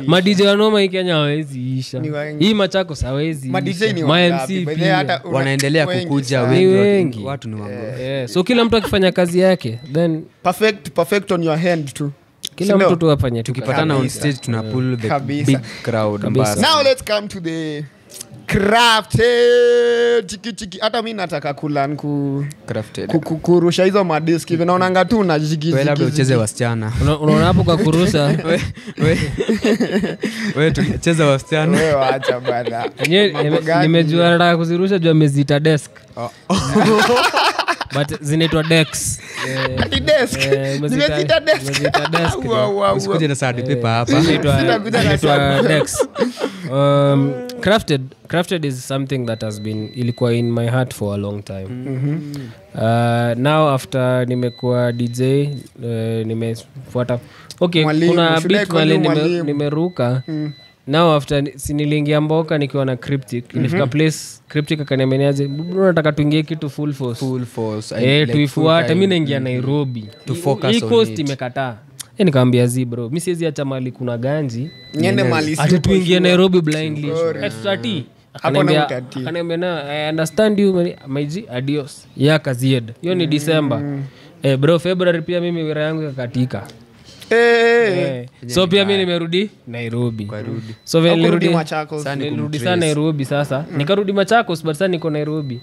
Ma DJ wanoma hii Kenya hawezi isha. Hii Machakos hawezi. Ma DJ ni wangapi? Wanaendelea kukuja wengi. Watu ni wangapi? So kila mtu akifanya kazi yake, then perfect on your hand too. Kila mtu tu afanye. Tukipatana on stage tuna pull the big crowd. Now let's come to the craft. Chiki chiki. Hata mimi nataka kulan kurusha hizo madisk hivi. Naonanga tu na jigi jigi. Wewe labda ucheze wasichana. Unaona hapo kwa kurusha. Wewe tucheze wasichana. Wewe acha bana. Nimejua nataka kuzirusha juu ameziita desk. But zinaitwa decks. Ati desk. Nimeziita desk. Usikuje na sadi paper hapa. Zinaitwa decks. Crafted is something that has been ilikuwa in my heart for a long time. Now after nimekuwa DJ, nimefuata. Okay, kuna bit wale nimeruka. Now after niliingia Mboka nikiwa na Cryptic, nilifika place Cryptic akaniambia bro nataka tuingie kitu full force. Full force. Tuifuate mimi naingia Nairobi. To focus on it. Hii cost imekataa. Nikamwambia zi bro, mimi siwezi acha mali kuna ganji. Niende mali si. Tuingie Nairobi blindly. Tutati. Akaniambia na I understand you my G, adios. Ya kazied. Hiyo ni December. Bro February pia mimi wira yangu ikakatika. So pia mimi nimerudi Nairobi. So vile nilirudi Machakos, nilirudi sana Nairobi sasa. Nikarudi Machakos but sasa niko Nairobi.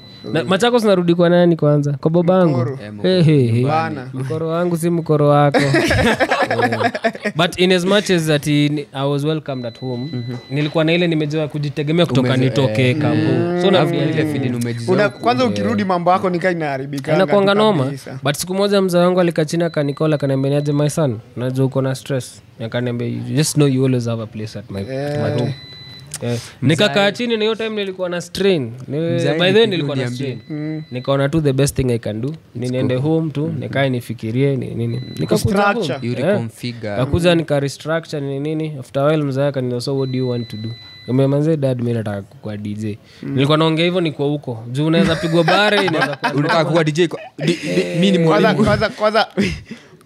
Machakos narudi kwa nani kwanza? Kwa babangu. Mkoro wangu si mkoro wako. But in as much as that I was welcomed at home, nilikuwa na ile nimezoea kujitegemea kutoka nitoke kampo. So na ile feeling umejizoea. Kwanza ukirudi mambo yako nikaa inaharibika. Inakuanga noma. But siku moja mzee wangu alikaa chini akanikola akaniambia my son, unajua uko na stress. Akaniambia you just know you always have a place at my home. Nikakaa chini na hiyo time nilikuwa na strain. By then nilikuwa na strain. Nikaona tu the best thing I can do, niende home tu, nikae nifikirie nini. Nikakuja home. You reconfigure. Nikakuja nika restructure nini. After a while mzee akaniambia so what do you want to do? Nikamwambia dad mimi nataka kuwa DJ. Nilikuwa naongea hivyo ni kwa huko. Juu unaweza pigwa bare, inaweza kuwa unataka kuwa DJ. Mimi ni mwalimu. Kwanza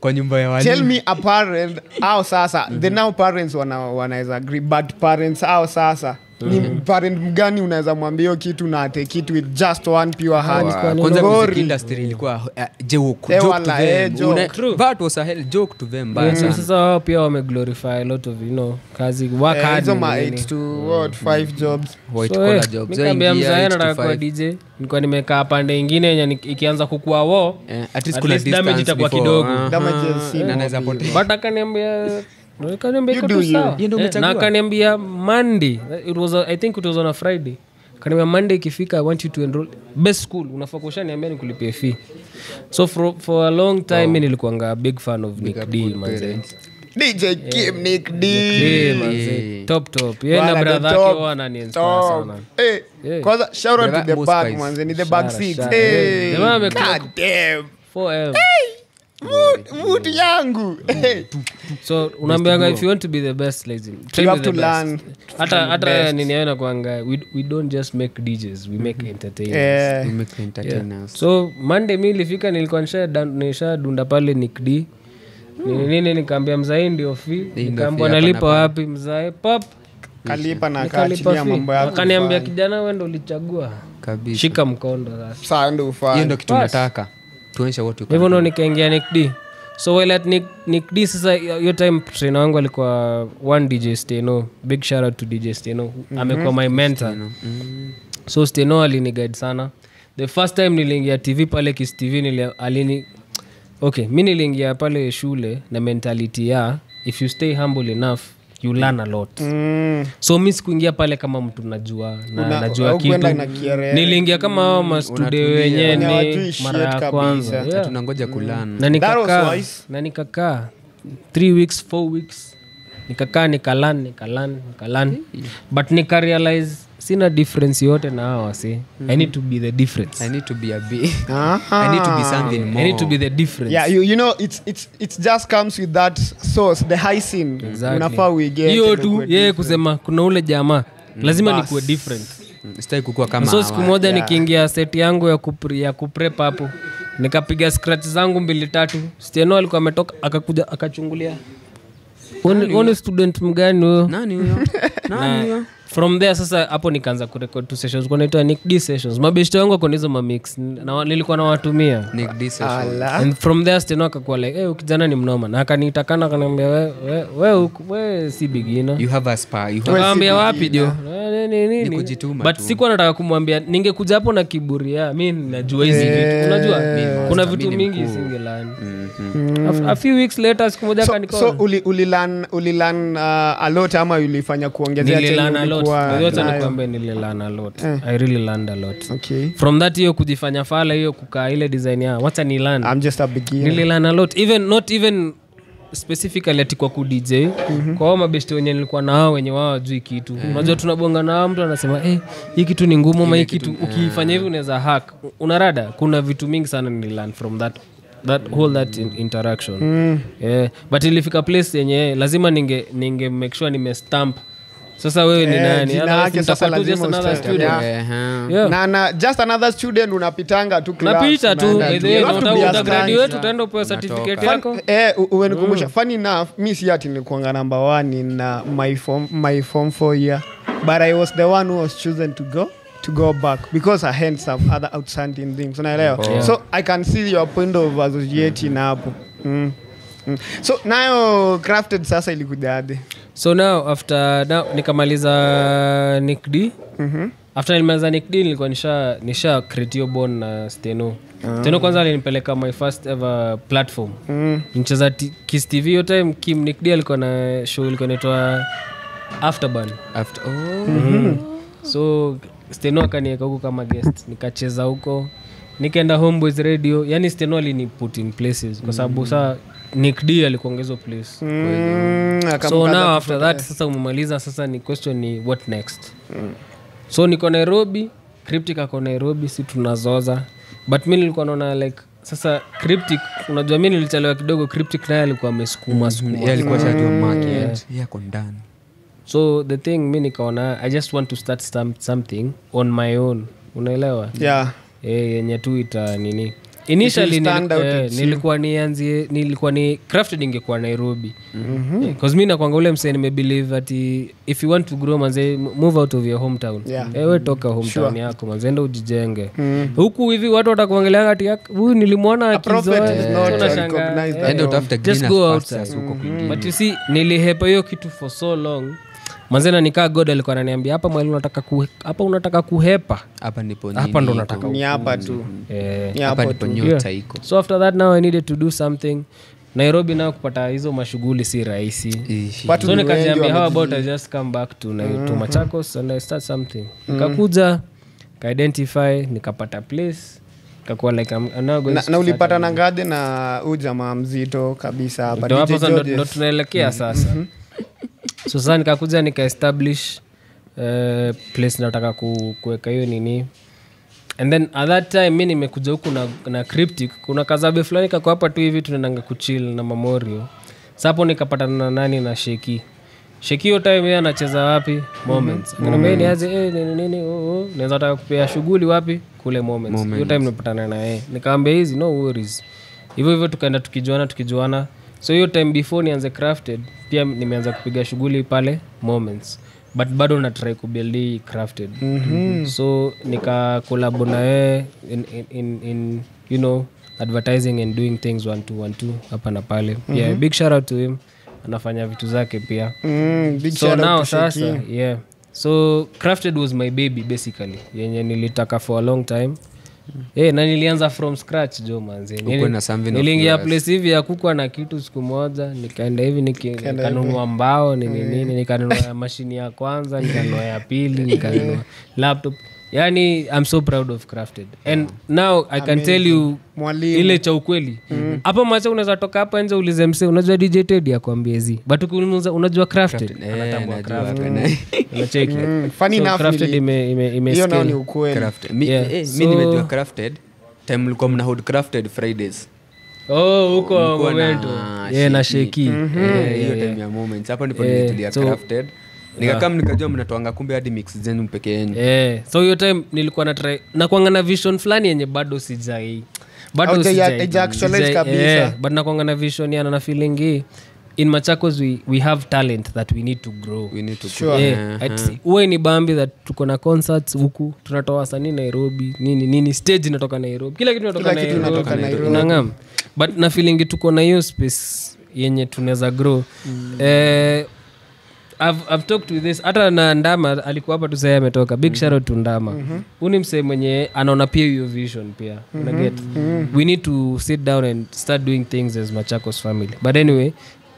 kwa nyumba ya walimu. Tell me a parent au sasa the now parents wanaweza agree but parents au sasa Ni parent mgani unaweza mwambia hiyo kitu na take it with just one pure heart? Kwanza music industry ilikuwa joke to them. That was a hell joke to them mbaya sana. Sasa wao pia wame glorify a lot of, you know, kazi, work hard. Hizo ma 8 to what 5 jobs, white collar jobs. Nikamwambia mzae nataka kuwa DJ. Nilikuwa nimekaa pande nyingine yenye ikianza kukua wo, at least kuna distance itakuwa kidogo. Damages na naweza potea. But akaniambia na akaniambia Monday, it was I think it was on a Friday. Akaniambia Monday ikifika I want you to enroll best school, unafaa kushaniambia nikulipie fee. So for a long time mimi nilikuwa big fan of Nick D manze. DJ Kim Nick D manze, top. Yeye na brother yake wana inspire sana. Kwanza shout out to the bag manze, ni the bag 6. God damn. 4M. Mood yangu. So unaambianga if you want to be the best, lazy train, you have to learn. Hata nini yana kuanga, we don't just make DJs, we make entertainers. We make entertainers. So Monday mimi nilifika, nilikuwa nisha dunda pale Nick D. Nini nikaambia mzae ndio fee, nikaambia nalipa wapi mzae, pop kalipa na akaachilia mambo yako. Akaniambia kijana wewe ndio ulichagua kabisa, shika mkondo sasa. Sasa ndio ufanye. Hiyo ndio kitu nataka. Tuonyeshe watu. Hivyo ndo nikaingia Nick D. So while at Nick D sasa hiyo time trainer wangu alikuwa one DJ Steno. Big shout out to DJ Steno. Amekuwa my mentor. So Steno aliniguide sana. The first time niliingia TV pale Kiss TV alini okay, mimi niliingia pale shule na mentality ya if you stay humble enough you learn a lot. So mimi sikuingia pale kama mtu najua na najua kitu. Niliingia kama hao ma studio wenyewe ni mara ya kwanza. Tunangoja kulearn. Na nikakaa 3 weeks 4 weeks nikakaa nikalan. But nika realize sina difference yote na hawa si. I need to be the difference. I need to be a B. I need to be something more. I need to be the difference. Yeah, you know it's just comes with that source, the high sin. Exactly. Unafaa uige. Hiyo tu yeye kusema kuna ule jamaa lazima nikuwe different. Sitaki kukua kama. So siku moja nikiingia set yangu ya kuprep hapo, nikapiga scratch zangu 2 3. Steno alikuwa ametoka akakuja akachungulia. One student mgani huyo? Nani huyo? Nani huyo? From there sasa hapo nikaanza kurecord 2 sessions. Kwa naitwa Nick D sessions. Mabeshte wangu wako hizo mamix na nilikuwa nawatumia Nick D sessions. And from there Steno akakuwa like, "Eh, ukijana ni mnoma." Na akaniitakana akaniambia wewe si beginner. You have a spa. You have. Nikamwambia wapi jo? Nini? Nikujituma. But sikuwa nataka kumwambia, ningekuja hapo na kiburi ya mimi najua hizi vitu. Unajua kuna vitu mingi singelani. A few weeks later siku moja akanicall. So ulilearn a lot ama ulifanya kuongezea tena? Yote nikwambia nililearn a lot. I really learned a lot. Okay. From that hiyo kujifanya fala hiyo kukaa ile design ya wacha ni learn. I'm just a beginner. Nililearn a lot. Even not even specifically ati kwa ku DJ. Kwa hao mabeshte wenye nilikuwa na hao wenye wao hawajui kitu. Unajua tunabonga na hao mtu anasema hii kitu ni ngumu ama hii kitu ukifanya hivi unaweza hack. Unarada kuna vitu mingi sana nililearn from that whole that interaction. Yeah, but ilifika place yenye lazima ninge make sure nime stamp. Sasa wewe ni nani? Sasa lazima another student. Na just another student unapitanga tu class. Unapita tu. Utagraduate utaenda upewe certificate yako. Umenikumbusha. Funny enough, mimi si ati nilikuwa number 1 in my form 4 year, but I was the one who was chosen to go back because I had some other outstanding things. Unaelewa? Yeah. So I can see your point of associating hapo. So nayo crafted sasa ilikuja aje? So now after now nikamaliza Nick D. After nilimaliza Nick D nilikuwa nisha create hiyo bond na Steno. Steno kwanza alinipeleka my first ever platform. Nicheza Kiss TV hiyo time. Kim Nick D alikuwa na show ilikuwa inaitwa Afterburn. So Steno akaniweka huko kama guest, nikacheza huko. Nikaenda Homeboys Radio. Yani Steno alini put in places kwa sababu saa Nick D alikuongezwa place. So now after that sasa umemaliza, sasa ni question ni what next. So niko Nairobi, Cryptic ako Nairobi, si tunazoza. But mimi nilikuwa naona like sasa Cryptic, unajua mimi nilichelewa kidogo, Cryptic naye alikuwa amesukuma sukuma. Yeye alikuwa shajua market, yeye ako ndani. So the thing mimi nikaona I just want to start something on my own. Unaelewa? Yeah. Yenye tu ita nini. Initially nilikuwa nianzie, nilikuwa ni Crafted ingekuwa Nairobi. Because mimi nakwanga ule msee nimebelieve ati if you want to grow manze, move out of your hometown. Wewe toka hometown yako manze, enda ujijenge. Huku hivi watu watakuangalia ati huyu nilimwona akizoea. Enda utafute green pastures huko kwingine. But you see, nilihepa hiyo kitu for so long. Manze na nikaa God alikuwa ananiambia hapa mwalimu unataka hapa unataka kuhepa. Hapa ndipo nini? Hapa ndo unataka. Ni hapa tu. Hapa ndipo nyota iko. So after that now I needed to do something. Nairobi nao kupata hizo mashughuli si rahisi. So nikajiambia how about I just come back to to Machakos and I start something. Nikakuja, nika identify, nikapata place. Nikakuwa like I'm now going na ulipata na ngade na huyu jamaa mzito kabisa hapa. Ndio hapo ndo tunaelekea sasa. So sasa nikakuja nika establish place nataka kuweka hiyo nini. And then at that time mimi nimekuja huku na Cryptic, kuna kazabe fulani kako hapa tu hivi tunaendanga kuchill na Memorial. Sasa hapo nikapatana na nani na Sheki. Sheki hiyo time yeye anacheza wapi? Moments. Akaniambia niaje nini naweza nataka kupea shughuli wapi? Kule Moments. Hiyo time nimepatana na yeye. Nikamwambia hizi no worries. Hivyo hivyo tukaenda tukijuana. So hiyo time before nianze Crafted pia nimeanza kupiga shughuli pale Moments. But bado na try kubuild Crafted. So nika collab na yeye in you know advertising and doing things 1 2 1 2 hapa na pale. Yeah, big shout out to him. Anafanya vitu zake pia. Big so shout now out to sasa, yeah. So Crafted was my baby basically. Yenye nilitaka for a long time. Na nilianza from scratch jo manze. Niliingia place hivi ya kukua na kitu siku moja, nikaenda hivi nikanunua mbao nini nikanunua mashini ya kwanza, nikanunua ya pili, nikanunua laptop. Yani I'm so proud of Crafted. And now I can tell you mwalimu ile cha ukweli. Hapo macha unaweza toka hapa nje ulize msee unajua DJ Teddy akwambie zi. But ukiuliza unajua Crafted, anatambua Crafted. Unacheki. Funny enough Crafted ime hiyo nao ni ukweli. Crafted. Mimi nimejua Crafted time mlikuwa mna hold Crafted Fridays. Oh, huko Momento. Yeah, na Sheki. Hiyo time ya Moments. Hapo ndipo nilitulia Crafted. Nikakam nikajua mnatoanga kumbe hadi mix zenu peke yenu. So hiyo time nilikuwa na try na kuanga na vision fulani yenye bado sijai. Bado sijai actualize kabisa. But na kuanga na vision yana na feeling hii. In Machakos we have talent that we need to grow. We need to grow. Uwe ni bambi that tuko na concerts huku, tunatoa wasanii Nairobi, nini nini stage inatoka Nairobi. Kila kitu inatoka Nairobi. Unangam. But na feeling tuko na hiyo space yenye tunaweza grow. I've talked with this hata na Ndama alikuwa hapa tu sasa ametoka. Big shout out to Ndama. Huyu msee mwenye anaona pia hiyo vision pia. Una get. We need to sit down and start doing things as Machakos family. But anyway,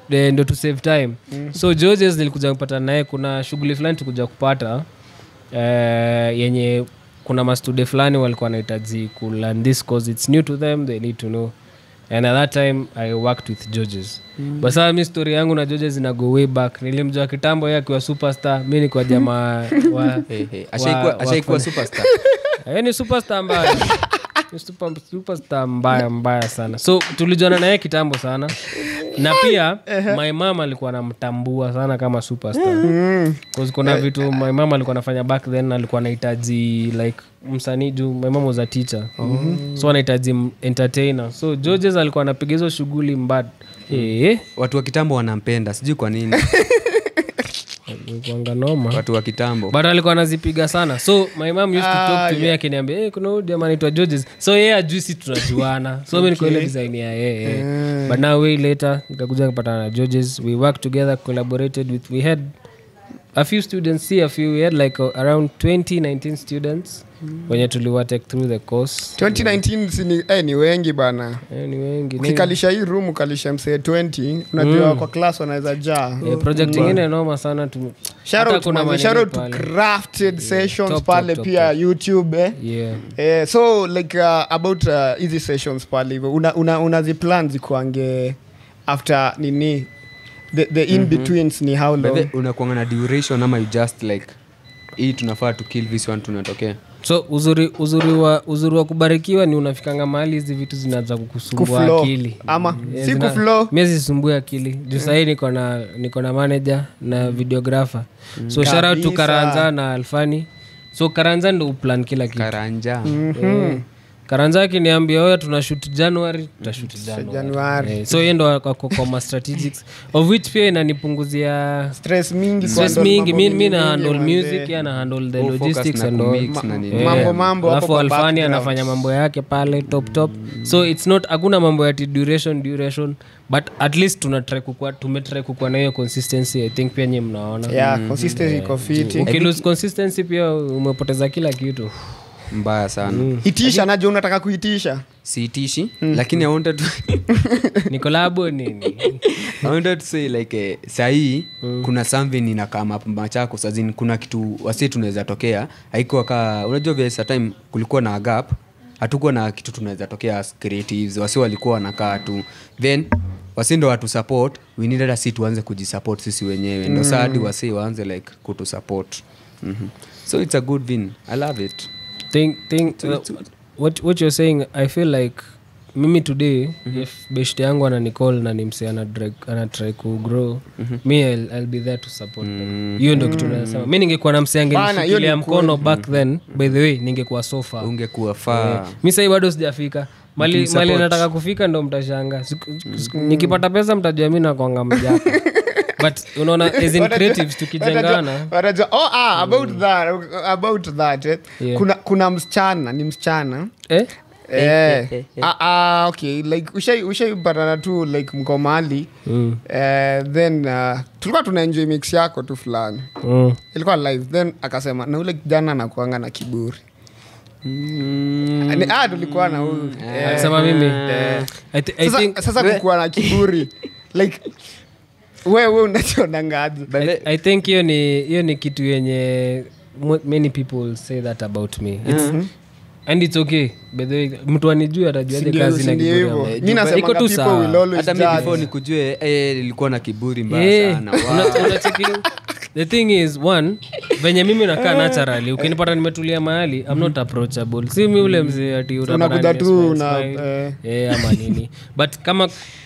ndio to save time. So Georges nilikuja kupata naye kuna shughuli fulani tukuja kupata yenye kuna mastude fulani walikuwa wanahitaji ku learn this cause it's new to them, they need to know. And at that time I worked with Georges. But sasa mimi story yangu na Georges ina go way back. Nilimjua kitambo yeye akiwa superstar, mimi nilikuwa jamaa wa ashaikuwa superstar. Yeye ni superstar mbaya. Ni superstar mbaya sana. So tulijuana naye kitambo sana. Na pia my mama alikuwa anamtambua sana kama superstar. Cause kuna vitu my mama alikuwa anafanya back then, alikuwa anahitaji like msanii juu my mama was a teacher. So anahitaji entertainer. So Georges alikuwa anapiga hizo shughuli mbad. Watu wa kitambo wanampenda, sijui kwa nini. Noma. Watu wa kitambo. But alikuwa anazipiga sana. So my mom used to talk to me akiniambia, kuna huyu jamaa anaitwa Georges. So yeye ajui si tunajuana. So mimi niko ile design ya yeye. But now way later nikakuja kupatana na Georges. We worked together, collaborated with, we had a few students here, a few, we had like around 2019 students wenye tuliwa take through the course. 2019 ni wengi bana. Ni wengi. Ukikalisha hii room ukalisha msee 20, unajua kwa class wanaweza jaa. Project nyingine noma sana tu. Shout out to Crafted Sessions top, pale top, pia top. YouTube Yeah. So like about easy sessions pale hivyo una zikuange after nini the in betweens ni how long? Unakuanga na duration ama you just like hii tunafaa to kill this one tunatokea? So uzuri wa kubarikiwa ni unafikanga mahali hizi vitu zinaanza kukusumbua akili. Ama si kuflow. Mimi zisumbue akili. Juu sasa niko na manager na videographer. So shout out to Karanja na Alfani. So Karanja ndio plan kila kitu. Karanja. Karanja akiniambia wewe tuna shoot January, tutashoot January. So yeye ndo ako kwa strategics, of which pia inanipunguzia stress mingi. Stress mingi. Mi na handle music, yeye ana handle the logistics and all. Mambo hapo. Alafu Alfani anafanya mambo yake pale top. So it's not, hakuna mambo ya duration, but at least tumetry kukua na hiyo consistency. I think pia nyinyi mnaona. Yeah, consistency iko fit. Ukilose consistency pia umepoteza kila kitu. Mbaya sana. Itisha, najua unataka kuitisha. Siitishi, lakini I wanted to ni collab nini? I wanted to say like sahi kuna something ina come up Machakos, as in kuna kitu wasi tunaweza tokea. Haikuwa ka unajua vile sa time kulikuwa na gap, hatukuwa na kitu tunaweza tokea as creatives, wasi walikuwa wanakaa tu. Then wasi ndo watu support, we needed us tuanze kujisupport sisi wenyewe. Ndio sasa hadi wasi waanze like kutusupport. So it's a good win. I love it. Think what you're saying, I feel like mimi today, if beshte yangu ananicall na nimse ana try ku grow, me I'll be there to support them. Hiyo ndio kitu nasema. Mimi ningekuwa na mse angenishikilia mkono back then, by the way, ningekuwa so far. Ungekuwa far. Mimi sasa bado sijafika. Mali nataka kufika ndo mtashangaa. Nikipata pesa mtajua mimi nakuanga mjaka. But unaona as in creatives tukijengana. About that. Yeah. Kuna msichana, ni msichana. Okay, like ushaipatana tu like mko mahali. Then tulikuwa tuna enjoy mix yako tu fulani. Ilikuwa live, then akasema na ule kijana anakuanga na kiburi. Tulikuwa na huyu. Akasema mimi. I think sasa kukuwa na kiburi like wewe unachonangaje? I think hiyo ni kitu yenye many people say that about me. And it's okay. By the way, mtu anijue atajuaje kazi na kiburi. Mimi nasema people will always hata mimi before nikujue nilikuwa na kiburi mbaya sana. Unacheki. The thing is, one, venye mimi nakaa naturally, ukinipata nimetulia mahali, I'm not approachable. Si mimi ule mzee ati unakuja tu na ama nini. But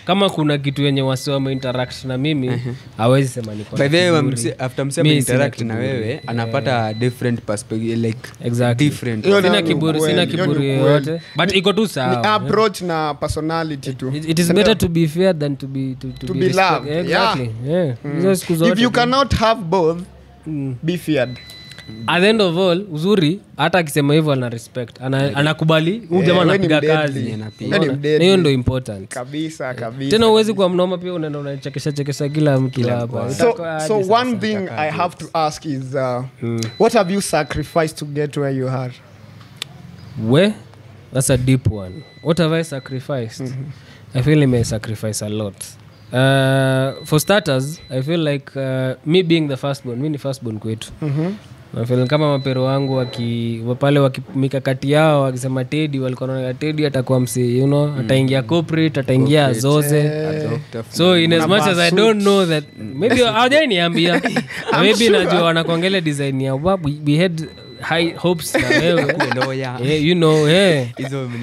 kama kuna kitu yenye wasi wame interact na mimi, hawezi sema niko. By the way, after msema interact na wewe, anapata different perspective, like exactly. Different. Sina kiburi yote. But iko tu sawa. Ni approach na personality tu. It is better to be fair than to be to be loved. Exactly. Yeah. If you cannot have both, be feared. At the end of all, uzuri hata akisema hivyo ana respect, anakubali huyu jamaa anapiga kazi. Hiyo ndio important. Kabisa kabisa. Tena uwezi kuwa mnoma pia, unaenda unachekesha kila mtu hapa. So one thing I have to ask is what have you sacrificed to get where you are? Where? That's a deep one. What have I sacrificed? I feel I may sacrifice a lot. For starters, I feel like me being the firstborn, mi ni firstborn kwetu. I feel kama mapero wangu pale mikakati yao wakisema Teddy, walikuwa wanaona Teddy atakuwa msi, you know, ataingia corporate, ataingia zoze. So in as much as I don't know that, maybe hawajaniambia. Maybe najua wanakuangalia design ya we had high hopes na wewe. You know,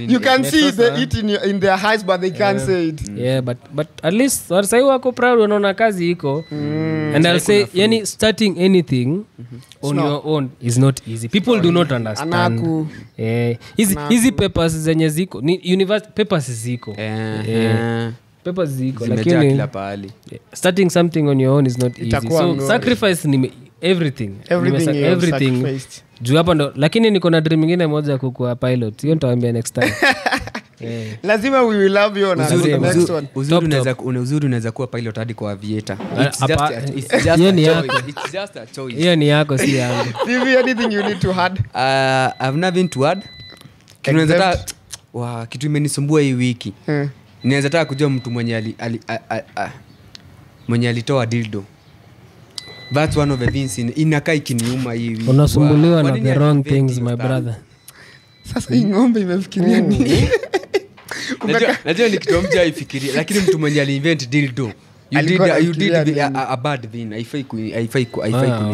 you can see the it in their eyes, but they can't say it. Yeah, but at least wasai wako proud, wanaona kazi iko. And I'll say, yani starting anything on your own is not easy. People do not understand. Easy papers zenye ziko, ni university papers ziko. Papers ziko, lakini kila pahali. Starting something on your own is not easy. So sacrifice ni everything. Juu hapa ndo, lakini niko na dream nyingine moja kukuwa pilot. Hiyo nitawaambia next time. Lazima we will love you on the next one. Uzuri unaweza kuwa pilot hadi kwa aviator. It's just a choice. Hiyo ni yako, si yangu. TV, anything you need to add? I've nothing to add. Kitu imenisumbua hii wiki. Ninaweza taka kujua mtu mwenye mwenye alitoa dildo. That's one of the things inakaa ikiniuma hivi. Unasumbuliwa na the wrong things, my brother. Sasa hii ng'ombe imefikiria nini? Najua ni kitu mtu haifikiria, lakini mtu mwenye aliinvent dildo, you did a bad thing. Haifai.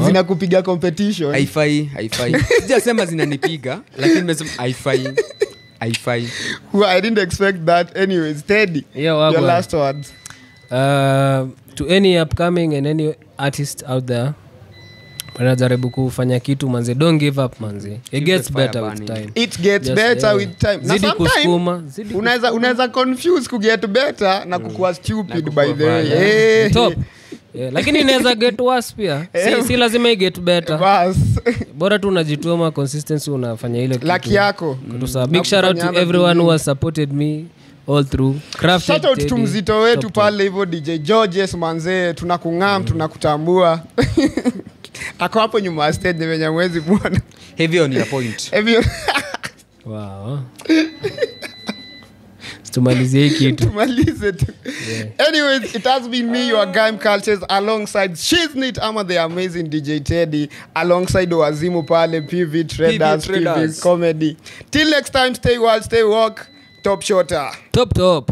Zinakupiga competition. Haifai. Sijasema zinanipiga, lakini nimesema haifai. Well, I didn't expect that. Anyways, Teddy, your last words. To any upcoming and any artist out there, Wanajaribu kufanya kitu manze, don't give up manze. It gets better with time. It gets Just, better with time. Na Zidi kusukuma, zidi unaweza confuse kuget better na kukuwa stupid by the way. Top. Yeah, lakini inaweza get worse pia. Si lazima i get better. Bas. Bora tu unajituma, consistency, unafanya ile kitu. Lucky yako. Big shout out to everyone who has supported me all through. Crafted Shout out to mzito wetu pale hivyo DJ Georges manze, tunakung'am, tunakutambua. Ako hapo nyuma stage venye mwezi bwana. Heavy on your point. Heavy. Wow. Tumalizie kitu. Tumalize tu. Yeah. Anyways, it has been me, your Game Cultures, alongside Shiznit ama the amazing DJ Teddy, alongside Wazimu pale, PV Traders, PV Comedy. Till next time, stay wild, stay woke. Top shotter. Top top.